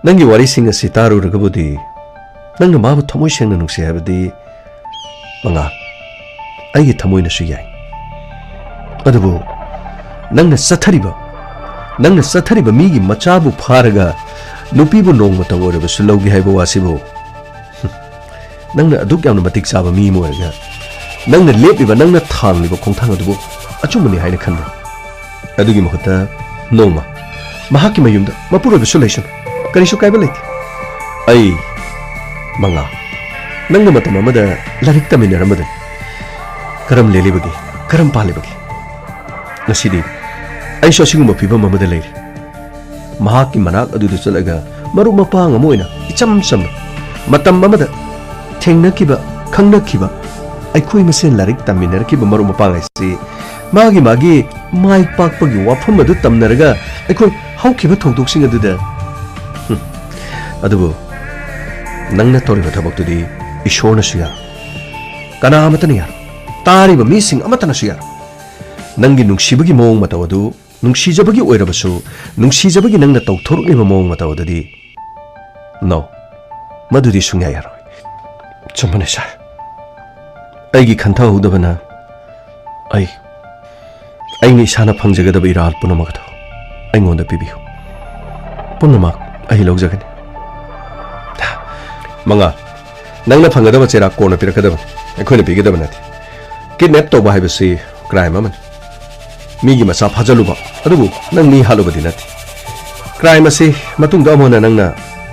ꯅꯪꯒꯤ ꯋꯥꯔꯤꯁꯤꯡ ꯑꯁꯤ ꯇꯥꯔꯨꯔꯒꯕꯨꯗꯤ ꯅꯪꯅ ꯃꯥꯕꯨ ꯊꯃꯣꯏ ꯁꯦꯡꯅ ꯅꯨꯡꯁꯤ ꯍꯥꯏꯕꯗꯤ, ꯃꯉꯥꯜ, ꯑꯩꯒꯤ ꯊꯃꯣꯏꯅꯁꯨ ꯌꯥꯏ꯫ ꯑꯗꯨꯕꯨ ꯅꯪꯅ ꯆꯠꯊꯔꯤꯕ, ꯅꯪꯅ ꯆꯠꯊꯔꯤꯕ ꯃꯤꯒꯤ ꯃꯆꯥꯕꯨ ꯐꯥꯔꯒ ꯅꯨꯄꯤꯕꯨ ꯅꯣꯡꯃꯇ ꯑꯣꯏꯔꯕꯁꯨ ꯂꯧꯒꯦ ꯍꯥꯏꯕ ꯋꯥꯁꯤꯕꯨ, ꯅꯪꯅ ꯑꯗꯨꯛ ꯌꯥꯝꯅ ꯃꯇꯤꯛ ꯆꯥꯕ ꯃꯤ ꯑꯃ ꯑꯣꯏꯔꯒ ꯅꯪꯅ ꯂꯦꯞꯂꯤꯕ, ꯅꯪꯅ ꯊꯥꯡꯂꯤꯕ ꯈꯣꯡꯊꯥꯡ ꯑꯗꯨꯕꯨ ꯑꯆꯨꯝꯕꯅꯤ ꯍꯥꯏꯅ ꯈꯟꯕ꯭ꯔꯥ? ꯑꯗꯨꯒꯤ ꯃꯍꯨꯠꯇ ꯅꯣꯡꯃ ꯃꯍꯥꯛꯀꯤ ꯃꯌꯨꯝꯗ ꯃꯄꯨꯔꯣꯏꯕꯁꯨ ꯂꯩꯁꯅꯨ, ꯀꯔꯤꯁꯨ ꯀꯥꯏꯕ ꯂꯩꯇꯦ꯫ ꯑꯩ ꯃꯉꯥ, ꯅꯪꯅ ꯃꯇꯝ ꯑꯃꯗ ꯂꯥꯏꯔꯤꯛ ꯇꯝꯃꯤꯟꯅꯔꯝꯕꯗꯨꯅꯤ꯫ ꯀꯔꯝ ꯂꯦꯜꯂꯤꯕꯒꯦ? ꯀꯔꯝ ꯄꯥꯜꯂꯤꯕꯒꯦ? ꯉꯁꯤꯗꯤ ꯑꯩꯁꯨ ꯑꯁꯤꯒꯨꯝꯕ ꯐꯤꯕꯝ ꯑꯃꯗ ꯂꯩꯔꯤ꯫ ꯃꯍꯥꯛꯀꯤ ꯃꯅꯥꯛ ꯑꯗꯨꯗ ꯆꯠꯂꯒ ꯃꯔꯨꯞ ꯃꯄꯥꯡ ꯑꯃ ꯑꯣꯏꯅ ꯏꯆꯝ ꯆꯝꯅ ꯃꯇꯝ ꯑꯃꯗ ꯊꯦꯡꯅꯈꯤꯕ, ꯈꯪꯅꯈꯤꯕ, ꯑꯩꯈꯣꯏ ꯃꯁꯦꯟ ꯂꯥꯏꯔꯤꯛ ꯇꯝꯃꯤꯟꯅꯔꯛꯈꯤꯕ ꯃꯔꯨꯞ ꯃꯄꯥꯡ ꯍꯥꯏꯁꯤ ꯃꯥꯒꯤ ꯃꯥꯒꯤ ꯃꯥꯏ ꯄꯥꯛꯄꯒꯤ ꯋꯥꯐꯝ ꯑꯗꯨ ꯇꯝꯅꯔꯒ ꯑꯩꯈꯣꯏ ꯍꯧꯈꯤꯕ ꯊꯧꯗꯣꯛꯁꯤꯡ ꯑꯗꯨꯗ, ꯍꯨꯝ, ꯑꯗꯨꯕꯨ ꯅꯪꯅ ꯇꯧꯔꯤꯕ ꯊꯕꯛꯇꯨꯗꯤ ꯏꯁꯣꯔꯅꯁꯨ ꯌꯥꯔꯣꯏ, ꯀꯅꯥ ꯑꯃꯠꯇꯅ ꯌꯥꯔꯣꯏ, ꯇꯥꯔꯤꯕ ꯃꯤꯁꯤꯡ ꯑꯃꯠꯇꯅꯁꯨ ꯌꯥꯔꯣꯏ꯫ ꯅꯪꯒꯤ ꯅꯨꯡꯁꯤꯕꯒꯤ ꯃꯑꯣꯡ ꯃꯇꯧ ꯑꯗꯨ, ꯅꯨꯡꯁꯤꯖꯕꯒꯤ ꯑꯣꯏꯔꯕꯁꯨ, ꯅꯨꯡꯁꯤꯖꯕꯒꯤ ꯅꯪꯅ ꯇꯧꯊꯣꯔꯛꯂꯤꯕ ꯃꯑꯣꯡ ꯃꯇꯧ ꯑꯗꯨꯗꯤ, no, ꯃꯗꯨꯗꯤ ꯁꯨꯡꯌꯥ ꯌꯥꯔꯣꯏ꯫ ꯆꯨꯝꯕꯅꯦ ꯁꯥꯔ꯫ ꯑꯩꯒꯤ ꯈꯟꯊꯍꯧꯗꯕꯅ ꯑꯩ, ꯑꯩꯅ ꯏꯁꯥꯅ ꯐꯪꯖꯒꯗꯕ ꯏꯔꯥꯜ ꯄꯨꯝꯅꯃꯛ ꯑꯗꯨ ꯑꯩꯉꯣꯟꯗ ꯄꯤꯕꯤꯌꯨ꯫ ꯄꯨꯝꯅꯃꯛ ꯑꯩ ꯂꯧꯖꯒꯅꯤ꯫ ꯃꯉꯥ, ꯅꯪꯅ ꯐꯪꯒꯗꯕ ꯆꯩꯔꯥꯛ ꯀꯣꯟꯅ ꯄꯤꯔꯛꯀꯗꯕꯅꯤ, ꯑꯩꯈꯣꯏꯅ ꯄꯤꯒꯗꯕ ꯅꯠꯇꯦ꯫ Kidnap ꯇꯧꯕ ꯍꯥꯏꯕꯁꯤ crime ꯑꯃꯅꯤ꯫ ꯃꯤꯒꯤ ꯃꯆꯥ ꯐꯥꯖꯜꯂꯨꯕ, ꯑꯗꯨꯕꯨ ꯅꯪ ꯃꯤ ꯍꯥꯠꯂꯨꯕꯗꯤ ꯅꯠꯇꯦ꯫ Crime ꯑꯁꯤ ꯃꯇꯨꯡꯗ ꯑꯃꯨꯛ ꯍꯟꯅ ꯅꯪꯅ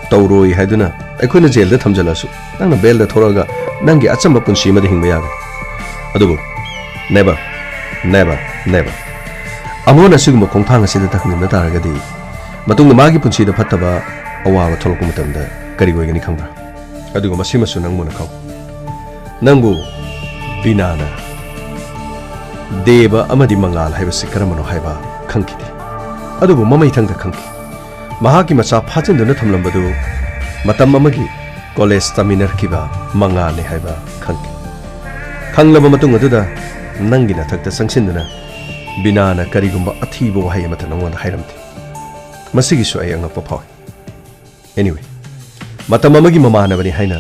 ꯇꯧꯔꯣꯏ ꯍꯥꯏꯗꯨꯅ ꯑꯩꯈꯣꯏꯅ ꯖꯦꯜꯗ ꯊꯝꯖꯜꯂꯁꯨ, ꯅꯪꯅ ꯕꯦꯜꯗ ꯊꯣꯛꯂꯛꯑꯒ ꯅꯪꯒꯤ ꯑꯆꯝꯕ ꯄꯨꯟꯁꯤ ꯑꯃꯗ ꯍꯤꯡꯕ ꯌꯥꯒꯅꯤ꯫ ꯑꯗꯨꯕꯨ never, never, never, ꯑꯃꯨꯛ ꯍꯟꯅ ꯑꯁꯤꯒꯨꯝꯕ ꯈꯣꯡꯊꯥꯡ ꯑꯁꯤꯗ ꯊꯥꯡꯖꯤꯟꯕ ꯇꯥꯔꯒꯗꯤ, ꯃꯇꯨꯡꯗ ꯃꯥꯒꯤ ꯄꯨꯟꯁꯤꯗ ꯐꯠꯇꯕ ꯑꯋꯥꯕ ꯊꯣꯛꯂꯛꯄ ꯃꯇꯝꯗ ꯀꯔꯤ ꯑꯣꯏꯒꯅꯤ ꯈꯪꯕ꯭ꯔꯥ? ꯑꯗꯨꯒ ꯃꯁꯤꯃꯁꯨ ꯅꯪ ꯃꯨꯟꯅ ꯈꯪꯉꯨ꯫ ꯅꯪꯕꯨ ꯕꯤꯅꯥꯅ ꯗꯦꯕ ꯑꯃꯗꯤ ꯃꯉꯥꯜ ꯍꯥꯏꯕꯁꯤ ꯀꯔꯝꯕꯅꯣ ꯍꯥꯏꯕ ꯈꯪꯈꯤꯗꯦ꯫ ꯑꯗꯨꯕꯨ ꯃꯃꯩꯊꯪꯗ ꯈꯪꯈꯤ꯫ ꯃꯍꯥꯛꯀꯤ ꯃꯆꯥ ꯐꯥꯖꯤꯟꯗꯨꯅ ꯊꯝꯂꯝꯕꯗꯨ ꯃꯇꯝ ꯑꯃꯒꯤ ꯀꯣꯂꯦꯖ ꯇꯝꯃꯤꯟꯅꯔꯛꯈꯤꯕ ꯃꯉꯥꯜꯅꯤ ꯍꯥꯏꯕ ꯈꯪꯈꯤ꯫ ꯈꯪꯂꯕ ꯃꯇꯨꯡ ꯑꯗꯨꯗ ꯅꯪꯒꯤ ꯅꯊꯛꯇ ꯆꯪꯁꯤꯟꯗꯨꯅ ꯕꯤꯅꯥꯅ ꯀꯔꯤꯒꯨꯝꯕ ꯑꯊꯤꯕ ꯋꯥꯍꯩ ꯑꯃꯠꯇ ꯅꯉꯣꯟꯗ ꯍꯥꯏꯔꯝꯗꯦ꯫ ꯃꯁꯤꯒꯤꯁꯨ ꯑꯩ ꯑꯉꯛꯄ ꯐꯥꯎꯏ꯫ Anyway, ꯃꯇꯝ ꯑꯃꯒꯤ ꯃꯃꯥꯟꯅꯕꯅꯤ ꯍꯥꯏꯅ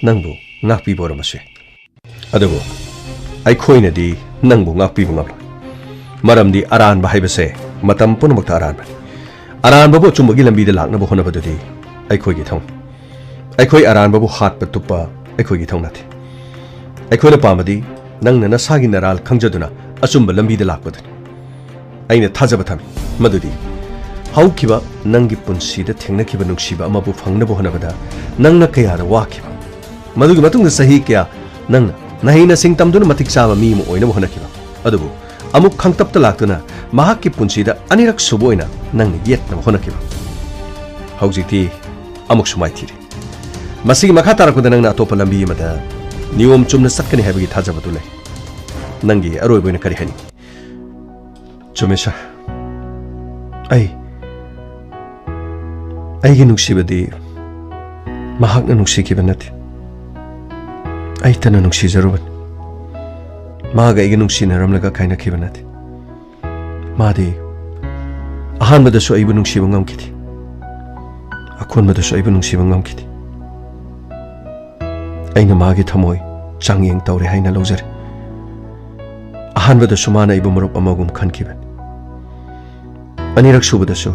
ꯅꯪꯕꯨ ꯉꯥꯛꯄꯤꯕ ꯑꯣꯏꯔꯝꯕꯁꯨ ꯌꯥꯏ꯫ ꯑꯗꯨꯕꯨ ꯑꯩꯈꯣꯏꯅꯗꯤ ꯅꯪꯕꯨ ꯉꯥꯛꯄꯤꯕ ꯉꯝꯂꯣꯏ꯫ ꯃꯔꯝꯗꯤ ꯑꯔꯥꯟꯕ ꯍꯥꯏꯕꯁꯦ ꯃꯇꯝ ꯄꯨꯝꯅꯃꯛꯇ ꯑꯔꯥꯟꯕꯅꯤ꯫ ꯑꯔꯥꯟꯕꯕꯨ ꯑꯆꯨꯝꯕꯒꯤ ꯂꯝꯕꯤꯗ ꯂꯥꯛꯅꯕ ꯍꯣꯠꯅꯕꯗꯨꯗꯤ ꯑꯩꯈꯣꯏꯒꯤ ꯊꯧꯅꯤ꯫ ꯑꯩꯈꯣꯏ ꯑꯔꯥꯟꯕꯕꯨ ꯍꯥꯠꯄ ꯇꯨꯞꯄ ꯑꯩꯈꯣꯏꯒꯤ ꯊꯧ ꯅꯠꯇꯦ꯫ ꯑꯩꯈꯣꯏꯅ ꯄꯥꯝꯕꯗꯤ ꯅꯪꯅ ꯅꯁꯥꯒꯤ ꯅꯔꯥꯜ ꯈꯪꯖꯗꯨꯅ ꯑꯆꯨꯝꯕ ꯂꯝꯕꯤꯗ ꯂꯥꯛꯄꯗꯨꯅꯤ꯫ ꯑꯩꯅ ꯊꯥꯖꯕ ꯊꯝꯃꯤ ꯃꯗꯨꯗꯤ ꯍꯧꯈꯤꯕ ꯅꯪꯒꯤ ꯄꯨꯟꯁꯤꯗ ꯊꯦꯡꯅꯈꯤꯕ ꯅꯨꯡꯁꯤꯕ ꯑꯃꯕꯨ ꯐꯪꯅꯕ ꯍꯣꯠꯅꯕꯗ ꯅꯪꯅ ꯀꯌꯥꯗ ꯋꯥꯈꯤꯕ, ꯃꯗꯨꯒꯤ ꯃꯇꯨꯡꯗ ꯆꯍꯤ ꯀꯌꯥ ꯅꯪꯅ ꯅꯍꯩ ꯅꯁꯤꯡ ꯇꯝꯗꯨꯅ ꯃꯇꯤꯛ ꯆꯥꯕ ꯃꯤ ꯑꯃ ꯑꯣꯏꯅꯕ ꯍꯣꯠꯅꯈꯤꯕ, ꯑꯗꯨꯕꯨ ꯑꯃꯨꯛ ꯈꯪꯇꯞꯇ ꯂꯥꯛꯇꯨꯅ ꯃꯍꯥꯛꯀꯤ ꯄꯨꯟꯁꯤꯗ ꯑꯅꯤꯔꯛ ꯁꯨꯕ ꯑꯣꯏꯅ ꯅꯪꯅ ꯌꯦꯠꯅꯕ ꯍꯣꯠꯅꯈꯤꯕ꯫ ꯍꯧꯖꯤꯛꯇꯤ ꯑꯃꯨꯛꯁꯨ ꯃꯥꯏꯊꯤꯔꯦ꯫ ꯃꯁꯤꯒꯤ ꯃꯈꯥ ꯇꯥꯔꯛꯄꯗ ꯅꯪꯅ ꯑꯇꯣꯞꯄ ꯂꯝꯕꯤ ꯑꯃꯗ ꯅꯤꯌꯣꯝ ꯆꯨꯝꯅ ꯆꯠꯀꯅꯤ ꯍꯥꯏꯕꯒꯤ ꯊꯥꯖꯕꯗꯨ ꯂꯩ꯫ ꯅꯪꯒꯤ ꯑꯔꯣꯏꯕ ꯑꯣꯏꯅ ꯀꯔꯤ ꯍꯥꯏꯅꯤꯡ? ꯆꯨꯝꯃꯦ, ꯁꯥꯔ꯫ ꯑꯩ, ꯑꯩꯒꯤ ꯅꯨꯡꯁꯤꯕꯗꯤ ꯃꯍꯥꯛꯅ ꯅꯨꯡꯁꯤꯈꯤꯕ ꯅꯠꯇꯦ꯫ ꯑꯩꯇꯅ ꯅꯨꯡꯁꯤꯖꯔꯨꯕꯅꯤ꯫ ꯃꯍꯥꯛ ꯑꯩꯒ ꯅꯨꯡꯁꯤꯅꯔꯝꯂꯒ ꯀꯥꯏꯅꯈꯤꯕ ꯅꯠꯇꯦ꯫ ꯃꯥꯗꯤ ꯑꯍꯥꯟꯕꯗꯁꯨ ꯑꯩꯕꯨ ꯅꯨꯡꯁꯤꯕ ꯉꯝꯈꯤꯗꯦ꯫ ꯑꯀꯣꯟꯕꯗꯁꯨ ꯑꯩꯕꯨ ꯅꯨꯡꯁꯤꯕ ꯉꯝꯈꯤꯗꯦ꯫ ꯑꯩꯅ ꯃꯥꯒꯤ ꯊꯃꯣꯏ ꯆꯥꯡꯌꯦꯡ ꯇꯧꯔꯦ ꯍꯥꯏꯅ ꯂꯧꯖꯔꯦ꯫ ꯑꯍꯥꯟꯕꯗꯁꯨ ꯃꯥꯅ ꯑꯩꯕꯨ ꯃꯔꯨꯞ ꯑꯃꯒꯨꯝ ꯈꯟꯈꯤꯕꯅꯤ꯫ ꯑꯅꯤꯔꯛ ꯁꯨꯕꯗꯁꯨ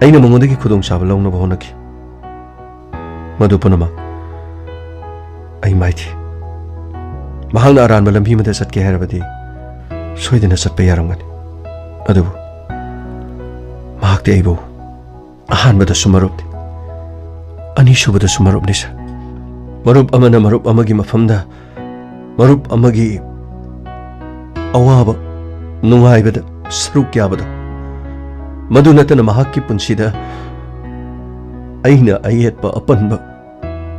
ꯑꯩꯅ ꯃꯉꯣꯟꯗꯒꯤ ꯈꯨꯗꯣꯡꯆꯥꯕ ꯂꯧꯅꯕ ꯍꯣꯠꯅꯈꯤ꯫ ꯃꯗꯨ ꯄꯨꯝꯅꯃꯛ ꯑꯩ ꯃꯥꯏꯊꯤ꯫ ꯃꯍꯥꯛꯅ ꯑꯔꯥꯟꯕ ꯂꯝꯕꯤ ꯑꯃꯗ ꯆꯠꯀꯦ ꯍꯥꯏꯔꯕꯗꯤ ꯁꯣꯏꯗꯅ ꯆꯠꯄ ꯌꯥꯔꯝꯒꯅꯤ꯫ ꯑꯗꯨꯕꯨ ꯃꯍꯥꯛꯇꯤ ꯑꯩꯕꯨ ꯑꯍꯥꯟꯕꯗꯁꯨ ꯃꯔꯨꯞꯅꯤ, ꯑꯅꯤꯁꯨꯕꯗꯁꯨ ꯃꯔꯨꯞꯅꯤ, ꯁꯥꯔ꯫ ꯃꯔꯨꯞ ꯑꯃꯅ ꯃꯔꯨꯞ ꯑꯃꯒꯤ ꯃꯐꯝꯗ ꯃꯔꯨꯞ ꯑꯃꯒꯤ ꯑꯋꯥꯕ ꯅꯨꯡꯉꯥꯏꯕꯗ ꯁꯔꯨꯛ ꯌꯥꯕꯗꯣ, ꯃꯗꯨ ꯅꯠꯇꯅ ꯃꯍꯥꯛꯀꯤ ꯄꯨꯟꯁꯤꯗ ꯑꯩꯅ ꯑꯌꯦꯠꯄ ꯑꯄꯟꯕ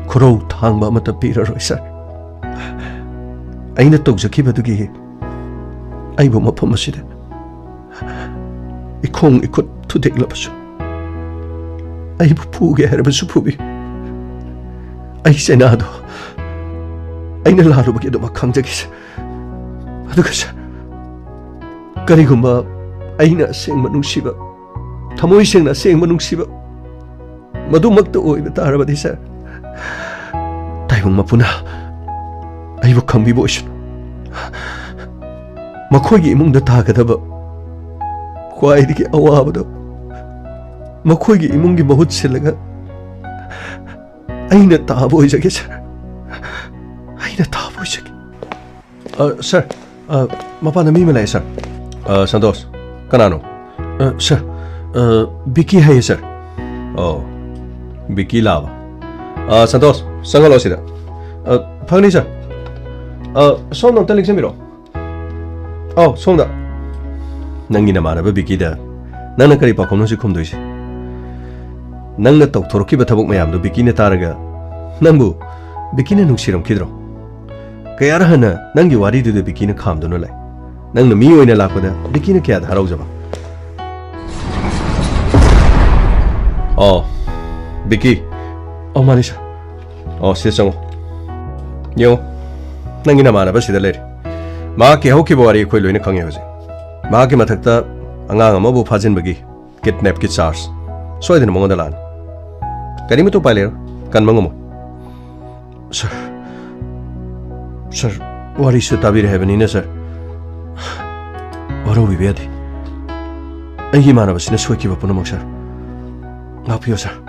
ꯈꯨꯔꯧ ꯊꯥꯡꯕ ꯑꯃꯠꯇ ꯄꯤꯔꯔꯣꯏ, ꯁꯥꯔ꯫ ꯑꯩꯅ ꯇꯧꯖꯈꯤꯕꯗꯨꯒꯤ ꯑꯩꯕꯨ ꯃꯐꯝ ꯑꯁꯤꯗ ꯏꯈꯣꯡ ꯏꯈꯨꯠ ꯊꯨꯗꯦꯛꯂꯕꯁꯨ, ꯑꯩꯕꯨ ꯐꯨꯒꯦ ꯍꯥꯏꯔꯕꯁꯨ ꯐꯨꯕꯤꯌꯨ꯫ ꯑꯩ ꯆꯩꯅꯥꯗꯣ ꯑꯩꯅ ꯂꯥꯜꯂꯨꯕꯒꯤ ꯑꯗꯨꯃꯛ ꯈꯪꯖꯈꯤ, ꯁꯥꯔ꯫ ꯑꯗꯨꯒ, ꯁꯥꯔ, ꯀꯔꯤꯒꯨꯝꯕ ꯑꯩꯅ ꯑꯁꯦꯡꯕ ꯅꯨꯡꯁꯤꯕ, ꯊꯃꯣꯏ ꯁꯦꯡꯅ ꯑꯁꯦꯡꯕ ꯅꯨꯡꯁꯤꯕ ꯃꯗꯨꯃꯛꯇ ꯑꯣꯏꯕ ꯇꯥꯔꯕꯗꯤ, ꯁꯥꯔ, ꯇꯥꯏꯕꯪ ꯃꯄꯨꯅ ꯑꯩꯕꯨ ꯈꯪꯕꯤꯕ ꯑꯣꯏꯁꯅꯨ꯫ ꯃꯈꯣꯏꯒꯤ ꯏꯃꯨꯡꯗ ꯇꯥꯒꯗꯕ ꯈ꯭ꯋꯥꯏꯗꯒꯤ ꯑꯋꯥꯕꯗꯣ ꯃꯈꯣꯏꯒꯤ ꯏꯃꯨꯡꯒꯤ ꯃꯍꯨꯠ ꯁꯤꯜꯂꯒ ꯑꯩꯅ ꯇꯥꯕ ꯑꯣꯏꯖꯒꯦ, ꯁꯥꯔ꯫ ꯑꯩꯅ ꯇꯥꯕ ꯑꯣꯏꯖꯒꯦ꯫ ꯑ, ꯁꯥꯔ, ꯑ, ꯃꯄꯥꯟꯗ ꯃꯤ ꯑꯃ ꯂꯥꯛꯑꯦ, ꯁꯥꯔ꯫ ꯑ, ꯁꯟꯇꯣꯁ, ꯀꯅꯥꯅꯣ? ꯑ, ꯁꯥꯔ, ꯑ, ꯕꯤꯀꯤ ꯍꯥꯏꯌꯦ, ꯁꯥꯔ꯫ ꯑꯣ, ꯕꯤꯀꯤ ꯂꯥꯛꯑꯕ? ꯑ, ꯁꯟꯇꯣꯁ, ꯆꯪꯍꯜꯂꯣ ꯁꯤꯗ꯫ ꯑ, ꯐꯪꯅꯤ, ꯁꯥꯔ꯫ ꯑ, ꯁꯣꯝꯗ ꯑꯝꯇ ꯂꯦꯡꯁꯤꯟꯕꯤꯔꯣ꯫ ꯑꯧ, ꯁꯣꯝꯗ꯫ ꯅꯪꯒꯤ ꯅꯃꯥꯟꯅꯕ ꯕꯤꯀꯤꯗ ꯅꯪꯅ ꯀꯔꯤ ꯄꯥꯎꯈꯨꯝꯅꯣ ꯍꯧꯖꯤꯛ ꯈꯨꯝꯗꯣꯏꯁꯦ? ꯅꯪꯅ ꯇꯧꯊꯣꯔꯛꯈꯤꯕ ꯊꯕꯛ ꯃꯌꯥꯝꯗꯣ ꯕꯤꯀꯤꯅ ꯇꯥꯔꯒ ꯅꯪꯕꯨ ꯕꯤꯀꯤꯅ ꯅꯨꯡꯁꯤꯔꯝꯈꯤꯗ꯭ꯔꯣ? ꯀꯌꯥꯔ ꯍꯟꯅ ꯅꯪꯒꯤ ꯋꯥꯔꯤꯗꯨꯗ ꯕꯤꯀꯤꯅ ꯈꯥꯝꯗꯨꯅ ꯂꯩ꯫ ꯅꯪꯅ ꯃꯤ ꯑꯣꯏꯅ ꯂꯥꯛꯄꯗ ꯕꯤꯀꯤꯅ ꯀꯌꯥꯗ ꯍꯔꯥꯎꯖꯕ? ꯑꯣ, ꯕꯤꯀꯤ꯫ ꯑꯣ, ꯃꯥꯅꯤ, ꯁꯥꯔ꯫ ꯑꯣ, ꯁꯤꯗ ꯆꯪꯉꯣ꯫ ꯌꯦꯡꯉꯣ, ꯅꯪꯒꯤ ꯅꯃꯥꯟꯅꯕ ꯁꯤꯗ ꯂꯩꯔꯦ꯫ ꯃꯍꯥꯛꯀꯤ ꯍꯧꯈꯤꯕ ꯋꯥꯔꯤ ꯑꯩꯈꯣꯏ ꯂꯣꯏꯅ ꯈꯪꯉꯦ ꯍꯧꯖꯤꯛ꯫ ꯃꯍꯥꯛꯀꯤ ꯃꯊꯛꯇ ꯑꯉꯥꯡ ꯑꯃꯕꯨ ꯐꯥꯖꯤꯟꯕꯒꯤ, ꯀꯤꯗꯅꯦꯞꯀꯤ ꯆꯥꯔꯖ ꯁꯣꯏꯗꯅ ꯃꯉꯣꯟꯗ ꯂꯥꯛꯑꯅꯤ꯫ ꯀꯔꯤꯃꯠꯇ ꯎꯄꯥꯏ ꯂꯩꯔꯣꯏ, ꯀꯟꯕ ꯉꯝꯃꯣꯏ꯫ ꯁꯥꯔ, ꯁꯥꯔ, ꯋꯥꯔꯤꯁꯨ ꯇꯥꯕꯤꯔꯦ ꯍꯥꯏꯕꯅꯤꯅ, ꯁꯥꯔ, ꯋꯥꯔꯧꯕꯤꯕ ꯌꯥꯗꯦ꯫ ꯑꯩꯒꯤ ꯏꯃꯥꯟꯅꯕꯁꯤꯅ ꯁꯣꯏꯈꯤꯕ ꯄꯨꯝꯅꯃꯛ, ꯁꯥꯔ, ꯉꯥꯛꯄꯤꯌꯨ, ꯁꯥꯔ꯫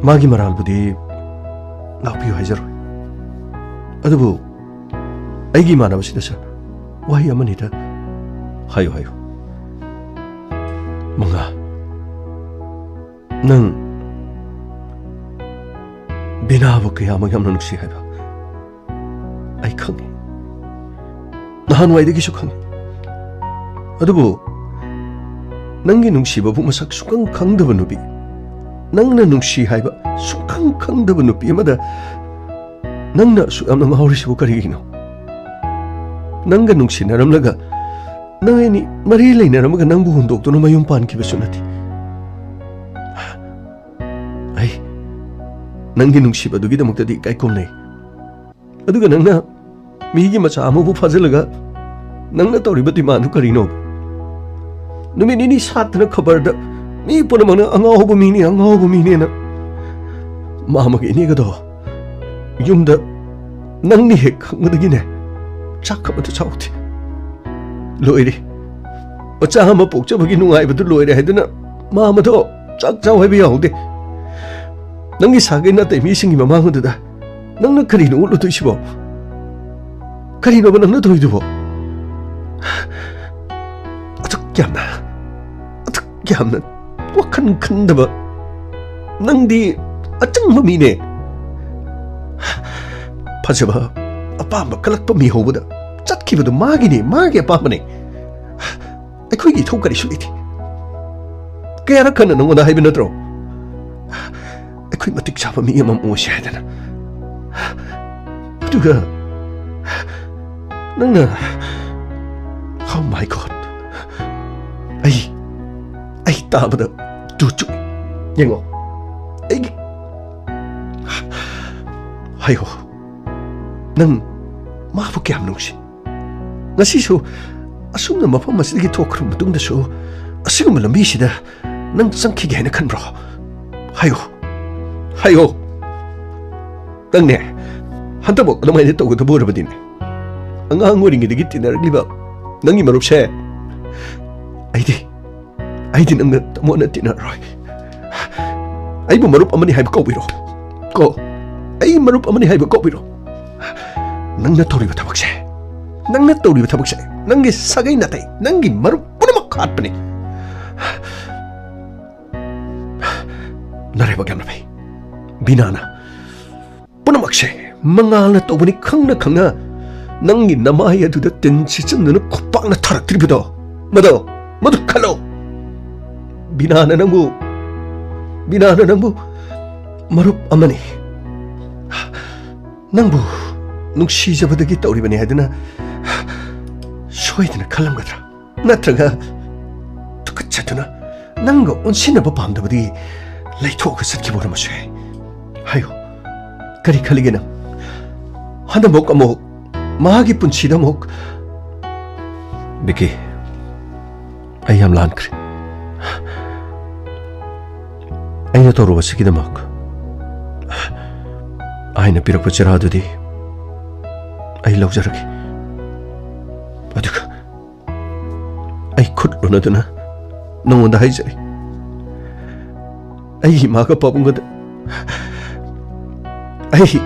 ꯃꯥꯒꯤ ꯃꯔꯥꯜꯕꯨꯗꯤ ꯉꯥꯛꯄꯤꯌꯨ ꯍꯥꯏꯖꯔꯣꯏ, ꯑꯗꯨꯕꯨ ꯑꯩꯒꯤ ꯏꯃꯥꯟꯅꯕꯁꯤꯗ, ꯁꯥꯔ, ꯋꯥꯍꯩ ꯑꯃꯅꯤꯗ ꯍꯥꯏꯌꯨ, ꯍꯥꯏꯌꯨ꯫ ꯃꯉꯥ, ꯅꯪ ꯕꯤꯅꯥꯕꯨ ꯀꯌꯥꯃꯨꯛ ꯌꯥꯝꯅ ꯅꯨꯡꯁꯤ ꯍꯥꯏꯕ ꯑꯩ ꯈꯪꯉꯤ꯫ ꯅꯍꯥꯟꯋꯥꯏꯗꯒꯤꯁꯨ ꯈꯪꯉꯤ꯫ ꯑꯗꯨꯕꯨ ꯅꯪꯒꯤ ꯅꯨꯡꯁꯤꯕꯕꯨ ꯃꯁꯛ ꯁꯨꯛꯈꯪ ꯈꯪꯗꯕ ꯅꯨꯄꯤ, ꯅꯪꯅ ꯅꯨꯡꯁꯤ ꯍꯥꯏꯕ ꯁꯨꯛꯈꯪ ꯈꯪꯗꯕ ꯅꯨꯄꯤ ꯑꯃꯗ ꯅꯪꯅ ꯑꯁꯨꯛ ꯌꯥꯝꯅ ꯉꯥꯎꯔꯤꯁꯤꯕꯨ ꯀꯔꯤꯒꯤꯅꯣ? ꯅꯪꯒ ꯅꯨꯡꯁꯤꯅꯔꯝꯂꯒ, ꯅꯪ ꯑꯅꯤ ꯃꯔꯤ ꯂꯩꯅꯔꯝꯃꯒ ꯅꯪꯕꯨ ꯍꯨꯟꯗꯣꯛꯇꯨꯅ ꯃꯌꯨꯝ ꯄꯥꯟꯈꯤꯕꯁꯨ ꯅꯠꯇꯦ꯫ ꯑꯩ ꯅꯪꯒꯤ ꯅꯨꯡꯁꯤꯕꯗꯨꯒꯤꯗꯃꯛꯇꯗꯤ ꯏꯀꯥꯏ ꯈꯨꯝꯅꯩ꯫ ꯑꯗꯨꯒ ꯅꯪꯅ ꯃꯤꯒꯤ ꯃꯆꯥ ꯑꯃꯕꯨ ꯐꯥꯖꯤꯜꯂꯒ ꯅꯪꯅ ꯇꯧꯔꯤꯕ ꯗꯤꯃꯥꯟꯗꯨ ꯀꯔꯤꯅꯣ? ꯅꯨꯃꯤꯠ ꯅꯤꯅꯤ ꯁꯥꯠꯇꯅ ꯈꯕꯔꯗ ꯃꯤ ꯄꯨꯝꯅꯃꯛꯅ "ꯑꯉꯥꯎꯕ ꯃꯤꯅꯤ, ꯑꯉꯥꯎꯕ ꯃꯤꯅꯦꯅ" ꯃꯥꯃꯒ ꯏꯅꯦꯒꯗꯣ ꯌꯨꯝꯗ ꯅꯪꯅꯤ ꯍꯦꯛ ꯈꯪꯕꯗꯒꯤꯅꯦ, ꯆꯥꯛ ꯑꯃꯠꯇ ꯆꯥꯎꯗꯦ꯫ ꯂꯣꯏꯔꯦ꯫ ꯃꯆꯥ ꯑꯃ ꯄꯣꯛꯆꯕꯒꯤ ꯅꯨꯡꯉꯥꯏꯕꯗꯨ ꯂꯣꯏꯔꯦ ꯍꯥꯏꯗꯨꯅ ꯃꯥ ꯃꯗꯣ ꯆꯥꯛ ꯆꯥꯎ ꯍꯥꯏꯕ ꯌꯥꯍꯧꯗꯦ꯫ ꯅꯪꯒꯤ ꯁꯥꯒꯩ ꯅꯥꯇꯩ ꯃꯤꯁꯤꯡꯒꯤ ꯃꯃꯥꯡ ꯑꯗꯨꯗ ꯅꯪꯅ ꯀꯔꯤꯅꯣ ꯎꯠꯂꯨꯗꯣꯏꯁꯤꯕꯣ? ꯀꯔꯤꯅꯣꯕ ꯅꯪꯅ ꯇꯧꯔꯤꯗꯨꯕꯣ? ꯑꯗꯨꯛ ꯌꯥꯝꯅ, ꯑꯗꯨꯛ ꯌꯥꯝꯅ ꯋꯥꯈꯜ ꯈꯟꯗꯕ ꯅꯪꯗꯤ ꯑꯆꯪꯕ ꯃꯤꯅꯦ꯫ ꯐꯖꯕ, ꯑꯄꯥꯝꯕ ꯀꯜꯂꯛꯄ ꯃꯤ ꯍꯧꯕꯗ ꯆꯠꯈꯤꯕꯗꯨ ꯃꯥꯒꯤꯅꯤ, ꯃꯥꯒꯤ ꯑꯄꯥꯝꯕꯅꯤ꯫ ꯑꯩꯈꯣꯏꯒꯤ ꯏꯊꯧ ꯀꯔꯤꯁꯨ ꯂꯩꯇꯦ꯫ ꯀꯌꯥꯔꯛ ꯍꯟꯅ ꯅꯉꯣꯟꯗ ꯍꯥꯏꯕ ꯅꯠꯇ꯭ꯔꯣ? ꯑꯩꯈꯣꯏ ꯃꯇꯤꯛ ꯆꯥꯕ ꯃꯤ ꯑꯃ ꯑꯣꯏꯁꯦ ꯍꯥꯏꯗꯅ꯫ ꯑꯗꯨꯒ ꯅꯪꯅ, Oh my God, ꯑꯩ, ꯑꯩ ꯇꯥꯕꯗ ꯇꯨ ꯆꯨꯛ꯫ ꯌꯦꯡꯉꯣ, ꯑꯩꯒꯤ, ꯍꯥꯏꯌꯣ, ꯅꯪ ꯃꯥꯕꯨ ꯀꯌꯥꯝ ꯅꯨꯡꯁꯤ? ꯉꯁꯤꯁꯨ ꯑꯁꯨꯝꯅ ꯃꯐꯝ ꯑꯁꯤꯗꯒꯤ ꯊꯣꯛꯈ꯭ꯔꯕ ꯃꯇꯨꯡꯗꯁꯨ ꯑꯁꯤꯒꯨꯝꯕ ꯂꯝꯕꯤꯁꯤꯗ ꯅꯪ ꯆꯪꯈꯤꯒꯦ ꯍꯥꯏꯅ ꯈꯟꯕ꯭ꯔꯣ? ꯍꯥꯏꯌꯣ, ꯍꯥꯏꯌꯣ꯫ ꯅꯪꯅꯦ, ꯍꯟꯗꯛꯃꯛ ꯑꯗꯨꯃꯥꯏꯅ ꯇꯧꯒꯗꯕ ꯑꯣꯏꯔꯕꯗꯤꯅꯦ, ꯑꯉꯥꯡ ꯑꯣꯏꯔꯤꯉꯩꯗꯒꯤ ꯇꯤꯟꯅꯔꯛꯂꯤꯕ ꯅꯪꯒꯤ ꯃꯔꯨꯞꯁꯦ, ꯑꯩꯗꯤ, ꯑꯩꯗꯤ ꯅꯪꯒ ꯇꯃꯣꯠꯅ ꯇꯤꯟꯅꯔꯣꯏ꯫ ꯑꯩꯕꯨ ꯃꯔꯨꯞ ꯑꯃꯅꯤ ꯍꯥꯏꯕ ꯀꯧꯕꯤꯔꯣ꯫ ꯀꯣ, ꯑꯩ ꯃꯔꯨꯞ ꯑꯃꯅꯤ ꯍꯥꯏꯕ ꯀꯧꯕꯤꯔꯣ꯫ ꯅꯪꯅ ꯇꯧꯔꯤꯕ ꯊꯕꯛꯁꯦ, ꯅꯪꯅ ꯇꯧꯔꯤꯕ ꯊꯕꯛꯁꯦ, ꯅꯪꯒꯤ ꯁꯥꯒꯩ ꯅꯥꯇꯩ, ꯅꯪꯒꯤ ꯃꯔꯨꯞ ꯄꯨꯝꯅꯃꯛ ꯍꯥꯠꯄꯅꯤ꯫ ꯅꯔꯥꯏꯕꯛ ꯌꯥꯝꯅ ꯐꯩ, ꯕꯤꯅꯥꯅ ꯄꯨꯝꯅꯃꯛꯁꯦ ꯃꯉꯥꯜꯅ ꯇꯧꯕꯅꯤ ꯈꯪꯅ ꯈꯪꯅ ꯅꯪꯒꯤ ꯅꯃꯥꯏ ꯑꯗꯨꯗ ꯇꯤꯟ ꯁꯤꯠꯆꯟꯗꯨꯅ ꯈꯨꯄꯥꯛꯅ ꯊꯥꯔꯛꯇ꯭ꯔꯤꯕꯗꯣ, ꯃꯗꯣ, ꯃꯗꯨ ꯈꯜꯂꯣ꯫ ꯕꯤꯅꯥꯅ ꯅꯪꯕꯨ, ꯕꯤꯅꯥꯅ ꯅꯪꯕꯨ ꯃꯔꯨꯞ ꯑꯃꯅꯤ, ꯅꯪꯕꯨ ꯅꯨꯡꯁꯤꯖꯕꯗꯒꯤ ꯇꯧꯔꯤꯕꯅꯤ ꯍꯥꯏꯗꯨꯅ ꯁꯣꯏꯗꯅ ꯈꯜꯂꯝꯒꯗ꯭ꯔꯥ? ꯅꯠꯇ꯭ꯔꯒ ꯇꯨꯀꯠꯆꯗꯨꯅ ꯅꯪꯒ ꯑꯣꯟꯁꯤꯟꯅꯕ ꯄꯥꯝꯗꯕꯗꯒꯤ ꯂꯩꯊꯣꯛꯑꯒ ꯆꯠꯈꯤꯕ ꯑꯣꯏꯔꯝꯕꯁꯨ ꯌꯥꯏ꯫ ꯍꯥꯏꯌꯨ, ꯀꯔꯤ ꯈꯜꯂꯤꯒꯦ ꯅꯪ? ꯍꯟꯗꯛꯃꯨꯛ ꯑꯃꯨꯛ ꯃꯥꯒꯤ ꯄꯨꯟꯁꯤꯗ ꯑꯃꯨꯛ, ꯕꯤꯀꯤ, ꯑꯩ ꯌꯥꯝ ꯂꯥꯟꯈ꯭ꯔꯦ꯫ ꯑꯩꯅ ꯇꯧꯔꯨꯕꯁꯤꯒꯤꯗꯃꯛ ꯑꯩꯅ ꯄꯤꯔꯛꯄ ꯆꯩꯔꯥꯗꯨꯗꯤ ꯑꯩ ꯂꯧꯖꯔꯒꯦ꯫ ꯑꯗꯨꯒ ꯑꯩ ꯈꯨꯠ ꯂꯨꯅꯗꯨꯅ ꯅꯉꯣꯟꯗ ꯍꯥꯏꯖꯔꯤ, ꯑꯩꯒꯤ ꯏꯃꯥꯒ ꯄꯥꯕꯨꯡꯒꯗ ꯑꯩ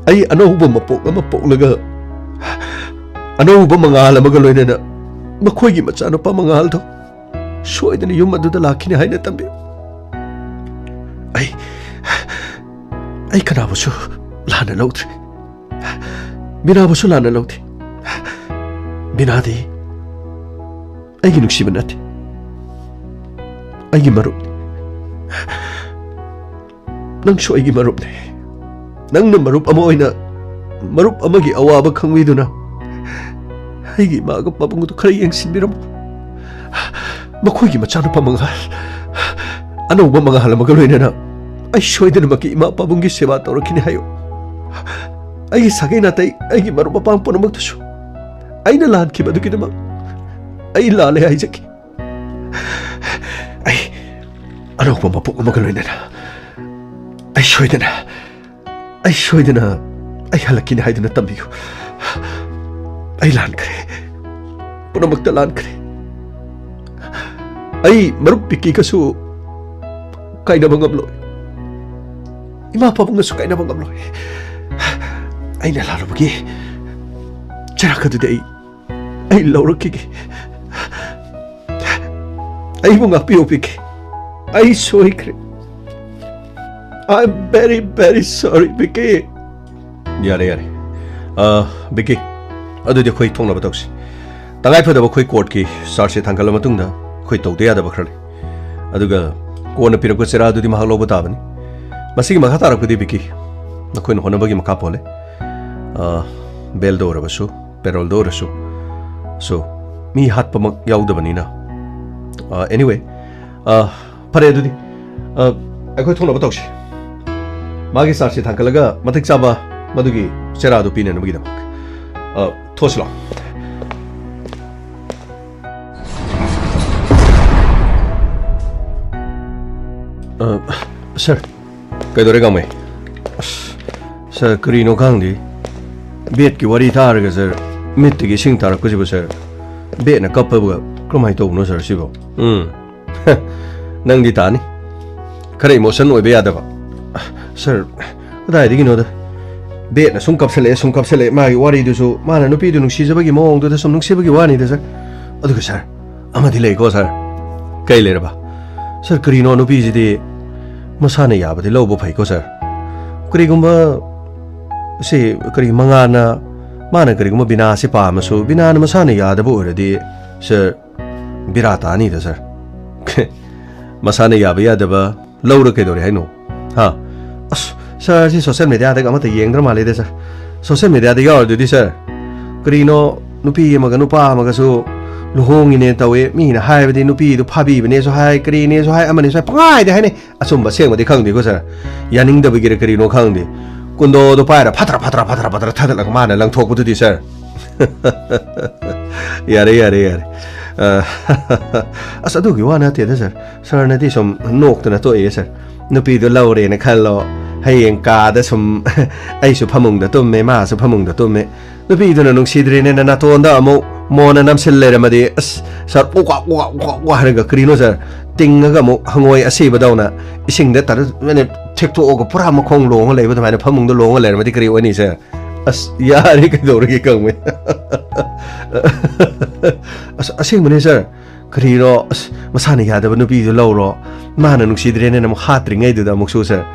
ꯑꯩ ꯑꯅꯧꯕ ꯃꯄꯣꯛ ꯑꯃ ꯄꯣꯛꯂꯒ, ꯑꯅꯧꯕ ꯃꯉꯥꯜ ꯑꯃꯒ ꯂꯣꯏꯅꯅ ꯃꯈꯣꯏꯒꯤ ꯃꯆꯥꯅꯨꯄꯥ ꯃꯉꯥꯜꯗꯣ ꯁꯣꯏꯗꯅ ꯌꯨꯝ ꯑꯗꯨꯗ ꯂꯥꯛꯈꯤꯅꯤ ꯍꯥꯏꯅ ꯇꯝꯕꯤꯌꯨ꯫ ꯑꯩ ꯑꯩ ꯀꯅꯥꯕꯨꯁꯨ ꯂꯥꯟꯅ ꯂꯧꯗ꯭ꯔꯦ꯫ ꯕꯤꯅꯥꯕꯨꯁꯨ ꯂꯥꯟꯅ ꯂꯧꯗꯦ꯫ ꯕꯤꯅꯥꯗꯤ ꯑꯩꯒꯤ ꯅꯨꯡꯁꯤꯕ ꯅꯠꯇꯦ, ꯑꯩꯒꯤ ꯃꯔꯨꯞꯅꯤ꯫ ꯅꯪꯁꯨ ꯑꯩꯒꯤ ꯃꯔꯨꯞꯅꯤ꯫ ꯅꯪꯅ ꯃꯔꯨꯞ ꯑꯃ ꯑꯣꯏꯅ ꯃꯔꯨꯞ ꯑꯃꯒꯤ ꯑꯋꯥꯕ ꯈꯪꯕꯤꯗꯨꯅ ꯑꯩꯒꯤ ꯏꯃꯥꯒ ꯄꯥꯕꯨꯡꯗꯨ ꯈꯔ ꯌꯦꯡꯁꯤꯟꯕꯤꯔꯝꯃꯨ꯫ ꯃꯈꯣꯏꯒꯤ ꯃꯆꯥꯅꯨꯄꯥ ꯃꯉꯥꯜ, ꯑꯅꯧꯕ ꯃꯉꯥꯜ ꯑꯃꯒ ꯂꯣꯏꯅꯅ ꯑꯩ ꯁꯣꯏꯗꯅꯃꯛꯀꯤ ꯏꯃꯥ ꯄꯥꯕꯨꯡꯒꯤ ꯁꯦꯕꯥ ꯇꯧꯔꯛꯈꯤꯅꯤ ꯍꯥꯏꯌꯨ꯫ ꯑꯩꯒꯤ ꯁꯥꯒꯩ ꯅꯥꯇꯩ, ꯑꯩꯒꯤ ꯃꯔꯨꯞ ꯃꯄꯥꯡ ꯄꯨꯝꯅꯃꯛꯇꯁꯨ ꯑꯩꯅ ꯂꯥꯟꯈꯤꯕ ꯑꯗꯨꯒꯤꯗꯃꯛ ꯑꯩ ꯂꯥꯜꯂꯦ ꯍꯥꯏꯖꯒꯦ꯫ ꯑꯩ ꯑꯅꯧꯕ ꯃꯄꯣꯛ ꯑꯃꯒ ꯂꯣꯏꯅꯅ ꯑꯩ ꯁꯣꯏꯗꯅ, ꯑꯩ ꯁꯣꯏꯗꯅ ꯑꯩ ꯍꯜꯂꯛꯈꯤꯅꯤ ꯍꯥꯏꯗꯨꯅ ꯇꯝꯕꯤꯌꯨ꯫ ꯑꯩ ꯂꯥꯟꯈ꯭ꯔꯦ, ꯄꯨꯝꯅꯃꯛꯇ ꯂꯥꯟꯈ꯭ꯔꯦ꯫ ꯑꯩ ꯃꯔꯨꯞ ꯕꯤꯀꯤꯒꯁꯨ ꯀꯥꯏꯅꯕ ꯉꯝꯂꯣꯏ, ꯏꯃꯥ ꯄꯥꯕꯨꯡꯒꯁꯨ ꯀꯥꯏꯅꯕ ꯉꯝꯂꯣꯏ꯫ ꯑꯩꯅ ꯂꯥꯜꯂꯨꯕꯒꯤ ꯆꯩꯔꯥꯛ ꯑꯗꯨꯗꯤ ꯑꯩ ꯑꯩ ꯂꯧꯔꯛꯈꯤꯒꯦ꯫ ꯑꯩꯕꯨ ꯉꯥꯛꯄꯤꯌꯨ ꯕꯤꯀꯤ, ꯑꯩ ꯁꯣꯏꯈ꯭ꯔꯦ꯫ I am very, very sorry, ꯕꯤꯀꯤ꯫ ꯌꯥꯔꯦ, ꯌꯥꯔꯦ꯫ ꯑ, ꯕꯤꯀꯤ, ꯑꯗꯨꯗꯤ ꯑꯩꯈꯣꯏ ꯊꯣꯛꯅꯕ ꯇꯧꯁꯤ꯫ ꯇꯉꯥꯏ ꯐꯗꯕ ꯑꯩꯈꯣꯏ ꯀꯣꯔꯠꯀꯤ ꯆꯥꯔꯖꯁꯦ ꯊꯥꯡꯒꯠꯂ ꯃꯇꯨꯡꯗ ꯑꯩꯈꯣꯏ ꯇꯧꯗ ꯌꯥꯗꯕ ꯈꯔ ꯂꯩ꯫ ꯑꯗꯨꯒ ꯀꯣꯟꯅ ꯄꯤꯔꯛꯄ ꯆꯦꯔꯥꯗꯨꯗꯤ ꯃꯍꯥꯛ ꯂꯧꯕ ꯇꯥꯕꯅꯤ꯫ ꯃꯁꯤꯒꯤ ꯃꯈꯥ ꯇꯥꯔꯛꯄꯗꯤ ꯕꯤꯀꯤ, ꯅꯈꯣꯏꯅ ꯍꯣꯠꯅꯕꯒꯤ ꯃꯈꯥ ꯄꯣꯜꯂꯦ꯫ ꯑ, ꯕꯦꯜꯗ ꯑꯣꯏꯔꯕꯁꯨ, ꯄꯦꯔꯣꯜꯗ ꯑꯣꯏꯔꯁꯨ꯫ ꯁꯣ, ꯃꯤ ꯍꯥꯠꯄꯃꯛ ꯌꯥꯎꯗꯕꯅꯤꯅ꯫ ꯑ, anyway, ꯑ, ꯐꯔꯦ ꯑꯗꯨꯗꯤ, ꯑ, ꯑꯩꯈꯣꯏ ꯊꯣꯛꯅꯕ ꯇꯧꯁꯤ꯫ ꯃꯥꯒꯤ ꯆꯥꯔꯖꯁꯦ ꯊꯥꯡꯒꯠꯂꯒ ꯃꯇꯤꯛ ꯆꯥꯕ ꯃꯗꯨꯒꯤ ꯆꯦꯔꯥꯗꯨ ꯄꯤꯅꯅꯕꯒꯤꯗꯃꯛ꯫ ꯑ, ꯊꯣꯛꯁꯤ ꯂꯥꯎ꯫ ꯑ, ꯁꯥꯔ꯫ ꯀꯩꯗꯧꯔꯦ ꯒꯥꯡꯃꯩ? ꯑꯁ, ꯁꯥꯔ, ꯀꯔꯤꯅꯣ ꯈꯪꯗꯦ꯫ ꯕꯦꯠꯀꯤ ꯋꯥꯔꯤ ꯇꯥꯔꯒ, ꯁꯥꯔ, ꯃꯤꯠꯇꯒꯤ ꯏꯁꯤꯡ ꯇꯥꯔꯛꯄꯁꯤꯕꯨ, ꯁꯥꯔ꯫ ꯕꯦꯠꯅ ꯀꯞꯄꯕꯒ ꯀꯔꯝꯍꯥꯏꯅ ꯇꯧꯕꯅꯣ ꯁꯥꯔ ꯁꯤꯕꯣ? ꯎꯝ꯫ ꯅꯪꯗꯤ ꯇꯥꯅꯤ꯫ ꯈꯔ ꯏꯃꯣꯁꯟ ꯑꯣꯏꯕ ꯌꯥꯗꯕ꯫ ꯁꯥꯔ, ꯀꯗꯥꯏꯗꯒꯤꯅꯣꯗ? ꯕꯦꯠꯅ ꯁꯨꯝ ꯀꯞꯁꯜꯂꯛꯑꯦ, ꯁꯨꯝ ꯀꯞꯁꯜꯂꯛꯑꯦ꯫ ꯃꯥꯒꯤ ꯋꯥꯔꯤꯗꯨꯁꯨ ꯃꯥꯅ ꯅꯨꯄꯤꯗꯨ ꯅꯨꯡꯁꯤꯖꯕꯒꯤ ꯃꯑꯣꯡꯗꯨꯗ ꯁꯨꯝ ꯅꯨꯡꯁꯤꯕꯒꯤ ꯋꯥꯅꯤꯗ, ꯁꯥꯔ꯫ ꯑꯗꯨꯒ ꯁꯥꯔ, ꯑꯃꯗꯤ ꯂꯩꯀꯣ, ꯁꯥꯔ꯫ ꯀꯩ ꯂꯩꯔꯕ? ꯁꯥꯔ, ꯀꯔꯤꯅꯣ ꯅꯨꯄꯤꯁꯤꯗꯤ ꯃꯁꯥꯅ ꯌꯥꯕꯗꯤ ꯂꯧꯕ ꯐꯩꯀꯣ, ꯁꯥꯔ꯫ ꯀꯔꯤꯒꯨꯝꯕ ꯁꯤ ꯀꯔꯤ ꯃꯉꯥꯜꯅ, ꯃꯥꯅ ꯀꯔꯤꯒꯨꯝꯕ ꯕꯤꯅꯥꯁꯤ ꯄꯥꯝꯃꯁꯨ, ꯕꯤꯅꯥꯅ ꯃꯁꯥꯅ ꯌꯥꯗꯕ ꯑꯣꯏꯔꯗꯤ, ꯁꯥꯔ, ꯕꯤꯔꯥ ꯇꯥꯅꯤꯗ, ꯁꯥꯔ꯫ ꯃꯁꯥꯅ ꯌꯥꯕ ꯌꯥꯗꯕ ꯂꯧꯔ ꯀꯩꯗꯧꯔꯦ ꯍꯥꯏꯅꯣ? ꯍꯥ? ꯑꯁ, ꯁꯥꯔ, ꯁꯤ ꯁꯣꯁꯦꯜ ꯃꯦꯗꯤꯌꯥꯗꯒ ꯑꯃꯠꯇ ꯌꯦꯡꯗ꯭ꯔ ꯃꯥꯜꯂꯦꯗ, ꯁꯥꯔ꯫ ꯁꯣꯁꯦꯜ ꯃꯦꯗꯤꯌꯥꯗ ꯌꯥꯎꯔꯗꯨꯗꯤ, ꯁꯥꯔ, ꯀꯔꯤꯅꯣ, ꯅꯨꯄꯤ ꯑꯃꯒ ꯅꯨꯄꯥ ꯑꯃꯒꯁꯨ ꯂꯨꯍꯣꯡꯉꯤꯅꯦ ꯇꯧꯋꯦ, ꯃꯤꯅ ꯍꯥꯏꯕꯗꯤ ꯅꯨꯄꯤꯗꯨ ꯐꯥꯕꯤꯕꯅꯦꯁꯨ ꯍꯥꯏ, ꯀꯔꯤꯅꯦꯁꯨ ꯍꯥꯏ, ꯑꯃꯅꯦꯁꯨ ꯍꯥꯏ, ꯄꯪꯍꯥꯏꯗꯤ ꯍꯥꯏꯅꯩ꯫ ꯑꯆꯨꯝꯕ ꯑꯁꯦꯡꯕꯗꯤ ꯈꯪꯗꯦꯀꯣ, ꯁꯥꯔ꯫ ꯌꯥꯅꯤꯡꯗꯕꯒꯤꯔ ꯀꯔꯤꯅꯣ ꯈꯪꯗꯦ, ꯀꯨꯟꯗꯣꯗꯣ ꯄꯥꯏꯔ ꯐꯠꯇ꯭ꯔ ꯐꯠꯇ꯭ꯔ ꯐꯠꯇ꯭ꯔ ꯐꯠꯇ꯭ꯔ ꯊꯥꯗꯠꯂꯒ ꯃꯥꯅ ꯂꯪꯊꯣꯛꯄꯗꯨꯗꯤ, ꯁꯥꯔ꯫ ꯌꯥꯔꯦ, ꯌꯥꯔꯦ, ꯌꯥꯔꯦ꯫ ꯑ, ꯑꯁ, ꯑꯗꯨꯒꯤ ꯋꯥ ꯅꯠꯇꯦꯗ, ꯁꯥꯔ꯫ ꯁꯥꯔꯅꯗꯤ ꯁꯨꯝ ꯅꯣꯛꯇꯅ ꯇꯣꯛꯑꯦ, ꯁꯥꯔ꯫ ꯅꯨꯄꯤꯗꯣ ꯂꯧꯔꯦꯅ ꯈꯜꯂꯣ, ꯍꯌꯦꯡ ꯀꯥꯗ ꯁꯨꯝ ꯑꯩꯁꯨ ꯐꯃꯨꯡꯗ ꯇꯨꯝꯃꯦ, ꯃꯥꯁꯨ ꯐꯃꯨꯡꯗ ꯇꯨꯝꯃꯦ꯫ ꯅꯨꯄꯤꯗꯨꯅ ꯅꯨꯡꯁꯤꯗ꯭ꯔꯦꯅꯦꯅ ꯅꯥꯇꯣꯟꯗ ꯑꯃꯨꯛ ꯃꯣꯟꯅ ꯅꯝꯁꯤꯜ ꯂꯩꯔꯝꯃꯗꯤ, ꯑꯁ, ꯁꯥꯔ, ꯎꯛ ꯋꯥꯛ, ꯎꯛ ꯋꯥꯛ, ꯎꯛ ꯋꯥꯛ ꯍꯥꯏꯔꯒ, ꯀꯔꯤꯅꯣ, ꯁꯥꯔ? ꯇꯤꯡꯉꯒ ꯑꯃꯨꯛ ꯍꯪꯉꯣꯏ ꯑꯁꯤꯕꯗꯧꯅ ꯏꯁꯤꯡꯗ ꯇꯥꯔ-, ꯊꯦꯛꯇꯣꯛꯑꯒ ꯄꯨꯔꯥ ꯃꯈꯣꯡ ꯂꯣꯡꯉ ꯂꯩꯕ ꯑꯗꯨꯃꯥꯏꯅ ꯐꯃꯨꯡꯗ ꯂꯣꯡꯉ ꯂꯩꯔꯝꯃꯗꯤ ꯀꯔꯤ ꯑꯣꯏꯅꯤ, ꯁꯥꯔ? ꯑꯁ, ꯌꯥꯔꯦ, ꯀꯩꯗꯧꯔꯒꯦ, ꯀꯪꯃꯩ? ꯑꯁ, ꯑꯁꯦꯡꯕꯅꯦ, ꯁꯥꯔ꯫ ꯀꯔꯤꯅꯣ, ꯑꯁ, ꯃꯁꯥꯅ ꯌꯥꯗꯕ ꯅꯨꯄꯤꯗꯨ ꯂꯧꯔꯣ, ꯃꯥꯅ ꯅꯨꯡꯁꯤꯗ꯭ꯔꯦꯅꯦꯅ ꯑꯃꯨꯛ ꯍꯥꯠꯇ꯭ꯔꯤꯉꯩꯗꯨꯗ ꯑꯃꯨꯛꯁꯨ, ꯁꯥꯔ꯫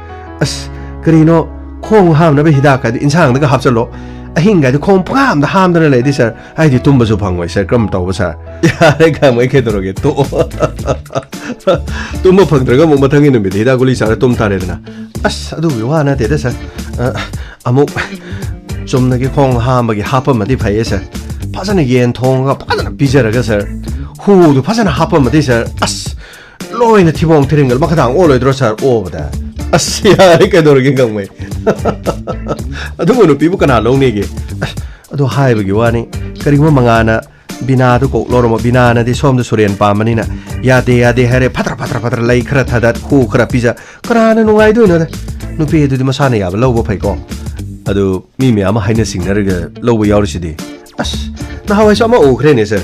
ꯑꯁ, ꯀꯔꯤꯅꯣ, ꯈꯣꯡ ꯍꯥꯝꯅꯕ ꯍꯤꯗꯥꯛ ꯀꯥꯏꯗꯨ ꯏꯟꯁꯥꯡꯗꯒ ꯍꯥꯞꯆꯜꯂꯣ, ꯑꯍꯤꯡ ꯀꯥꯏꯗꯨ ꯈꯣꯡ ꯄꯨꯡꯍꯥꯝꯗ ꯍꯥꯝꯗꯅ ꯂꯩꯗꯤ, ꯁꯥꯔ, ꯍꯥꯏꯗꯤ ꯇꯨꯝꯕꯁꯨ ꯐꯪꯉꯣꯏ, ꯁꯥꯔ꯫ ꯀꯔꯝ ꯇꯧꯕ, ꯁꯥꯔ? ꯌꯥꯔꯦ, ꯀꯪꯃꯩ, ꯀꯩꯗꯧꯔꯒꯦ? ꯇꯣꯛꯑꯣ꯫ ꯇꯨꯝꯕ ꯐꯪꯗ꯭ꯔꯒ ꯑꯃꯨꯛ ꯃꯊꯪꯒꯤ ꯅꯨꯃꯤꯠꯇ ꯍꯤꯗꯥꯛ ꯒꯨꯂꯤ ꯆꯥꯔ ꯇꯨꯝ ꯇꯥꯔꯦꯗꯅ꯫ ꯑꯁ, ꯑꯗꯨꯒꯤ ꯋꯥ ꯅꯠꯇꯦꯗ, ꯁꯥꯔ꯫ ꯑ, ꯑꯃꯨꯛ ꯆꯨꯝꯅꯒꯤ ꯈꯣꯡ ꯍꯥꯝꯕꯒꯤ ꯍꯥꯞꯄꯝꯃꯗꯤ ꯐꯩꯌꯦ, ꯁꯥꯔ꯫ ꯐꯖꯅ ꯌꯦꯟ ꯊꯣꯡꯉꯒ ꯐꯖꯅ ꯄꯤꯖꯔꯒ, ꯁꯥꯔ, ꯍꯨꯗꯨ ꯐꯖꯅ ꯍꯥꯞꯄꯝꯃꯗꯤ, ꯁꯥꯔ, ꯑꯁ, ꯂꯣꯏꯅ ꯊꯤꯕꯣꯡ ꯊꯤꯔꯤꯡꯒꯜ ꯃꯈꯥꯗꯥꯡ ꯑꯣꯜꯂꯣꯏꯗ꯭ꯔꯣ, ꯁꯥꯔ? ꯑꯣꯕꯗ꯫ ꯑꯁ, ꯌꯥꯔꯦ, ꯀꯩꯗꯧꯔꯒꯦ, ꯀꯪꯃꯩ? ꯑꯗꯨꯕꯨ ꯅꯨꯄꯤꯕꯨ ꯀꯅꯥ ꯂꯧꯅꯤꯒꯦ? ꯑꯁ, ꯑꯗꯨ ꯍꯥꯏꯕꯒꯤ ꯋꯥꯅꯤ꯫ ꯀꯔꯤꯒꯨꯝꯕ ꯃꯉꯥꯅ ꯕꯤꯅꯥꯗꯨ ꯀꯣꯛ ꯂꯧꯔꯝꯃꯣ, ꯕꯤꯅꯥꯅꯗꯤ ꯁꯣꯝꯗ ꯁꯨꯔꯦꯟ ꯄꯥꯝꯕꯅꯤꯅ ꯌꯥꯗꯦ, ꯌꯥꯗꯦ ꯍꯥꯏꯔꯦ, ꯐꯠꯇ꯭ꯔ ꯐꯠꯇ꯭ꯔ ꯐꯠꯇ꯭ꯔ ꯂꯩ ꯈꯔ ꯊꯥꯗꯠ, ꯈꯨ ꯈꯔ ꯄꯤꯖ, ꯀꯅꯥꯅ ꯅꯨꯡꯉꯥꯏꯗꯣꯏꯅꯣꯗ? ꯅꯨꯄꯤ ꯑꯗꯨꯗꯤ ꯃꯁꯥꯅ ꯌꯥꯕ ꯂꯧꯕ ꯐꯩꯀꯣ꯫ ꯑꯗꯨ ꯃꯤ ꯃꯌꯥꯝ ꯑꯃ ꯍꯥꯏꯅ ꯁꯤꯡꯅꯔꯒ ꯂꯧꯕ ꯌꯥꯎꯔꯤꯁꯤꯗꯤ꯫ ꯑꯁ, ꯅꯍꯥꯟꯋꯥꯏꯁꯨ ꯑꯃ ꯎꯈ꯭ꯔꯦꯅꯦ ꯁꯥꯔ꯫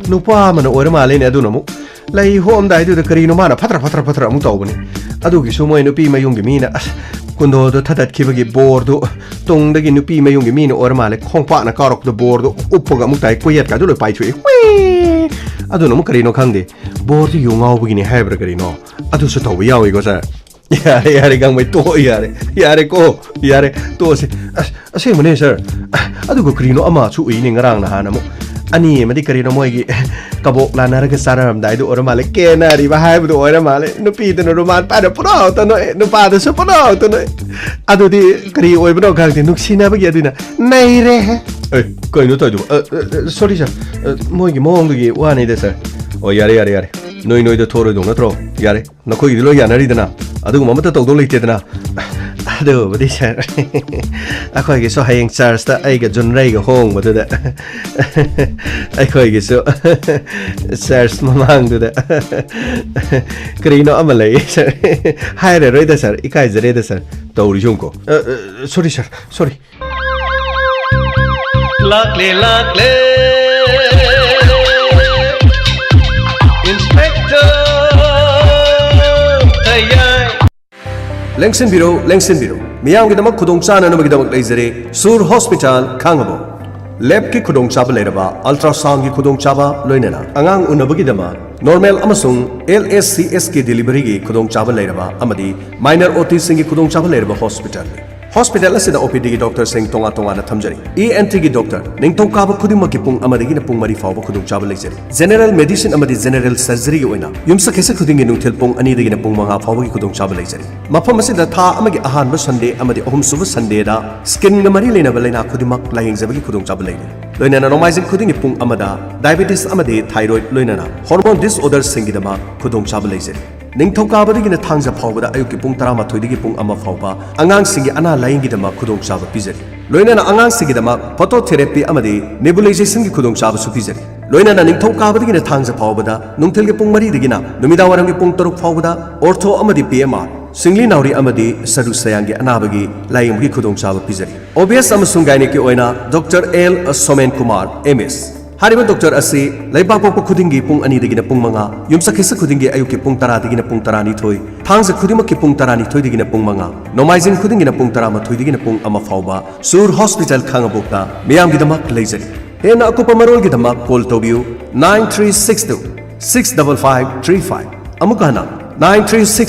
ꯅꯨꯄꯥ ꯑꯃꯅ ꯑꯣꯏꯔ ꯃꯥꯜꯂꯦꯅꯦ ꯑꯗꯨꯅ ꯑꯃꯨꯛ꯫ ꯂꯩ ꯍꯣꯝꯗꯥꯏꯗꯨꯗ ꯀꯔꯤꯅꯣ ꯃꯥꯅ ꯐꯠꯇ꯭ꯔ ꯐꯠꯇ꯭ꯔ ꯐꯠꯇ꯭ꯔ ꯑꯃꯨꯛ ꯇꯧꯕꯅꯤ꯫ ꯑꯗꯨꯒꯤꯁꯨ ꯃꯣꯏ ꯅꯨꯄꯤ ꯃꯌꯨꯝꯒꯤ ꯃꯤꯅ, ꯑꯁ, ꯀꯨꯟꯗꯣꯗꯣ ꯊꯥꯗꯠꯈꯤꯕꯒꯤ ꯕꯣꯔꯗꯨ ꯇꯨꯡꯗꯒꯤ ꯅꯨꯄꯤ ꯃꯌꯨꯝꯒꯤ ꯃꯤꯅ ꯑꯣꯏꯔ ꯃꯥꯜꯂꯦ, ꯈꯣꯡꯄꯥꯛꯅ ꯀꯥꯎꯔꯛꯄꯗ ꯕꯣꯔꯗꯨ ꯎꯞꯄꯒ ꯑꯃꯨꯛ ꯇꯥꯏ, ꯀꯣꯌꯦꯠꯀꯥꯗꯨ ꯂꯣꯏ ꯄꯥꯏꯊꯣꯛꯏ꯫ ꯍꯨꯏ! ꯑꯗꯨꯅ ꯑꯃꯨꯛ ꯀꯔꯤꯅꯣ ꯈꯪꯗꯦ, ꯕꯣꯔꯗꯨ ꯌꯨ ꯉꯥꯎꯕꯒꯤꯅꯤ ꯍꯥꯏꯕ꯭ꯔꯥ ꯀꯔꯤꯅꯣ, ꯑꯗꯨꯁꯨ ꯇꯧꯕ ꯌꯥꯎꯏꯀꯣ ꯁꯥꯔ꯫ ꯌꯥꯔꯦ, ꯌꯥꯔꯦ, ꯒꯥꯡꯃꯩ, ꯇꯣꯛꯑꯣ, ꯌꯥꯔꯦ, ꯌꯥꯔꯦꯀꯣ, ꯌꯥꯔꯦ, ꯇꯣꯛꯑꯁꯤ꯫ ꯑꯁ, ꯑꯁꯦꯡꯕꯅꯦ ꯁꯥꯔ, ꯑꯗꯨꯒ ꯀꯔꯤꯅꯣ ꯑꯃꯁꯨ ꯎꯏꯅꯦ ꯉꯔꯥꯡ ꯅꯍꯥꯟ ꯑꯃꯨꯛ꯫ ꯑꯅꯤ ꯑꯃꯗꯤ ꯀꯔꯤꯅꯣ ꯃꯣꯏꯒꯤ ꯀꯕꯣꯛ ꯂꯥꯟꯅꯔꯒ ꯆꯥꯔꯝꯗꯥꯏꯗ ꯑꯣꯏꯔ ꯃꯥꯜꯂꯦ, ꯀꯦꯅꯔꯤꯕ ꯍꯥꯏꯕꯗꯨ ꯑꯣꯏꯔ ꯃꯥꯜꯂꯦ꯫ ꯅꯨꯄꯤꯗꯨꯅ ꯔꯨꯃꯥꯟ ꯄꯥꯏꯔ ꯄꯨꯅꯣꯛꯇ ꯅꯣꯛꯑꯦ, ꯅꯨꯄꯥꯗꯨꯁꯨ ꯄꯨꯅꯣꯛꯇ ꯅꯣꯛꯑꯦ꯫ ꯑꯗꯨꯗꯤ ꯀꯔꯤ ꯑꯣꯏꯕꯅꯣ ꯈꯪꯗꯦ, ꯅꯨꯡꯁꯤꯅꯕꯒꯤ ꯑꯗꯨꯅ ꯅꯩꯔꯦꯍꯦ꯫ ꯑꯦ, ꯀꯩꯅꯣ ꯇꯧꯔꯤꯗꯨꯕꯣ? ꯑ, ꯑ, ꯑ, ꯁꯣꯔꯤ ꯁꯥꯔ, ꯑ, ꯃꯣꯏꯒꯤ ꯃꯑꯣꯡꯗꯨꯒꯤ ꯋꯥꯅꯤꯗ ꯁꯥꯔ꯫ ꯑꯣ, ꯌꯥꯔꯦ, ꯌꯥꯔꯦ, ꯌꯥꯔꯦ, ꯅꯣꯏ ꯅꯣꯏꯗ ꯊꯣꯔꯣꯏꯗꯧ ꯅꯠꯇ꯭ꯔꯣ? ꯌꯥꯔꯦ, ꯅꯈꯣꯏꯒꯤꯗꯤ ꯂꯣꯏ ꯌꯥꯅꯔꯤꯗꯅ, ꯑꯗꯨꯒꯨꯝꯕ ꯑꯃꯠꯇ ꯇꯧꯗꯧ ꯂꯩꯇꯦꯗꯅ꯫ ꯑꯗꯨꯕꯨꯗꯤ ꯁꯥꯔ, ꯑꯩꯈꯣꯏꯒꯤꯁꯨ ꯍꯌꯦꯡ ꯆꯔꯆꯇ ꯑꯩꯒ ꯖꯨꯟꯔꯩꯒ ꯍꯣꯡꯕꯗꯨꯗ ꯑꯩꯈꯣꯏꯒꯤꯁꯨ ꯆꯔꯆ ꯃꯃꯥꯡꯗꯨꯗ ꯀꯔꯤꯅꯣ ꯑꯃ ꯂꯩ ꯁꯥꯔ꯫ ꯍꯥꯏꯔꯔꯣꯏꯗ ꯁꯥꯔ, ꯏꯀꯥꯏꯖꯔꯦꯗ ꯁꯥꯔ, ꯇꯧꯔꯤꯁꯤ ꯌꯦꯡꯉꯨꯀꯣ꯫ ꯑ, ꯑ, ꯁꯣꯔꯤ ꯁꯥꯔ, ꯁꯣꯔꯤ꯫ ꯂꯥꯛꯂꯦ, ꯂꯥꯛꯂꯦ, Inspector ꯊꯌꯥꯏ꯫ ꯂꯦꯡꯁꯤꯟꯕꯤꯔꯣ, ꯂꯦꯡꯁꯤꯟꯕꯤꯔꯣ꯫ ꯃꯤꯌꯥꯝꯒꯤꯗꯃꯛ ꯈꯨꯗꯣꯡ ꯆꯥꯅꯅꯕꯒꯤꯗꯃꯛ ꯂꯩꯖꯔꯦ ꯁꯨꯔ ꯍꯣꯁꯄꯤꯇꯥꯜ, ꯈꯥꯡꯉꯕꯣꯛ꯫ ꯂꯦꯕꯀꯤ ꯈꯨꯗꯣꯡꯆꯥꯕ ꯂꯩꯔꯕ, ꯑꯜꯇ꯭ꯔꯥꯁꯥꯎꯟꯒꯤ ꯈꯨꯗꯣꯡꯆꯥꯕ, ꯂꯣꯏꯅꯅ ꯑꯉꯥꯡ ꯎꯅꯕꯒꯤꯗꯃꯛ ꯅꯣꯔꯃꯦꯜ ꯑꯃꯁꯨꯡ ꯑꯦꯜ ꯑꯦꯁ ꯁꯤ ꯑꯦꯁꯀꯤ ꯗꯦꯂꯤꯚꯔꯤꯒꯤ ꯈꯨꯗꯣꯡꯆꯥꯕ ꯂꯩꯔꯕ ꯑꯃꯗꯤ ꯃꯥꯏꯅꯔ ꯑꯣ ꯇꯤꯁꯤꯡꯒꯤ ꯈꯨꯗꯣꯡꯆꯥꯕ ꯂꯩꯔꯕ ꯍꯣꯁꯄꯤꯇꯥꯜꯅꯤ꯫ ꯍꯣꯁꯄꯤꯇꯥꯜ ꯑꯁꯤꯗ ꯑꯣ ꯄꯤ ꯗꯤꯒꯤ ꯗꯣꯛꯇꯔꯁꯤꯡ ꯇꯣꯉꯥꯟ ꯇꯣꯉꯥꯟꯅ ꯊꯝꯖꯔꯤ꯫ ꯏ ꯑꯦꯟ ꯇꯤꯒꯤ ꯗꯣꯛꯇꯔ ꯅꯤꯡꯊꯧꯀꯥꯕ ꯈꯨꯗꯤꯡꯃꯛꯀꯤ ꯄꯨꯡ ꯑꯃꯗꯒꯤꯅ ꯄꯨꯡ ꯃꯔꯤ ꯐꯥꯎꯕ ꯈꯨꯗꯣꯡꯆꯥꯕ ꯂꯩꯖꯔꯤ꯫ ꯖꯦꯅꯔꯦꯜ ꯃꯦꯗꯤꯁꯤꯟ ꯑꯃꯗꯤ ꯖꯦꯅꯔꯦꯜ ꯁꯔꯖꯔꯤꯒꯤ ꯑꯣꯏꯅ ꯌꯨꯝꯁꯀꯩꯁ ꯈꯨꯗꯤꯡꯒꯤ ꯅꯨꯡꯊꯤꯜ ꯄꯨꯡ ꯑꯅꯤꯗꯒꯤꯅ ꯄꯨꯡ ꯃꯉꯥ ꯐꯥꯎꯕꯒꯤ ꯈꯨꯗꯣꯡꯆꯥꯕ ꯂꯩꯖꯔꯤ꯫ ꯃꯐꯝ ꯑꯁꯤꯗ ꯊꯥ ꯑꯃꯒꯤ ꯑꯍꯥꯟꯕ ꯁꯟꯗꯦ ꯑꯃꯗꯤ ꯑꯍꯨꯝꯁꯨꯕ ꯁꯟꯗꯦꯗ ꯁ꯭ꯀꯤꯟꯒ ꯃꯔꯤ ꯂꯩꯅꯕ ꯂꯥꯏꯅꯥ ꯈꯨꯗꯤꯡꯃꯛ ꯂꯥꯌꯦꯡꯖꯕꯒꯤ ꯈꯨꯗꯣꯡꯆꯥꯕ ꯂꯩꯔꯤ꯫ ꯂꯣꯏꯅꯅ ꯅꯣꯡꯃꯥꯏꯖꯤꯡ ꯈꯨꯗꯤꯡꯒꯤ ꯄꯨꯡ ꯑꯃꯗ ꯗꯥꯏꯕꯦꯇꯤꯁ ꯑꯃꯗꯤ ꯊꯥꯏꯔꯣꯏꯗ, ꯂꯣꯏꯅꯅ ꯍꯣꯔꯃꯣꯟ ꯗꯤꯁꯑꯣꯔꯗꯔꯁꯤꯡꯒꯤꯗꯃꯛ ꯈꯨꯗꯣꯡꯆꯥꯕ ꯂꯩꯖꯔꯤ꯫ ꯅꯤꯡꯊꯧꯀꯥꯕꯗꯒꯤꯅ ꯊꯥꯡꯖ ꯐꯥꯎꯕꯗ ꯑꯌꯨꯛꯀꯤ ꯄꯨꯡ ꯇꯔꯥꯃꯥꯊꯣꯏꯗꯒꯤ ꯄꯨꯡ ꯑꯃ ꯐꯥꯎꯕ ꯑꯉꯥꯡꯁꯤꯡꯒꯤ ꯑꯅꯥ ꯂꯥꯌꯦꯡꯒꯤꯗꯃꯛ ꯈꯨꯗꯣꯡꯆꯥꯕ ꯄꯤꯖꯔꯤ꯫ ꯂꯣꯏꯅꯅ ꯑꯉꯥꯡꯁꯤꯡꯒꯤꯗꯃꯛ ꯐꯣꯇꯣꯊꯦꯔꯥꯄꯤ ꯑꯃꯗꯤ ꯅꯦꯕꯨꯂꯥꯏꯖꯦꯁꯟꯒꯤ ꯈꯨꯗꯣꯡꯆꯥꯕꯁꯨ ꯄꯤꯖꯔꯤ꯫ ꯂꯣꯏꯅꯅ ꯅꯤꯡꯊꯧꯀꯥꯕꯗꯒꯤꯅ ꯊꯥꯡꯖ ꯐꯥꯎꯕꯗ ꯅꯨꯡꯊꯤꯜꯒꯤ ꯄꯨꯡ ꯃꯔꯤꯗꯒꯤꯅ ꯅꯨꯃꯤꯗꯥꯡꯋꯥꯏꯔꯝꯒꯤ ꯄꯨꯡ ꯇꯔꯨꯛ ꯐꯥꯎꯕꯗ ꯑꯣꯔꯊꯣ ꯑꯃꯗꯤ ꯄꯤ ꯑꯦꯝ ꯑꯥꯔ, ꯁꯤꯡꯂꯤ ꯅꯥꯎꯔꯤ ꯑꯃꯗꯤ ꯁꯔꯨ ꯁꯌꯥꯡꯒꯤ ꯑꯅꯥꯕꯒꯤ ꯂꯥꯌꯦꯡꯕꯒꯤ ꯈꯨꯗꯣꯡꯆꯥꯕ ꯄꯤꯖꯔꯤ꯫ ꯑꯣ ꯕꯤ ꯑꯦꯁ ꯑꯃꯁꯨꯡ ꯒꯥꯏꯅꯤꯛꯀꯤ ꯑꯣꯏꯅ doctor L Somen Kumar, M S. ꯍꯥꯏꯔꯤꯕ ꯗꯣꯛꯇꯔ ꯑꯁꯤ ꯂꯩꯕꯥꯛꯄꯣꯛꯄ ꯈꯨꯗꯤꯡꯒꯤ ꯄꯨꯡ ꯑꯅꯤꯗꯒꯤꯅ ꯄꯨꯡ ꯃꯉꯥ, ꯌꯨꯝꯁꯀꯩꯁ ꯈꯨꯗꯤꯡꯒꯤ ꯑꯌꯨꯛꯀꯤ ꯄꯨꯡ ꯇꯔꯥꯗꯒꯤꯅ ꯄꯨꯡ ꯇꯔꯥꯅꯤꯊꯣꯏ, ꯊꯥꯡꯖ ꯈꯨꯗꯤꯡꯃꯛꯀꯤ ꯄꯨꯡ ꯇꯔꯥꯅꯤꯊꯣꯏꯗꯒꯤꯅ ꯄꯨꯡ ꯃꯉꯥ, ꯅꯣꯡꯃꯥꯏꯖꯤꯡ ꯈꯨꯗꯤꯡꯒꯤꯅ ꯄꯨꯡ ꯇꯔꯥꯃꯥꯊꯣꯏꯗꯒꯤꯅ ꯄꯨꯡ ꯑꯃ ꯐꯥꯎꯕ ꯁꯨꯔ ꯍꯣꯁꯄꯤꯇꯥꯜ ꯈꯥꯉꯕꯣꯛꯇ ꯃꯤꯌꯥꯝꯒꯤꯗꯃꯛ ꯂꯩꯖꯔꯤ꯫ ꯍꯦꯟꯅ ꯑꯀꯨꯞꯄ ꯃꯔꯣꯜꯒꯤꯗꯃꯛ ꯀꯣꯜ ꯇꯧꯕꯤꯌꯨ, nine three six two six double five three five꯫ ꯑꯃꯨꯛ ꯍꯟꯅ, nine three six two